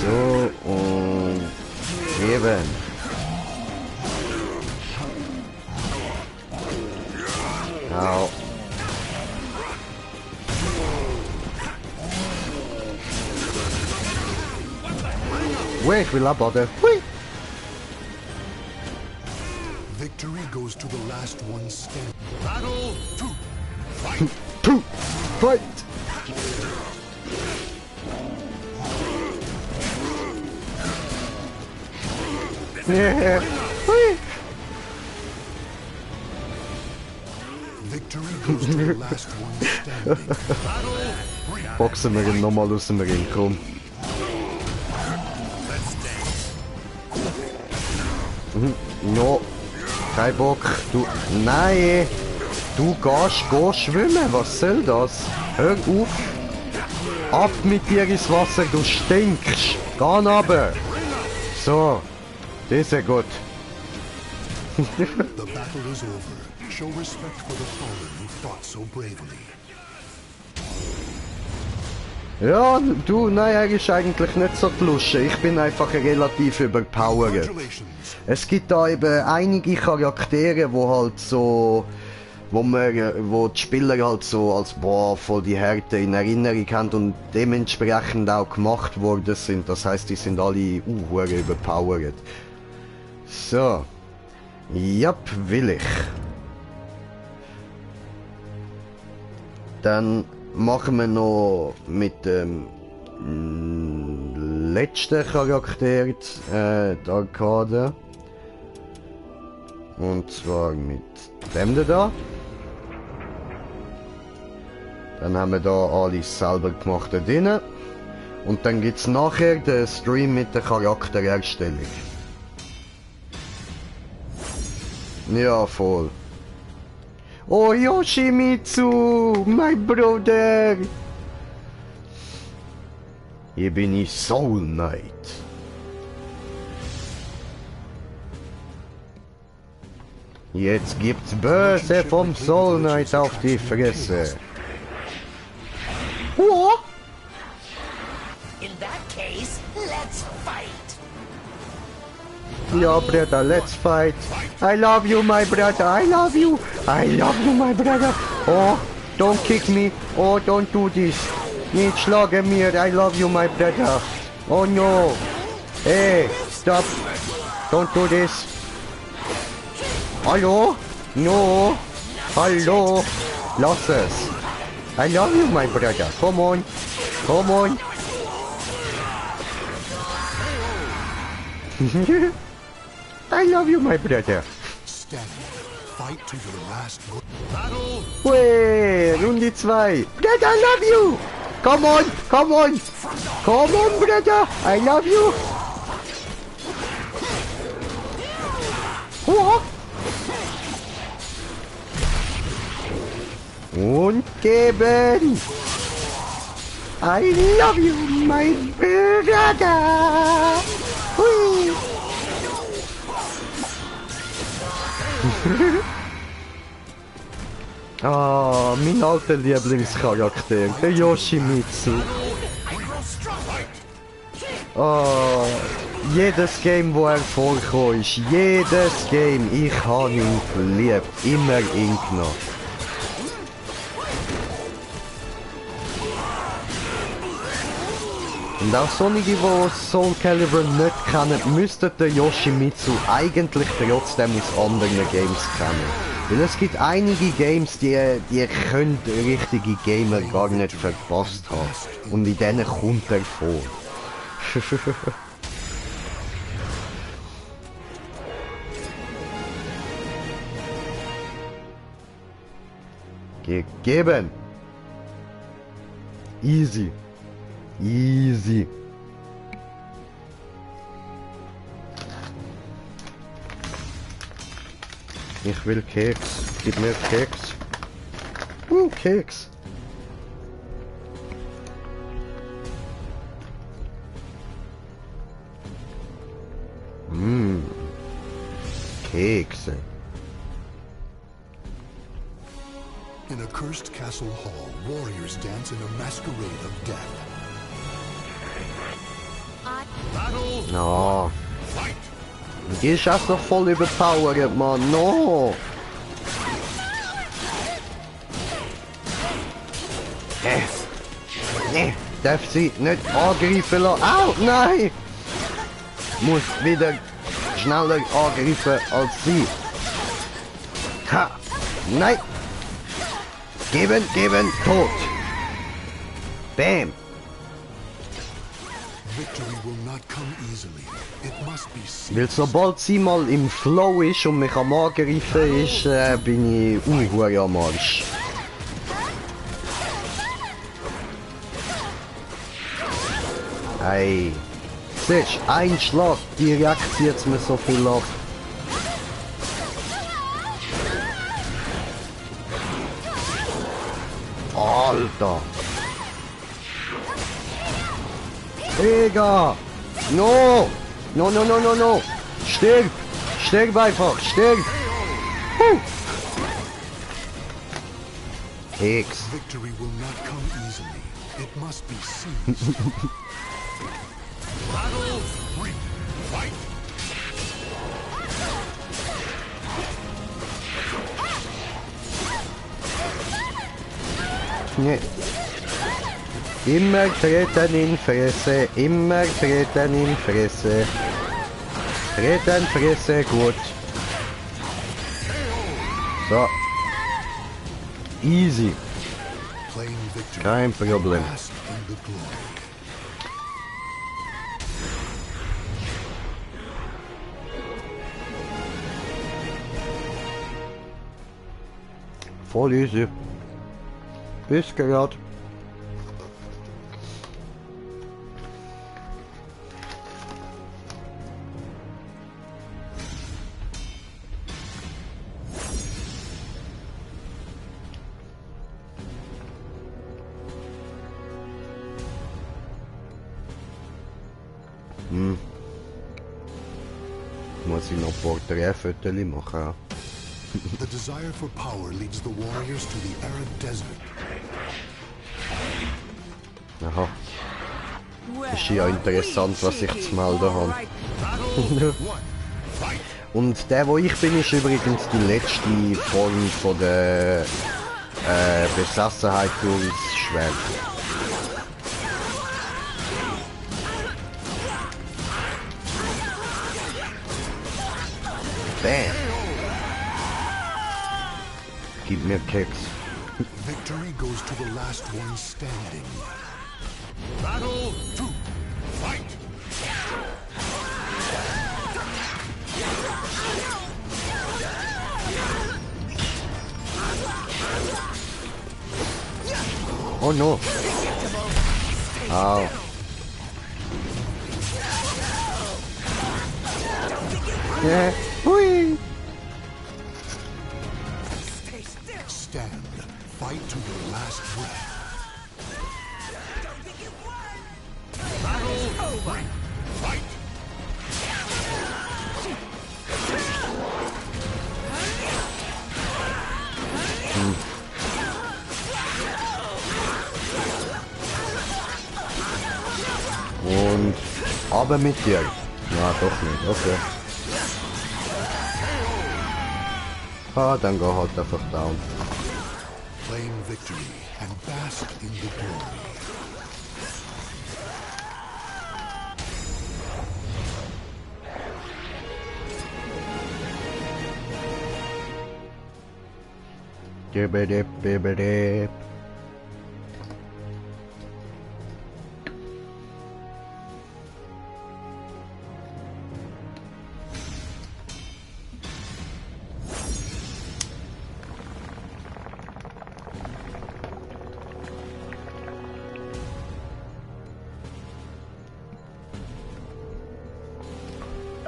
So und eben. Au. Wait, ich will abbauen. Hui. Victory goes to the last one standing. Battle 2. Fight! Fight! Hui. Victory goes to the last one standing. Boxen wir ihn nochmal aus dem Ring, komm. No, kein Bock. Du, nein, du gehst schwimmen. Was soll das? Hör auf. Ab mit dir ins Wasser, du stinkst. Geh runter. So, das ist ja gut. The battle is over. Show respect for the fallen who fought so bravely. Ja, du, nein, er ist eigentlich nicht so die Lusche. Ich bin einfach relativ überpowered. Congratulations. Es gibt da eben einige Charaktere, wo halt so, wo die Spieler halt so als boah, voll die Härte in Erinnerung haben und dementsprechend auch gemacht worden sind. Das heißt, die sind alle überpowered. So. Jap, will ich. Dann machen wir noch mit dem letzten Charakter die Arcade. Und zwar mit dem da. Dann haben wir da alles selber gemacht drin. Und dann gibt es nachher den Stream mit der Charaktererstellung. Ja, voll. Oh, Yoshimitsu, mein Bruder! Hier bin ich Soul Knight. Jetzt gibt's Böse vom Soul Knight auf die Fresse. What? In that case, let's fight. Ja, Bruder, let's fight. I love you, my brother. I love you. I love you, my brother. Oh, don't kick me. Oh, don't do this. Nicht schlagen mir. I love you, my brother. Oh no. Hey, stop. Don't do this. Hallo? No. Hallo. Lass es. I love you, my brother. Come on. Come on. I love you, my brother. Stand. Fight to your last battle. Wait, Runde 2. Brother, I love you. Come on, come on. Come on, brother. I love you. What? Und geben. I love you, my brother. Hui. Ah, mein alter Lieblingscharakter, der Yoshimitsu. Ah, jedes Game, wo er vorkam ist, jedes Game, ich habe ihn geliebt, immer ihn genommen. Und auch solche, die Soul Calibur nicht kennen, müssten den Yoshimitsu eigentlich trotzdem aus anderen Games kennen. Weil es gibt einige Games, die können richtige Gamer gar nicht verpasst haben. Und in denen kommt er vor. Gegeben! Easy. Easy. Ich will Keks. Gib mir Keks. Keks. Kekse. In a cursed castle hall, warriors dance in a masquerade of death. No. Die ist erst noch voll überpowered, Mann. No. Nee, darf sie nicht angreifen lassen. Au, nein. Muss wieder schneller angreifen als sie. Ha. Nein. Geben, geben, tot. Bam. Victory will not come easily. It must be seized. Weil sobald sie mal im Flow ist und mich am Angreifen ist, bin ich unruhig am Arsch. Hey. Siehst du, ein Schlag, direkt zieht mir so viel ab. Alter! Digga! No! No, no, no, no, no! Stirb! Stirb einfach! Stirb! X. Victory will not come easily. It must be seized. Battle 3. Fight! Nee. Immer treten in Fresse, immer treten in Fresse. Treten, Fresse, gut. So. Easy. Claim victory. Kein Problem. Bask in the glory. Voll easy. Bis gerade. Muss ich noch Porträtfotos machen? The desire for power leads the warriors to the arid desert. Aha. Ist ja interessant, was ich zu melden habe. Und der, wo ich bin, ist übrigens die letzte Form von der Besessenheit durchs Schwert. Bam! Gib mir Keks. Victory goes to the last one standing. Battle 2. Fight! Oh no! Au. Yeah. Hui! Stand. Fight to your last breath. Battle 3. Fight! Und aber mit dir. Ja, doch nicht. Okay. Ah, dann geh halt einfach down. Claim victory and bask in the glory. Dibbidi, bibbidi.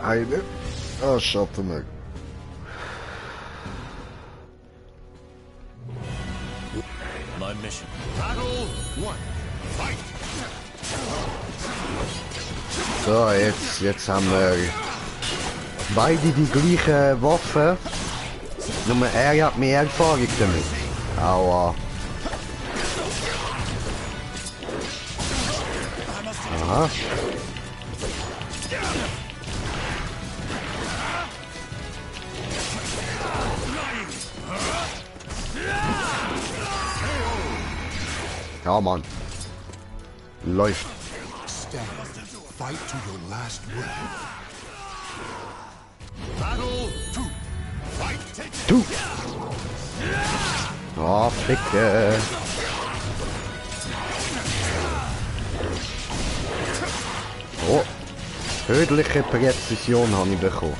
Eine. Ah, schaffen wir. My mission. Battle 1. Fight! So, jetzt haben wir beide die gleiche Waffe. Nur er hat mehr Erfahrung damit. Aua. Aha. Ja, Mann. Läuft. Stand. Fight to your last breath. Battle 2. Fight! Du. Oh, Ficke. Oh, tödliche Präzision habe ich bekommen.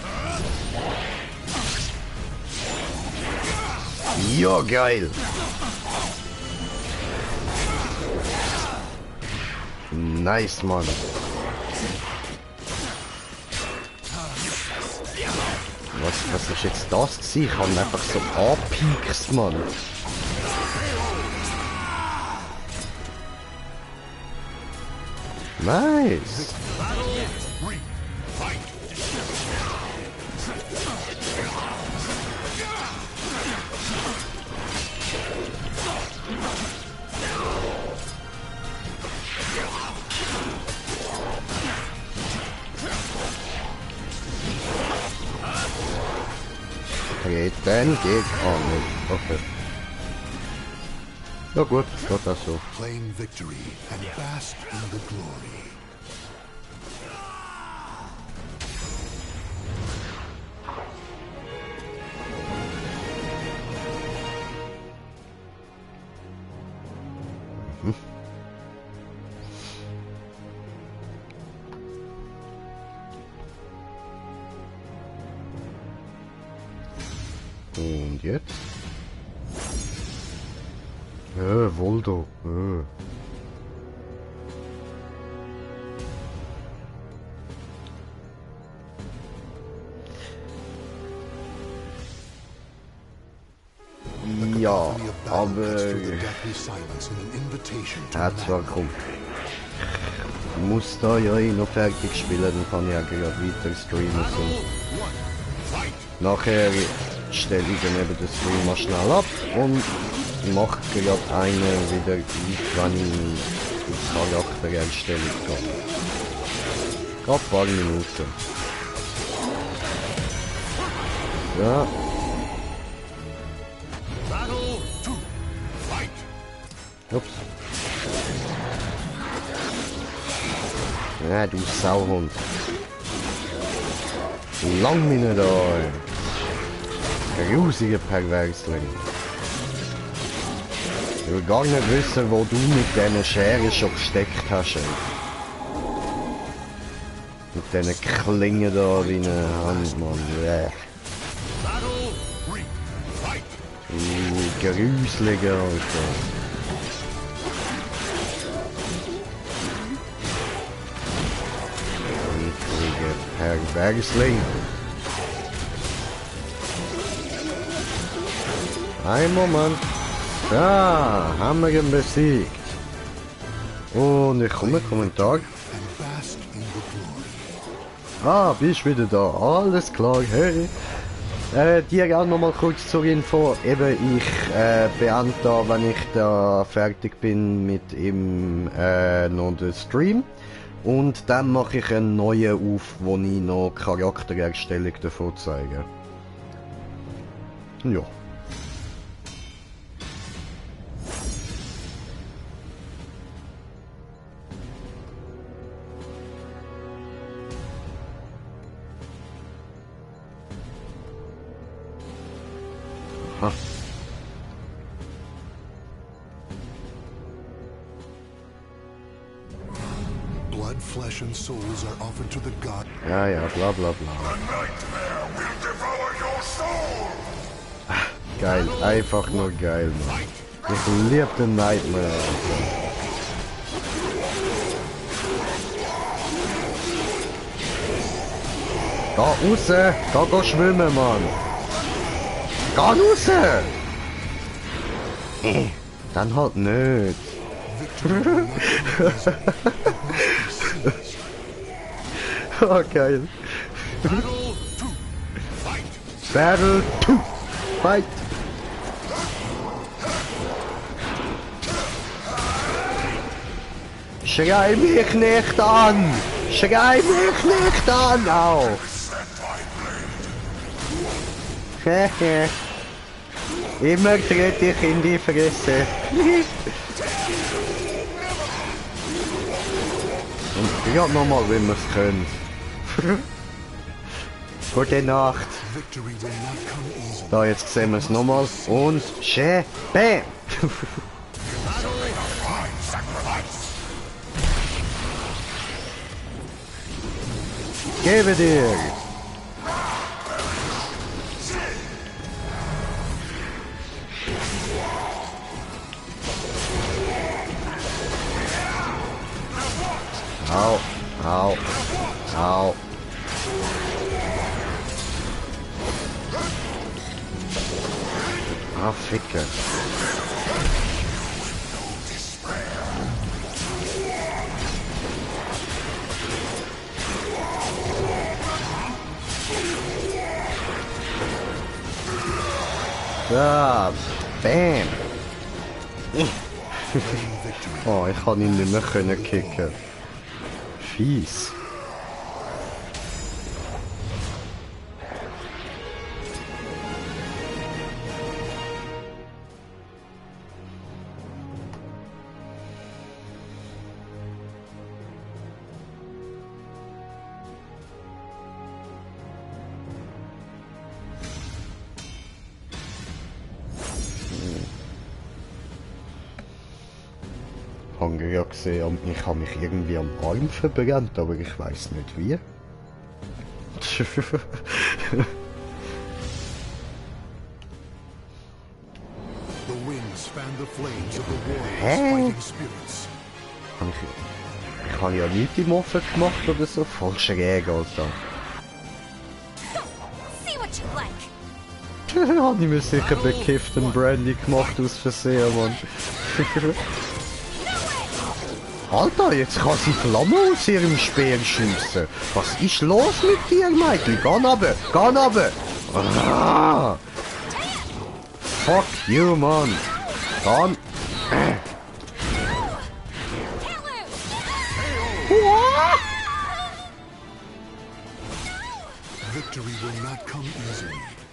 Ja, geil. Nice, Mann. Was ist jetzt das gewesen? Ich habe einfach so angepiekst, Mann. Nice. Treten geht auch nicht. Okay. Ja gut, geht das so. Claim victory and bask in the glory. Und jetzt? Voldo. Ja, aber hat zwar kommt. Ich muss da ja eh noch fertig spielen, dann kann ich ja gerade weiter streamen. So. Nachher stelle ich dann eben den Stream mal schnell ab und mache gerade einen wieder, wenn ich in die Charaktereinstellung gehe. Gerade ein paar Minuten. Ja. Ups. Ja, du Sauhund. Lang mich nicht an. Grusige Perversling. Ich will gar nicht wissen, wo du mit diesen Scheren schon gesteckt hast. Mit diesen Klingen da wie eine Hand, Mann. Gruslige, Alter. Perversling. Ein Moment. Da haben wir ihn besiegt. Und ich komme Kommentar. Ah, bist wieder da. Alles klar, hey. Dir auch noch mal kurz zur Info. Eben, ich beende da, wenn ich da fertig bin mit ihm noch den Stream. Und dann mache ich einen neuen auf, wo ich noch Charaktererstellung davon zeige. Ja. Aha. Blood, flesh, and souls are offered to the god. Ja, ja, bla bla bla. Geil, einfach nur geil, Mann. Ich liebe den Nightmare, Alter. Da raus! Da geh schwimmen, Mann! Geh raus! Dann halt nicht. Oh, geil. Battle 2 Fight! Schrei mich nicht an! Schrei mich nicht an! Au! Hehe. Immer trete ich in die Fresse. Und ja, nochmal, wenn wir es können. Gute Nacht. Da, jetzt sehen wir es nochmal. Und schä, bäm. gebe dir! Au, au, au. Ah, Ficke. Ja, bam. Oh, ich kann ihn nicht mehr kicken. Fies. Habe ja gesehen, ich habe mich irgendwie am Arm verbrannt, aber ich weiß nicht wie. Hä? Ich habe ja nichts im Offen gemacht oder so. Voll schräg, Alter. See what you like. Habe ich mir sicher bekifften Brandy gemacht aus Versehen, Mann. Alter, jetzt kann sie Flamme aus ihrem Speer schiessen. Was ist los mit dir, Michael? Geh runter! Geh runter! Ah! Fuck you, Mann! Geh!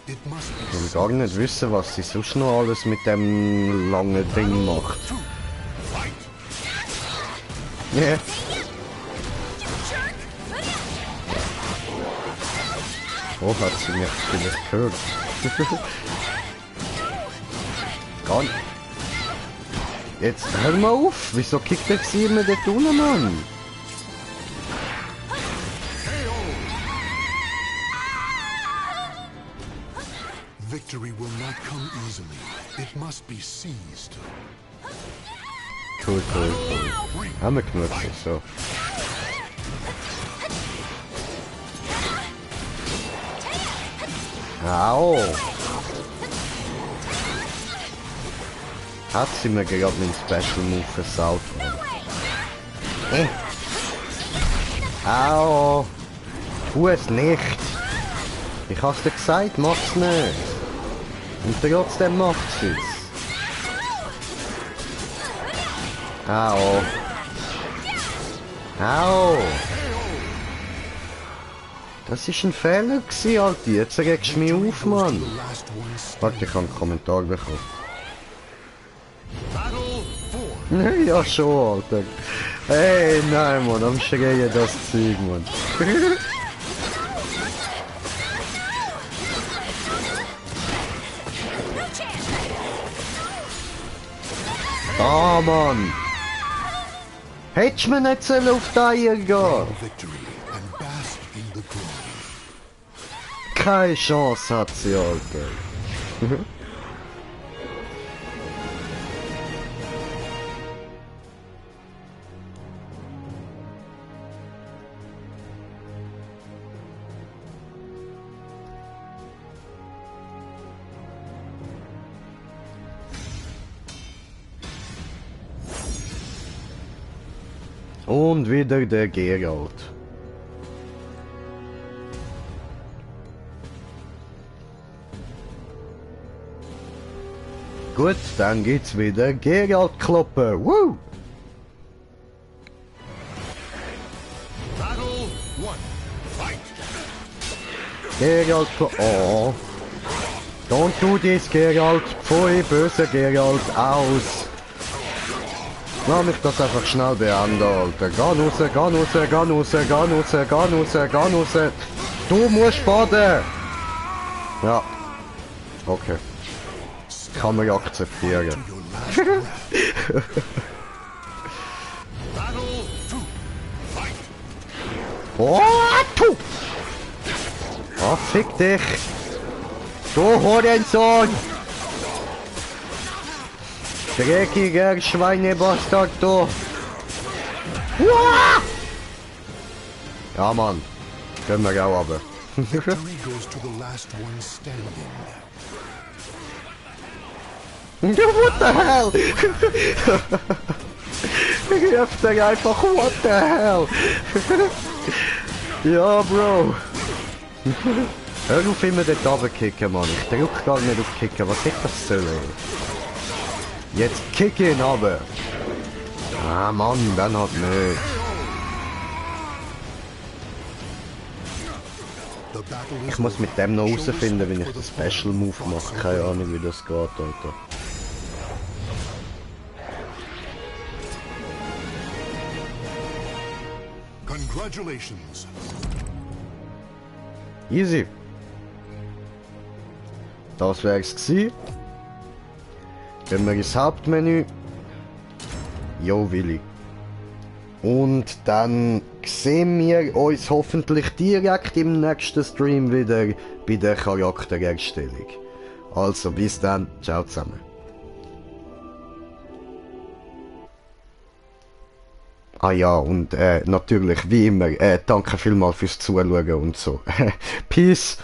Ich will gar nicht wissen, was sie sonst noch alles mit dem langen Ding macht. Yeah. Oh, hat sie mich vielleicht gehört. Gar nicht. Jetzt hör mal auf! Wieso kickt er sie immer dort unten, Mann? Victory will not come easily. It must be seized. Cool, cool, cool. Haben wir genug, so. Au! Hat sie mir gerade meinen Special Move versaut, Mann. Au! Tu es nicht! Ich hab's dir gesagt, mach's nicht! Und trotzdem macht sie's! Au! Au! Das ist ein Fehler gewesen, Alter. Jetzt regst du mich auf, Mann. Warte, ich habe einen Kommentar bekommen. Ja schon, Alter. Hey, nein, Mann, am Schreien das Zeug, Mann. Ah, Mann! Hättest du mir nicht sollen auf die Eier gehen? Keine Chance hat sie, Alter. Und wieder der Geralt. Gut, dann geht's wieder Geralt kloppen. Woo! Geralt kloppen. Oh. Don't do this, Geralt. Pfui, böser Geralt. Aus. Lass mich das einfach schnell beenden, Alter. Geh raus, geh raus, geh raus, geh raus, geh raus, geh raus. Du musst baden! Ja. Okay. Kann man akzeptieren. Oh, Ja, fick dich! Du Hurensohn! Dreckiger Schweinebastard, du! Uah! Ja, Mann. Können wir auch aber. Victory goes to the last one standing. What the hell? Ich hab dir einfach, what the hell? Ja, Bro. Hör auf immer dort runterkicken, Mann. Ich drück gar nicht auf Kicken. Was hätte das sollen? Jetzt kick ihn runter. Ah, Mann, dann halt nicht. Ich muss mit dem noch herausfinden, wie ich den Special Move mache. Keine Ahnung, wie das geht, Alter. Congratulations. Easy. Das wär's gsi. Gehen wir ins Hauptmenü. Jo, Willi. Und dann sehen wir uns hoffentlich direkt im nächsten Stream wieder bei der Charaktererstellung. Also bis dann, ciao zusammen. Ah ja, und natürlich, wie immer, danke vielmals fürs Zuschauen und so. Peace.